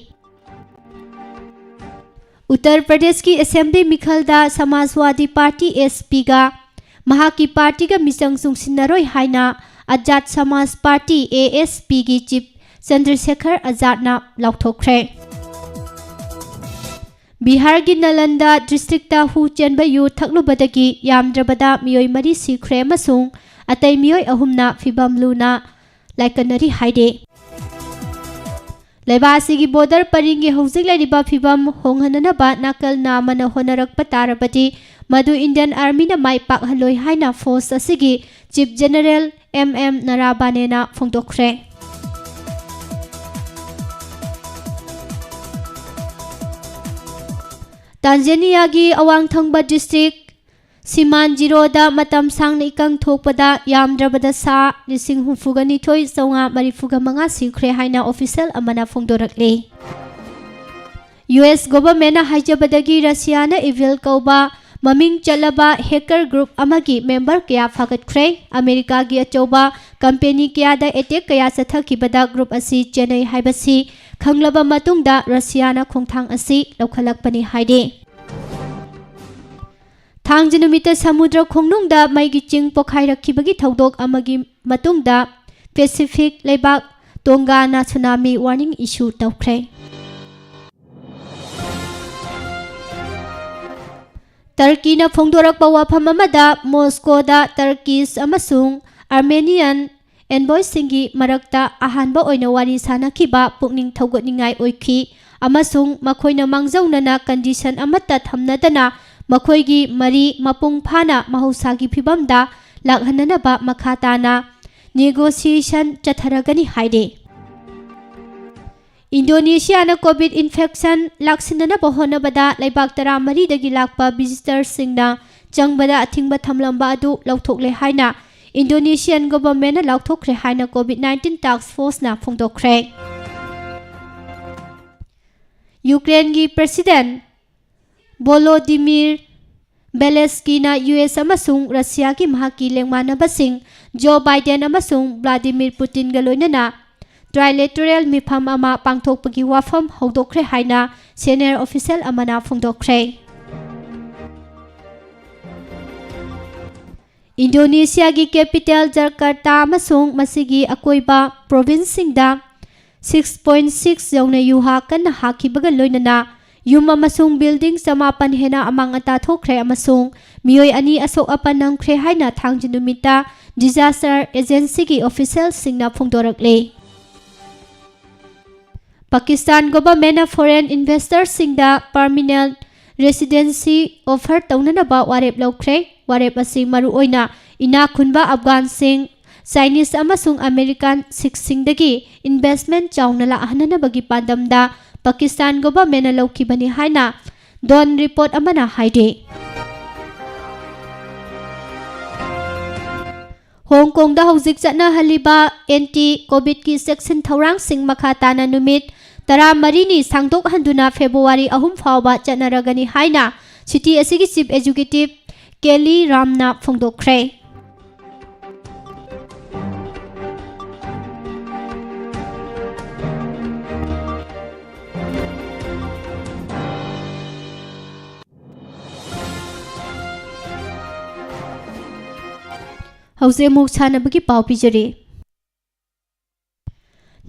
ꯎꯠꯇꯔ ꯄ꯭ꯔꯗꯦꯁꯀꯤ Assembly ꯃꯤꯈꯜꯗ ꯁꯃꯥꯖꯋꯥꯗꯤ ꯄꯥꯔꯇꯤ, SPꯒ ꯃꯍꯥꯛꯀꯤ ꯄꯥꯔꯇꯤꯒ ꯃꯤꯆꯪ ꯆꯨꯡꯁꯤꯟꯅꯔꯣꯏ ꯍꯥꯏꯅ ꯑꯖꯥꯗ ꯁꯃꯥꯖ ꯄꯥꯔꯇꯤ, ASPꯒꯤ chief ꯆꯟꯗ꯭ꯔꯁꯦꯈꯔ ꯑꯖꯥꯗꯅ ꯂꯥꯎꯊꯣꯛꯈ꯭ꯔꯦ꯫ ꯕꯤꯍꯥꯔꯒꯤ ꯅꯥꯂꯟꯗ districtꯇ ꯍꯨ ꯆꯦꯟꯕ ꯌꯨ ꯊꯛꯂꯨꯕꯗꯒꯤ ꯌꯥꯝꯗ꯭ꯔꯕꯗ ꯃꯤꯑꯣꯏ ꯃꯔꯤ ꯁꯤꯈ꯭ꯔꯦ ꯑꯃꯁꯨꯡ ꯑꯇꯩ ꯃꯤꯑꯣꯏ ꯑꯍꯨꯝꯅ ꯐꯤꯚꯝ ꯂꯨꯅ ꯂꯥꯏꯀꯠꯅꯔꯤ ꯍꯥꯏꯔꯤ꯫ ꯂꯩꯕꯥꯛ ꯑꯁꯤꯒꯤ border ꯄꯔꯤꯡꯒꯤ ꯍꯧꯖꯤꯛ ꯂꯩꯔꯤꯕ ꯐꯤꯚꯝ ꯍꯣꯡꯍꯟꯅꯅꯕ ꯅꯥꯀꯜ ꯅꯥꯝꯃꯅ ꯍꯣꯠꯅꯔꯛꯄ ꯇꯥꯔꯕꯗꯤ ꯃꯗꯨ Indian Armyꯅ ꯃꯥꯏ ꯄꯥꯛꯍꯜꯂꯣꯏ ꯍꯥꯏꯅ force ꯑꯁꯤꯒꯤ Chief General M M ꯅꯔꯥꯕꯥꯅꯦꯅ ꯐꯣꯡꯗꯣꯛꯈ꯭ꯔꯦ꯫ ꯇꯥꯟꯖꯥꯅꯤꯌꯥꯒꯤ ꯑꯋꯥꯡ ꯊꯪꯕ district ꯁꯤꯃꯥꯟ ꯖꯤꯔꯣꯗ ꯃꯇꯝ ꯁꯥꯡꯅ ꯏꯀꯪ ꯊꯣꯛꯄꯗ ꯌꯥꯝꯗ꯭ꯔꯕꯗ ꯁꯥ ꯂꯤꯁꯤꯡ ꯍꯨꯝꯐꯨꯒ ꯅꯤꯊꯣꯏ ꯆꯥꯝꯃꯉꯥ ꯃꯔꯤꯐꯨꯒ ꯃꯉꯥ ꯁꯤꯈ꯭ꯔꯦ ꯍꯥꯏꯅ ꯑꯣꯐꯤꯁꯤꯌꯦꯜ ꯑꯃꯅ ꯐꯣꯡꯗꯣꯔꯛꯂꯤ꯫ ꯌꯨ ꯑꯦꯁ ꯒꯣꯚꯔꯟꯃꯦꯟꯠꯅ ꯍꯥꯏꯖꯕꯗꯒꯤ ꯔꯁꯤꯌꯥꯅ ꯏꯚꯤꯜ ꯀꯧꯕ ꯃꯃꯤꯡ ꯆꯠꯂꯕ ꯍꯦꯀꯔ ꯒ꯭ꯔꯨꯞ ꯑꯃꯒꯤ ꯃꯦꯝꯕꯔ ꯀꯌꯥ ꯐꯥꯒꯠꯈ꯭ꯔꯦ꯫ ꯑꯃꯦꯔꯤꯀꯥꯒꯤ ꯑꯆꯧꯕ ꯀꯝꯄꯦꯅꯤ ꯀꯌꯥꯗ ꯑꯦꯇꯦꯛ ꯀꯌꯥ ꯆꯠꯊꯈꯤꯕꯗ ꯒ꯭ꯔꯨꯞ ꯑꯁꯤ ꯆꯦꯟꯅꯩ ꯍꯥꯏꯕꯁꯤ ꯈꯪꯂꯕ ꯃꯇꯨꯡꯗ ꯔꯁꯤꯌꯥꯅ ꯈꯣꯡꯊꯥꯡ ꯑꯁꯤ ꯂꯧꯈꯠꯂꯛꯄꯅꯤ ꯍꯥꯏꯔꯤ꯫ ꯊꯥꯡꯖ ꯅꯨꯃꯤꯠꯇ ꯁꯃꯨꯗ꯭ꯔ ꯈꯣꯡꯅꯨꯡꯗ ꯃꯩꯒꯤ ꯆꯤꯡ ꯄꯣꯈꯥꯏꯔꯛꯈꯤꯕꯒꯤ ꯊꯧꯗꯣꯛ ꯑꯃꯒꯤ ꯃꯇꯨꯡꯗ ꯄꯦꯁꯤꯐꯤꯛ ꯂꯩꯕꯥꯛ ꯇꯣꯡꯒꯥꯅ ꯁꯨꯅꯥꯃꯤ ꯋꯥꯔꯅꯤꯡ ꯏꯁꯨ ꯇꯧꯈ꯭ꯔꯦ꯫ ꯇꯔꯀꯤꯅ ꯐꯣꯡꯗꯣꯔꯛꯄ ꯋꯥꯐꯝ ꯑꯃꯗ ꯃꯣꯁꯀꯣꯗ ꯇꯔꯀꯤꯁ ꯑꯃꯁꯨꯡ ꯑꯥꯔꯃꯦꯅꯤꯌꯥꯟ ꯑꯦꯟꯚꯣꯏꯁꯤꯡꯒꯤ ꯃꯔꯛꯇ ꯑꯍꯥꯟꯕ ꯑꯣꯏꯅ ꯋꯥꯔꯤ ꯁꯥꯅꯈꯤꯕ ꯄꯨꯛꯅꯤꯡ ꯊꯧꯒꯠꯅꯤꯡꯉꯥꯏ ꯑꯣꯏꯈꯤ ꯑꯃꯁꯨꯡ ꯃꯈꯣꯏꯅ ꯃꯥꯡꯖꯧꯅꯅ ꯀꯟꯗꯤꯁꯟ ꯑꯃꯠꯇ ꯊꯝꯅꯗꯅ ꯃꯈꯣꯏꯒꯤ ꯃꯔꯤ ꯃꯄꯨꯡ ꯐꯥꯅ ꯃꯍꯧꯁꯥꯒꯤ ꯐꯤꯕꯝꯗ ꯂꯥꯛꯍꯟꯅꯅꯕ ꯃꯈꯥ ꯇꯥꯅ ꯅꯦꯒꯣꯁꯤꯌꯦꯁꯟ ꯆꯠꯊꯔꯒꯅꯤ ꯍꯥꯏꯔꯤ꯫ ꯏꯟꯗꯣꯅꯦꯁꯤꯌꯥꯅ ꯀꯣꯚꯤꯗ ꯏꯟꯐꯦꯛꯁꯟ ꯂꯥꯛꯁꯤꯟꯅꯅꯕ ꯍꯣꯠꯅꯕꯗ ꯂꯩꯕꯥꯛ ꯇꯔꯥꯃꯔꯤꯗꯒꯤ ꯂꯥꯛꯄ ꯚꯤꯖꯤꯇꯔꯁꯤꯡꯅ ꯆꯪꯕꯗ ꯑꯊꯤꯡꯕ ꯊꯝꯂꯝꯕ ꯑꯗꯨ ꯂꯧꯊꯣꯛꯂꯦ ꯍꯥꯏꯅ ꯏꯟꯗꯣꯅꯦꯁꯤꯌꯥꯟ ꯒꯣꯚꯔꯟꯃꯦꯟꯠꯅ ꯂꯥꯎꯊꯣꯛꯈ꯭ꯔꯦ ꯍꯥꯏꯅ ꯀꯣꯚꯤꯗ ꯅꯥꯏꯟꯇꯤꯟ ꯇꯥꯛꯁ ꯐꯣꯔꯁꯅ ꯐꯣꯡꯗꯣꯛꯈ꯭ꯔꯦ꯫ ꯌꯨꯀ꯭ꯔꯦꯟꯒꯤ ꯄ꯭ꯔꯦꯁꯤꯗꯦꯟꯠ ꯚꯣꯂꯣꯗꯤꯃꯤꯔ ꯕꯦꯂꯦꯁꯀꯤꯅ ꯌꯨ ꯑꯦꯁ ꯑꯃꯁꯨꯡ ꯔꯁꯤꯌꯥꯒꯤ ꯃꯍꯥꯛꯀꯤ ꯂꯦꯡꯃꯥꯟꯅꯕꯁꯤꯡ ꯖꯣ ꯕꯥꯏꯗꯦꯟ ꯑꯃꯁꯨꯡ ꯚ꯭ꯂꯥꯗꯤꯃꯤꯔ ꯄꯨꯇꯤꯟꯒ ꯂꯣꯏꯅꯅ ꯇ꯭ꯔꯥꯏꯂꯦꯇꯔꯦꯜ ꯃꯤꯐꯝ ꯑꯃ ꯄꯥꯡꯊꯣꯛꯄꯒꯤ ꯋꯥꯐꯝ ꯍꯧꯗꯣꯛꯈ꯭ꯔꯦ ꯍꯥꯏꯅ ꯁꯦꯅꯤꯌꯔ ꯑꯣꯐꯤꯁꯤꯌꯦꯜ ꯑꯃꯅ ꯐꯣꯡꯗꯣꯛꯈ꯭ꯔꯦ꯫ ꯏꯟꯗꯣꯅꯦꯁꯤꯌꯥꯒꯤ ꯀꯦꯄꯤꯇꯦꯜ ꯖꯔꯀꯥꯔꯇꯥ ꯑꯃꯁꯨꯡ ꯃꯁꯤꯒꯤ ꯑꯀꯣꯏꯕ ꯄ꯭ꯔꯣꯚꯤꯟꯁꯁꯤꯡꯗ ꯁꯤꯛꯁ ꯄꯣꯏꯟꯠ ꯁꯤꯛꯁ ꯌꯧꯅ ꯌꯨꯍꯥ ꯀꯟꯅ ꯍꯥꯈꯤꯕꯒ ꯂꯣꯏꯅꯅ ꯌꯨꯝ ꯑꯃꯁꯨꯡ ꯕꯤꯜꯗꯤꯡ ꯆꯃꯥꯄꯟ ꯍꯦꯟꯅ ꯑꯃꯥꯡ ꯑꯇꯥ ꯊꯣꯛꯈ꯭ꯔꯦ ꯑꯃꯁꯨꯡ ꯃꯤꯑꯣꯏ ꯑꯅꯤ ꯑꯁꯣꯛ ꯑꯄꯟ ꯅꯪꯈ꯭ꯔꯦ ꯍꯥꯏꯅ ꯊꯥꯡꯖ ꯅꯨꯃꯤꯠꯇ ꯗꯤꯖꯥꯁꯇꯔ ꯑꯦꯖꯦꯟꯁꯤꯒꯤ ꯑꯣꯐꯤꯁꯤꯌꯦꯜꯁꯤꯡꯅ ꯐꯣꯡꯗꯣꯔꯛꯂꯤ꯫ ꯄꯥꯀꯤꯁꯇꯥꯟ ꯒꯣꯚꯔꯟꯃꯦꯟꯠꯅ ꯐꯣꯔꯦꯟ ꯏꯟꯚꯦꯁꯇꯔꯁꯤꯡꯗ ꯄꯔꯃꯤꯅꯦꯟꯠ ꯔꯦꯁꯤꯗꯦꯟꯁꯤ ꯑꯣꯐꯔ ꯇꯧꯅꯅꯕ ꯋꯥꯔꯦꯞ ꯂꯧꯈ꯭ꯔꯦ꯫ ꯋꯥꯔꯦꯞ ꯑꯁꯤ ꯃꯔꯨꯑꯣꯏꯅ ꯏꯅꯥꯛ ꯈꯨꯟꯕ ꯑꯐꯒꯥꯟꯁꯤꯡ, ꯆꯥꯏꯅꯤꯁ ꯑꯃꯁꯨꯡ ꯑꯃꯦꯔꯤꯀꯥꯟ ꯁꯤꯈꯁꯤꯡꯗꯒꯤ ꯏꯟꯚꯦꯁ꯭ꯠꯃꯦꯟꯠ ꯆꯥꯎꯅ ꯂꯥꯛꯍꯟꯅꯅꯕꯒꯤ ꯄꯥꯟꯗꯝꯗ ꯄꯥꯀꯤꯁꯇꯥꯟ ꯒꯣꯚꯔꯟꯃꯦꯟꯠꯅ ꯂꯧꯈꯤꯕꯅꯤ ꯍꯥꯏꯅ ꯗꯣꯟ ꯔꯤꯄꯣꯔꯠ ꯑꯃꯅ ꯍꯥꯏꯔꯤ꯫ ꯍꯣꯡ ꯀꯣꯡꯗ ꯍꯧꯖꯤꯛ ꯆꯠꯅꯍꯜꯂꯤꯕ ꯑꯦꯟꯇꯤ ꯀꯣꯚꯤꯗꯀꯤ ꯆꯦꯛꯁꯤꯟ ꯊꯧꯔꯥꯡꯁꯤꯡ ꯃꯈꯥ ꯇꯥꯅ ꯅꯨꯃꯤꯠ ꯇꯔꯥꯃꯔꯤꯅꯤ ꯁꯥꯡꯗꯣꯛꯍꯟꯗꯨꯅ ꯐꯦꯕ꯭ꯔꯨꯋꯥꯔꯤ ꯑꯍꯨꯝ ꯐꯥꯎꯕ ꯆꯠꯅꯔꯒꯅꯤ ꯍꯥꯏꯅ ꯁꯤꯇꯤ ꯑꯁꯤꯒꯤ ꯆꯤꯐ ꯑꯦꯛꯖꯤꯀ꯭ꯌꯨꯇꯤꯚ ꯀꯦꯂꯤ ꯔꯥꯝꯅ ꯐꯣꯡꯗꯣꯛꯈ꯭ꯔꯦ꯫ ꯍꯧꯖꯤꯛ ꯑꯃꯨꯛ ꯁꯥꯟꯅꯕꯒꯤ ꯄꯥꯎ ꯄꯤꯖꯔꯤ꯫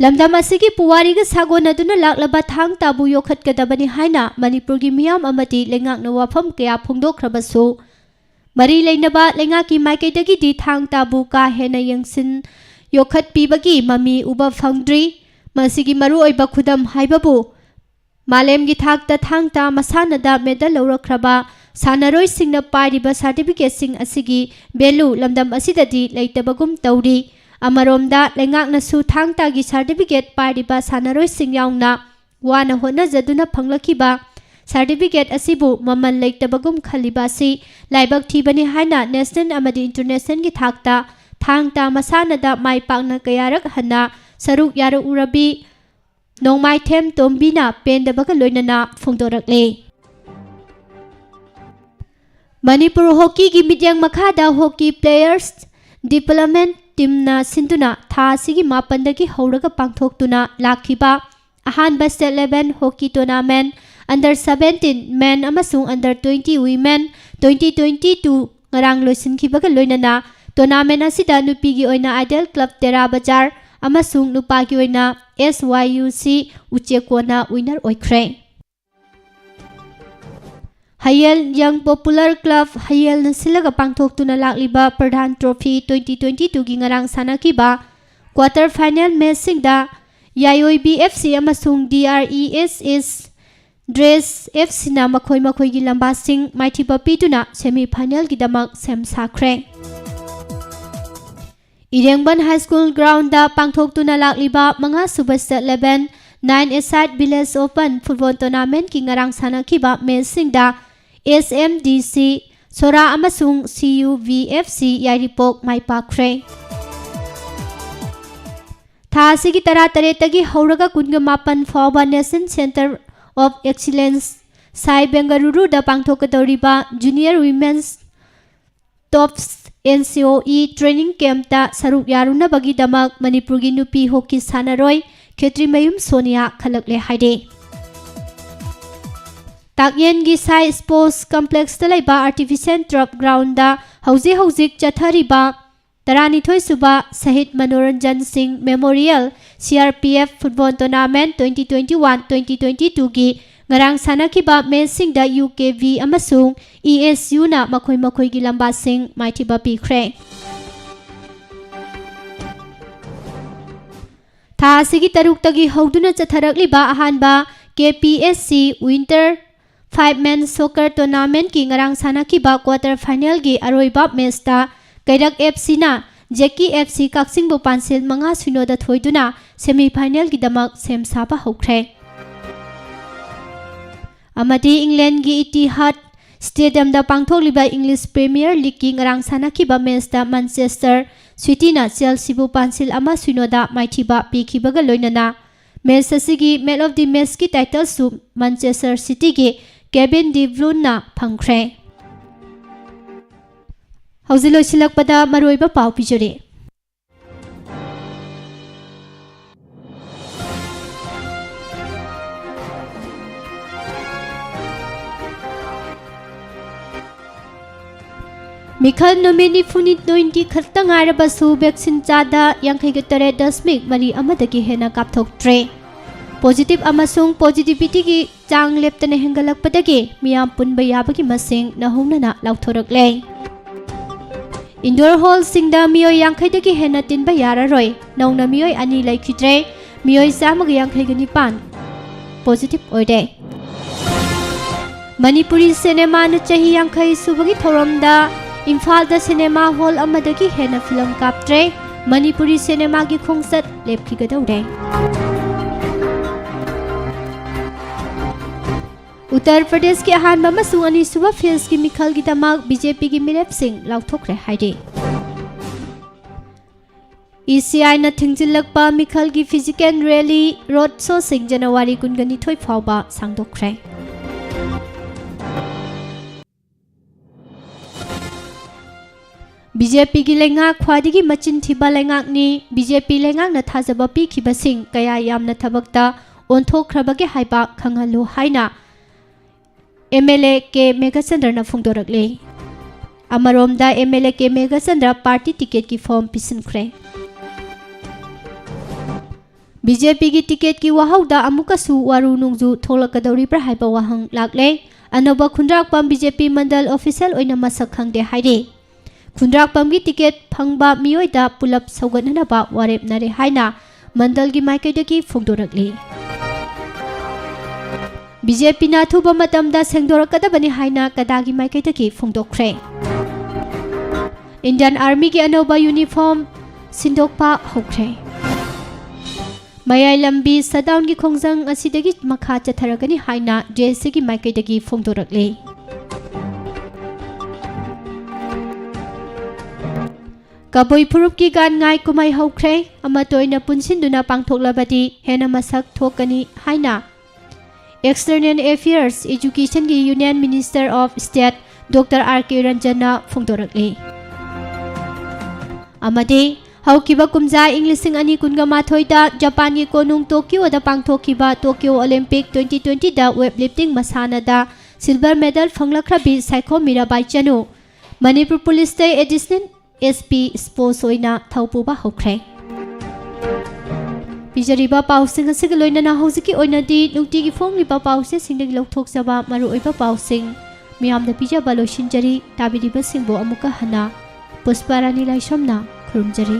ꯂꯝꯗꯝ ꯑꯁꯤꯒꯤ ꯄꯨꯋꯥꯔꯤꯒ ꯁꯥꯒꯣꯟꯅꯗꯨꯅ ꯂꯥꯛꯂꯕ ꯊꯥꯡ ꯇꯥꯕꯨ ꯌꯣꯛꯈꯠꯀꯗꯕꯅꯤ ꯍꯥꯏꯅ ꯃꯅꯤꯄꯨꯔꯒꯤ ꯃꯤꯌꯥꯝ ꯑꯃꯗꯤ ꯂꯩꯉꯥꯛꯅ ꯋꯥꯐꯝ ꯀꯌꯥ ꯐꯣꯡꯗꯣꯛꯈ꯭ꯔꯕꯁꯨ, ꯃꯔꯤ ꯂꯩꯅꯕ ꯂꯩꯉꯥꯛꯀꯤ ꯃꯥꯏꯀꯩꯗꯒꯤꯗꯤ ꯊꯥꯡ ꯇꯥꯕꯨ ꯀꯥ ꯍꯦꯟꯅ ꯌꯦꯡꯁꯤꯟ ꯌꯣꯛꯈꯠꯄꯤꯕꯒꯤ ꯃꯃꯤ ꯎꯕ ꯐꯪꯗ꯭ꯔꯤ꯫ ꯃꯁꯤꯒꯤ ꯃꯔꯨꯑꯣꯏꯕ ꯈꯨꯗꯝ ꯍꯥꯏꯕꯕꯨ, ꯃꯥꯂꯦꯝꯒꯤ ꯊꯥꯛꯇ ꯊꯥꯡ ꯇꯥ ꯃꯁꯥꯟꯅꯗ ꯃꯦꯗꯜ ꯂꯧꯔꯛꯈ꯭ꯔꯕ ꯁꯥꯟꯅꯔꯣꯏꯁꯤꯡꯅ ꯄꯥꯏꯔꯤꯕ ꯁꯥꯔꯇꯤꯐꯤꯀꯦꯠꯁꯤꯡ ꯑꯁꯤꯒꯤ ꯚꯦꯂꯨ ꯂꯝꯗꯝ ꯑꯁꯤꯗꯗꯤ ꯂꯩꯇꯕꯒꯨꯝ ꯇꯧꯔꯤ꯫ ꯑꯃꯔꯣꯝꯗ, ꯂꯩꯉꯥꯛꯅꯁꯨ ꯊꯥꯡ ꯇꯥꯒꯤ ꯁꯥꯔꯇꯤꯐꯤꯀꯦꯠ ꯄꯥꯏꯔꯤꯕ ꯁꯥꯟꯅꯔꯣꯏꯁꯤꯡ ꯌꯥꯎꯅ ꯋꯥꯅ ꯍꯣꯠꯅꯖꯗꯨꯅ ꯐꯪꯂꯛꯈꯤꯕ ꯁꯥꯔꯇꯤꯐꯤꯀꯦꯠ ꯑꯁꯤꯕꯨ ꯃꯃꯜ ꯂꯩꯇꯕꯒꯨꯝ ꯈꯜꯂꯤꯕ ꯑꯁꯤ ꯂꯥꯏꯕꯛ ꯊꯤꯕꯅꯤ ꯍꯥꯏꯅ ꯅꯦꯁꯅꯦꯜ ꯑꯃꯗꯤ ꯏꯟꯇꯔꯅꯦꯁꯅꯦꯜꯒꯤ ꯊꯥꯛꯇ ꯊꯥꯡ ꯇꯥ ꯃꯁꯥꯟꯅꯗ ꯃꯥꯏ ꯄꯥꯛꯅ ꯀꯌꯥꯔꯛ ꯍꯟꯅ ꯁꯔꯨꯛ ꯌꯥꯔꯛꯎꯔꯕꯤ ꯅꯣꯡꯃꯥꯏꯊꯦꯝ ꯇꯣꯝꯕꯤꯅ ꯄꯦꯟꯗꯕꯒ ꯂꯣꯏꯅꯅ ꯐꯣꯡꯗꯣꯔꯛꯂꯦ꯫ ꯃꯅꯤꯄꯨꯔ ꯍꯣꯀꯤꯒꯤ ꯃꯤꯠꯌꯦꯡ ꯃꯈꯥꯗ ꯍꯣꯀꯤ ꯄ꯭ꯂꯦꯌꯔꯁ ꯗꯤꯕꯂꯞꯃꯦꯟ ꯇꯤꯝꯅ ꯁꯤꯟꯗꯨꯅ ꯊꯥ ꯑꯁꯤꯒꯤ ꯃꯥꯄꯟꯗꯒꯤ ꯍꯧꯔꯒ ꯄꯥꯡꯊꯣꯛꯇꯨꯅ ꯂꯥꯛꯈꯤꯕ ꯑꯍꯥꯟꯕ state level hockey tournament under seventeen men ꯑꯃꯁꯨꯡ under twenty women twenty twenty two ꯉꯔꯥꯡ ꯂꯣꯏꯁꯤꯟꯈꯤꯕꯒ ꯂꯣꯏꯅꯅ ꯇꯣꯔꯅꯥꯃꯦꯟ ꯑꯁꯤꯗ ꯅꯨꯄꯤꯒꯤ ꯑꯣꯏꯅ ꯑꯥꯏꯗꯦꯜ ꯀ꯭ꯂꯕ ꯇꯦꯔꯥ ꯕꯖꯥꯔ ꯑꯃꯁꯨꯡ ꯅꯨꯄꯥꯒꯤ ꯑꯣꯏꯅ ꯑꯦꯁ ꯋꯥꯏ ꯌꯨ ꯁꯤ ꯎꯆꯦꯛꯀꯣꯟꯅ ꯋꯤꯅꯔ ꯑꯣꯏꯈ꯭ꯔꯦ꯫ ꯍꯌꯦꯜ ꯌꯪ ꯄꯣꯄꯨꯂꯔ ꯀ꯭ꯂꯕ ꯍꯌꯦꯜꯅ ꯁꯤꯜꯂꯒ ꯄꯥꯡꯊꯣꯛꯇꯨꯅ ꯂꯥꯛꯂꯤꯕ ꯄ꯭ꯔꯙꯥꯟ ꯇ꯭ꯔꯣꯐꯤ ꯇ꯭ꯋꯦꯟꯇꯤ ꯇ꯭ꯋꯦꯟꯇꯤ ꯇꯨꯒꯤ ꯉꯔꯥꯡ ꯁꯥꯟꯅꯈꯤꯕ ꯀ꯭ꯋꯥꯇꯔ ꯐꯥꯏꯅꯦꯜ ꯃꯦꯆꯁꯤꯡꯗ ꯌꯥꯏꯑꯣꯏꯕꯤ ꯑꯦꯐ ꯁꯤ ꯑꯃꯁꯨꯡ ꯗꯤ ꯑꯥꯔ ꯏ ꯑꯦꯁ ꯑꯦꯁ ꯗ꯭ꯔꯦꯁ ꯑꯦꯐ ꯁꯤꯅ ꯃꯈꯣꯏ ꯃꯈꯣꯏꯒꯤ ꯂꯝꯕꯥꯁꯤꯡ ꯃꯥꯏꯊꯤꯕ ꯄꯤꯗꯨꯅ ꯁꯦꯃꯤ ꯐꯥꯏꯅꯦꯜꯒꯤꯗꯃꯛ ꯁꯦꯝ ꯁꯥꯈ꯭ꯔꯦ꯫ ꯏꯔꯦꯡꯕꯟ ꯍꯥꯏ ꯁ꯭ꯀꯨꯜ ꯒ꯭ꯔꯥꯎꯟꯗ ꯄꯥꯡꯊꯣꯛꯇꯨꯅ ꯂꯥꯛꯂꯤꯕ ꯃꯉꯥꯁꯨꯕ state level nine a side village open football ꯇꯣꯔꯅꯥꯃꯦꯟꯠꯀꯤ ꯉꯔꯥꯡ ꯁꯥꯟꯅꯈꯤꯕ ꯃꯦꯆꯁꯤꯡꯗ ꯑꯦꯁ ꯑꯦꯝ ꯗꯤ ꯁꯤ ꯁꯣꯔꯥ ꯑꯃꯁꯨꯡ C U V F C ꯌꯥꯏꯔꯤꯄꯣꯛ ꯃꯥꯏ ꯄꯥꯛꯈ꯭ꯔꯦ꯫ ꯊꯥ ꯑꯁꯤꯒꯤ ꯇꯔꯥꯇꯔꯦꯠꯇꯒꯤ ꯍꯧꯔꯒ ꯀꯨꯟꯒ ꯃꯥꯄꯟ ꯐꯥꯎꯕ National Centre of Excellence, ꯁꯥꯏ ꯕꯦꯡꯒꯂꯨꯔꯨꯗ ꯄꯥꯡꯊꯣꯛꯀꯗꯧꯔꯤꯕ Junior Women's Tops N C O E Training Campꯇ ꯁꯔꯨꯛ ꯌꯥꯔꯨꯅꯕꯒꯤꯗꯃꯛ ꯃꯅꯤꯄꯨꯔꯒꯤ ꯅꯨꯄꯤ ꯍꯣꯀꯤ ꯁꯥꯟꯅꯔꯣꯏ ꯈꯦꯇ꯭ꯔꯤꯃꯌꯨꯝ ꯁꯣꯅꯤꯌꯥ ꯈꯜꯂꯛꯂꯦ ꯍꯥꯏꯔꯤ꯫ ꯇꯥꯛꯌꯦꯟꯒꯤ ꯁꯥꯏ Sports Complexꯇ ꯂꯩꯕ Artificial Turf Groundꯗ ꯍꯧꯖꯤꯛ ꯍꯧꯖꯤꯛ ꯆꯠꯊꯔꯤꯕ ꯇꯔꯥꯅꯤꯊꯣꯏ ꯁꯨꯕ ꯁꯍꯤꯗ ꯃꯅꯣꯔꯟꯖꯟ ꯁꯤꯡ Memorial C R P F Football Tournament twenty twenty-one twenty twenty-twoꯒꯤ ꯉꯔꯥꯡ ꯁꯥꯟꯅꯈꯤꯕ matchꯁꯤꯡꯗ U K V ꯑꯃꯁꯨꯡ E S Uꯅ ꯃꯈꯣꯏ ꯃꯈꯣꯏꯒꯤ ꯂꯝꯕꯥꯁꯤꯡ ꯃꯥꯏꯊꯤꯕ ꯄꯤꯈ꯭ꯔꯦ꯫ ꯊꯥ ꯑꯁꯤꯒꯤ ꯇꯔꯨꯛꯇꯒꯤ ꯍꯧꯗꯨꯅ ꯆꯠꯊꯔꯛꯂꯤꯕ ꯑꯍꯥꯟꯕ K P S C Winter Five Men Soccer Tournamentꯀꯤ ꯉꯔꯥꯡ ꯁꯥꯟꯅꯈꯤꯕ quarter finalꯒꯤ ꯑꯔꯣꯏꯕ matchꯇ ꯀꯩꯔꯛ F Cꯅ ꯖꯦꯀꯤ F C ꯀꯛꯆꯤꯡꯕꯨ ꯄꯥꯟꯁꯤꯜ ꯃꯉꯥ ꯁꯤꯅꯣꯗ ꯊꯣꯏꯗꯨꯅ semi finalꯒꯤꯗꯃꯛ ꯁꯦꯝ ꯁꯥꯕ ꯍꯧꯈ꯭ꯔꯦ꯫ ꯑꯃꯗꯤ Englandꯒꯤ Etihad Stadiumꯗ ꯄꯥꯡꯊꯣꯛꯂꯤꯕ English Premier Leagueꯀꯤ ꯉꯔꯥꯡ ꯁꯥꯟꯅꯈꯤꯕ matchꯇ Manchester Cityꯅ Chelseaꯕꯨ ꯄꯥꯟꯁꯤꯜ ꯑꯃ ꯁꯤꯅꯣꯗ ꯃꯥꯏꯊꯤꯕ ꯄꯤꯈꯤꯕꯒ ꯂꯣꯏꯅꯅ match ꯑꯁꯤꯒꯤ Man of the Matchꯀꯤ titleꯁꯨ Manchester Cityꯒꯤ Kevin De Bruyneꯅ ꯐꯪꯈ꯭ꯔꯦ꯫ ꯍꯧꯖꯤꯛ ꯂꯣꯏꯁꯤꯜꯂꯛꯄꯗ ꯃꯔꯨꯑꯣꯏꯕ ꯄꯥꯎ ꯄꯤꯖꯔꯤ꯫ ꯃꯤꯈꯜ ꯅꯨꯃꯤꯠ ꯅꯤꯐꯨꯅꯤ ꯇ꯭ꯋꯦꯟꯇꯤ ꯈꯛꯇ ꯉꯥꯏꯔꯕꯁꯨ vaccine ꯆꯥꯗ ꯌꯥꯡꯈꯩꯒ ꯇꯔꯦꯠ ꯗꯁꯃꯤꯛ ꯃꯔꯤ ꯑꯃꯗꯒꯤ ꯍꯦꯟꯅ ꯀꯥꯞꯊꯣꯛꯇ꯭ꯔꯦ꯫ Positive ꯑꯃꯁꯨꯡ positivityꯒꯤ ꯆꯥꯡ ꯂꯦꯞꯇꯅ ꯍꯦꯟꯒꯠꯂꯛꯄꯗꯒꯤ ꯃꯤꯌꯥꯝ ꯄꯨꯟꯕ ꯌꯥꯕꯒꯤ ꯃꯁꯤꯡ ꯅꯧꯍꯧꯅꯅ ꯂꯥꯎꯊꯣꯔꯛꯂꯦ꯫ Indoor hallꯁꯤꯡꯗ ꯃꯤꯑꯣꯏ ꯌꯥꯡꯈꯩꯗꯒꯤ ꯍꯦꯟꯅ ꯇꯤꯟꯕ ꯌꯥꯔꯔꯣꯏ꯫ ꯅꯧꯅ ꯃꯤꯑꯣꯏ ꯑꯅꯤ ꯂꯩꯈꯤꯗ꯭ꯔꯦ꯫ ꯃꯤꯑꯣꯏ ꯆꯥꯝꯃꯒ ꯌꯥꯡꯈꯩꯒ ꯅꯤꯄꯥꯟ positive ꯑꯣꯏꯔꯦ꯫ ꯃꯅꯤꯄꯨꯔꯤ cinemaꯅ ꯆꯍꯤ ꯌꯥꯡꯈꯩ ꯁꯨꯕꯒꯤ ꯊꯧꯔꯝꯗ ꯏꯝꯐꯥꯜꯗ cinema hall ꯑꯃꯗꯒꯤ ꯍꯦꯟꯅ film ꯀꯥꯞꯇ꯭ꯔꯦ꯫ ꯃꯅꯤꯄꯨꯔꯤ cinemaꯒꯤ ꯈꯣꯡꯆꯠ ꯂꯦꯞꯈꯤꯒꯗꯧꯔꯦ꯫ ꯎꯠꯇꯔ ꯄ꯭ꯔꯗꯦꯁꯀꯤ ꯑꯍꯥꯟꯕ ꯑꯃꯁꯨꯡ ꯑꯅꯤꯁꯨꯕ ꯐꯦꯖꯀꯤ ꯃꯤꯈꯜꯒꯤꯗꯃꯛ ꯕꯤ ꯖꯦ ꯄꯤꯒꯤ ꯃꯤꯔꯦꯞꯁꯤꯡ ꯂꯥꯎꯊꯣꯛꯈ꯭ꯔꯦ ꯍꯥꯏꯔꯤ꯫ ꯏ ꯁꯤ ꯑꯥꯏꯅ ꯊꯤꯡꯖꯤꯜꯂꯛꯄ ꯃꯤꯈꯜꯒꯤ ꯐꯤꯖꯤꯀꯦꯜ ꯔꯦꯂꯤ ꯔꯣꯗ ꯁꯣꯁꯤꯡ ꯖꯅꯋꯥꯔꯤ ꯀꯨꯟꯒ ꯅꯤꯊꯣꯏ ꯐꯥꯎꯕ ꯁꯥꯡꯗꯣꯛꯈ꯭ꯔꯦ꯫ ꯕꯤ ꯖꯦ ꯄꯤꯒꯤ ꯂꯩꯉꯥꯛ ꯈ꯭ꯋꯥꯏꯗꯒꯤ ꯃꯆꯤꯟ ꯊꯤꯕ ꯂꯩꯉꯥꯛꯅꯤ, ꯕꯤ ꯖꯦ ꯄꯤ ꯂꯩꯉꯥꯛꯅ ꯊꯥꯖꯕ ꯄꯤꯈꯤꯕꯁꯤꯡ ꯀꯌꯥ ꯌꯥꯝꯅ ꯊꯕꯛꯇ ꯑꯣꯟꯊꯣꯛꯈ꯭ꯔꯕꯒꯦ ꯍꯥꯏꯕ ꯈꯪꯍꯜꯂꯨ ꯍꯥꯏꯅ ꯑꯦꯝ ꯑꯦꯜ ꯑꯦ ꯀꯦ ꯃꯦꯘꯆꯟꯗ꯭ꯔꯅ ꯐꯣꯡꯗꯣꯔꯛꯂꯤ꯫ ꯑꯃꯔꯣꯝꯗ M L A K Meghachandra party ꯇꯤꯀꯦꯠꯀꯤ ꯐꯣꯔꯝ ꯄꯤꯁꯤꯟꯈ꯭ꯔꯦ꯫ ꯕꯤ ꯖꯦ ꯄꯤꯒꯤ ꯇꯤꯀꯦꯠꯀꯤ ꯋꯥꯍꯧꯗ ꯑꯃꯨꯛꯀꯁꯨ ꯋꯥꯔꯨ ꯅꯣꯡꯖꯨ ꯊꯣꯛꯂꯛꯀꯗꯧꯔꯤꯕ꯭ꯔꯥ ꯍꯥꯏꯕ ꯋꯥꯍꯪ ꯂꯥꯛꯂꯦ꯫ ꯑꯅꯧꯕ ꯈꯨꯟꯗ꯭ꯔꯥꯛꯄꯝ ꯕꯤ ꯖꯦ ꯄꯤ ꯃꯟꯗꯜ ꯑꯣꯐꯤꯁꯦꯜ ꯑꯣꯏꯅ ꯃꯁꯛ ꯈꯪꯗꯦ ꯍꯥꯏꯔꯤ꯫ ꯈꯨꯟꯗ꯭ꯔꯥꯛꯄꯝꯒꯤ ꯇꯤꯀꯦꯠ ꯐꯪꯕ ꯃꯤꯑꯣꯏꯗ ꯄꯨꯂꯞ ꯁꯧꯒꯠꯅꯅꯕ ꯋꯥꯔꯦꯞꯅꯔꯦ ꯍꯥꯏꯅ ꯃꯟꯗꯜꯒꯤ ꯃꯥꯏꯀꯩꯗꯒꯤ ꯐꯣꯡꯗꯣꯔꯛꯂꯤ꯫ ꯕꯤ ꯖꯦ ꯄꯤꯅ ꯑꯊꯨꯕ ꯃꯇꯝꯗ ꯁꯦꯡꯗꯣꯔꯛꯀꯗꯕꯅꯤ ꯍꯥꯏꯅ ꯀꯗꯥꯒꯤ ꯃꯥꯏꯀꯩꯗꯒꯤ ꯐꯣꯡꯗꯣꯛꯈ꯭ꯔꯦ꯫ ꯏꯟꯗꯤꯌꯟ ꯑꯥꯔꯃꯤꯒꯤ ꯑꯅꯧꯕ ꯌꯨꯅꯤꯐꯣꯔꯝ ꯁꯤꯟꯗꯣꯛꯄ ꯍꯧꯈ꯭ꯔꯦ꯫ ꯃꯌꯥꯏ ꯂꯝꯕꯤ ꯁꯠꯗꯥꯎꯟꯒꯤ ꯈꯣꯡꯖꯪ ꯑꯁꯤꯗꯒꯤ ꯃꯈꯥ ꯆꯠꯊꯔꯒꯅꯤ ꯍꯥꯏꯅ ꯖꯦ ꯑꯦꯁ ꯁꯤꯒꯤ ꯃꯥꯏꯀꯩꯗꯒꯤ ꯐꯣꯡꯗꯣꯔꯛꯂꯤ꯫ ꯀꯕꯨꯏ ꯐꯨꯔꯨꯞꯀꯤ ꯒꯥꯟ ꯉꯥꯏ ꯀꯨꯝꯍꯩ ꯍꯧꯈ꯭ꯔꯦ꯫ ꯑꯃꯠꯇ ꯑꯣꯏꯅ ꯄꯨꯟꯁꯤꯟꯗꯨꯅ ꯄꯥꯡꯊꯣꯛꯂꯕꯗꯤ ꯍꯦꯟꯅ ꯃꯁꯛ ꯊꯣꯛꯀꯅꯤ ꯍꯥꯏꯅ External Affairs Educationꯒꯤ Union Minister of State doctor R K ꯔꯟꯖꯟꯅ ꯐꯣꯡꯗꯣꯔꯛꯂꯤ꯫ ꯑꯃꯗꯤ ꯍꯧꯈꯤꯕ ꯀꯨꯝꯖꯥ ꯏꯪ ꯂꯤꯁꯤꯡ ꯑꯅꯤ ꯀꯨꯟꯒ ꯃꯥꯊꯣꯏꯗ ꯖꯄꯥꯟꯒꯤ ꯀꯣꯅꯨꯡ ꯇꯣꯀꯤꯌꯣꯗ ꯄꯥꯡꯊꯣꯛꯈꯤꯕ ꯇꯣꯀꯤꯌꯣ ꯑꯣꯂꯤꯝꯄꯤꯛ twenty twentyꯗ weightlifting ꯃꯁꯥꯟꯅꯗ silver medal ꯐꯪꯂꯛꯈ꯭ꯔꯕꯤ ꯁꯥꯏꯈꯣꯝ ꯃꯤꯔꯥꯕꯥꯏ ꯆꯅꯨ, ꯃꯅꯤꯄꯨꯔ ꯄꯨꯂꯤꯁꯇ Additional S P Sports ꯑꯣꯏꯅ ꯊꯧ ꯄꯨꯕ ꯍꯧꯈ꯭ꯔꯦ꯫ ꯄꯤꯖꯔꯤꯕ ꯄꯥꯎꯁꯤꯡ ꯑꯁꯤꯒ ꯂꯣꯏꯅꯅ ꯍꯧꯖꯤꯛꯀꯤ ꯑꯣꯏꯅꯗꯤ ꯅꯨꯡꯇꯤꯒꯤ ꯐꯣꯡꯂꯤꯕ ꯄꯥꯎꯆꯦꯁꯤꯡꯗꯒꯤ ꯂꯧꯊꯣꯛꯆꯕ ꯃꯔꯨꯑꯣꯏꯕ ꯄꯥꯎꯁꯤꯡ ꯃꯤꯌꯥꯝꯗ ꯄꯤꯖꯕ ꯂꯣꯏꯁꯤꯟꯖꯔꯤ꯫ ꯇꯥꯕꯤꯔꯤꯕꯁꯤꯡꯕꯨ ꯑꯃꯨꯛꯀ ꯍꯟꯅ ꯄꯨꯁꯄꯥꯔꯥꯅꯤ ꯂꯥꯏꯁ꯭ꯔꯝꯅ ꯈꯨꯔꯨꯝꯖꯔꯤ꯫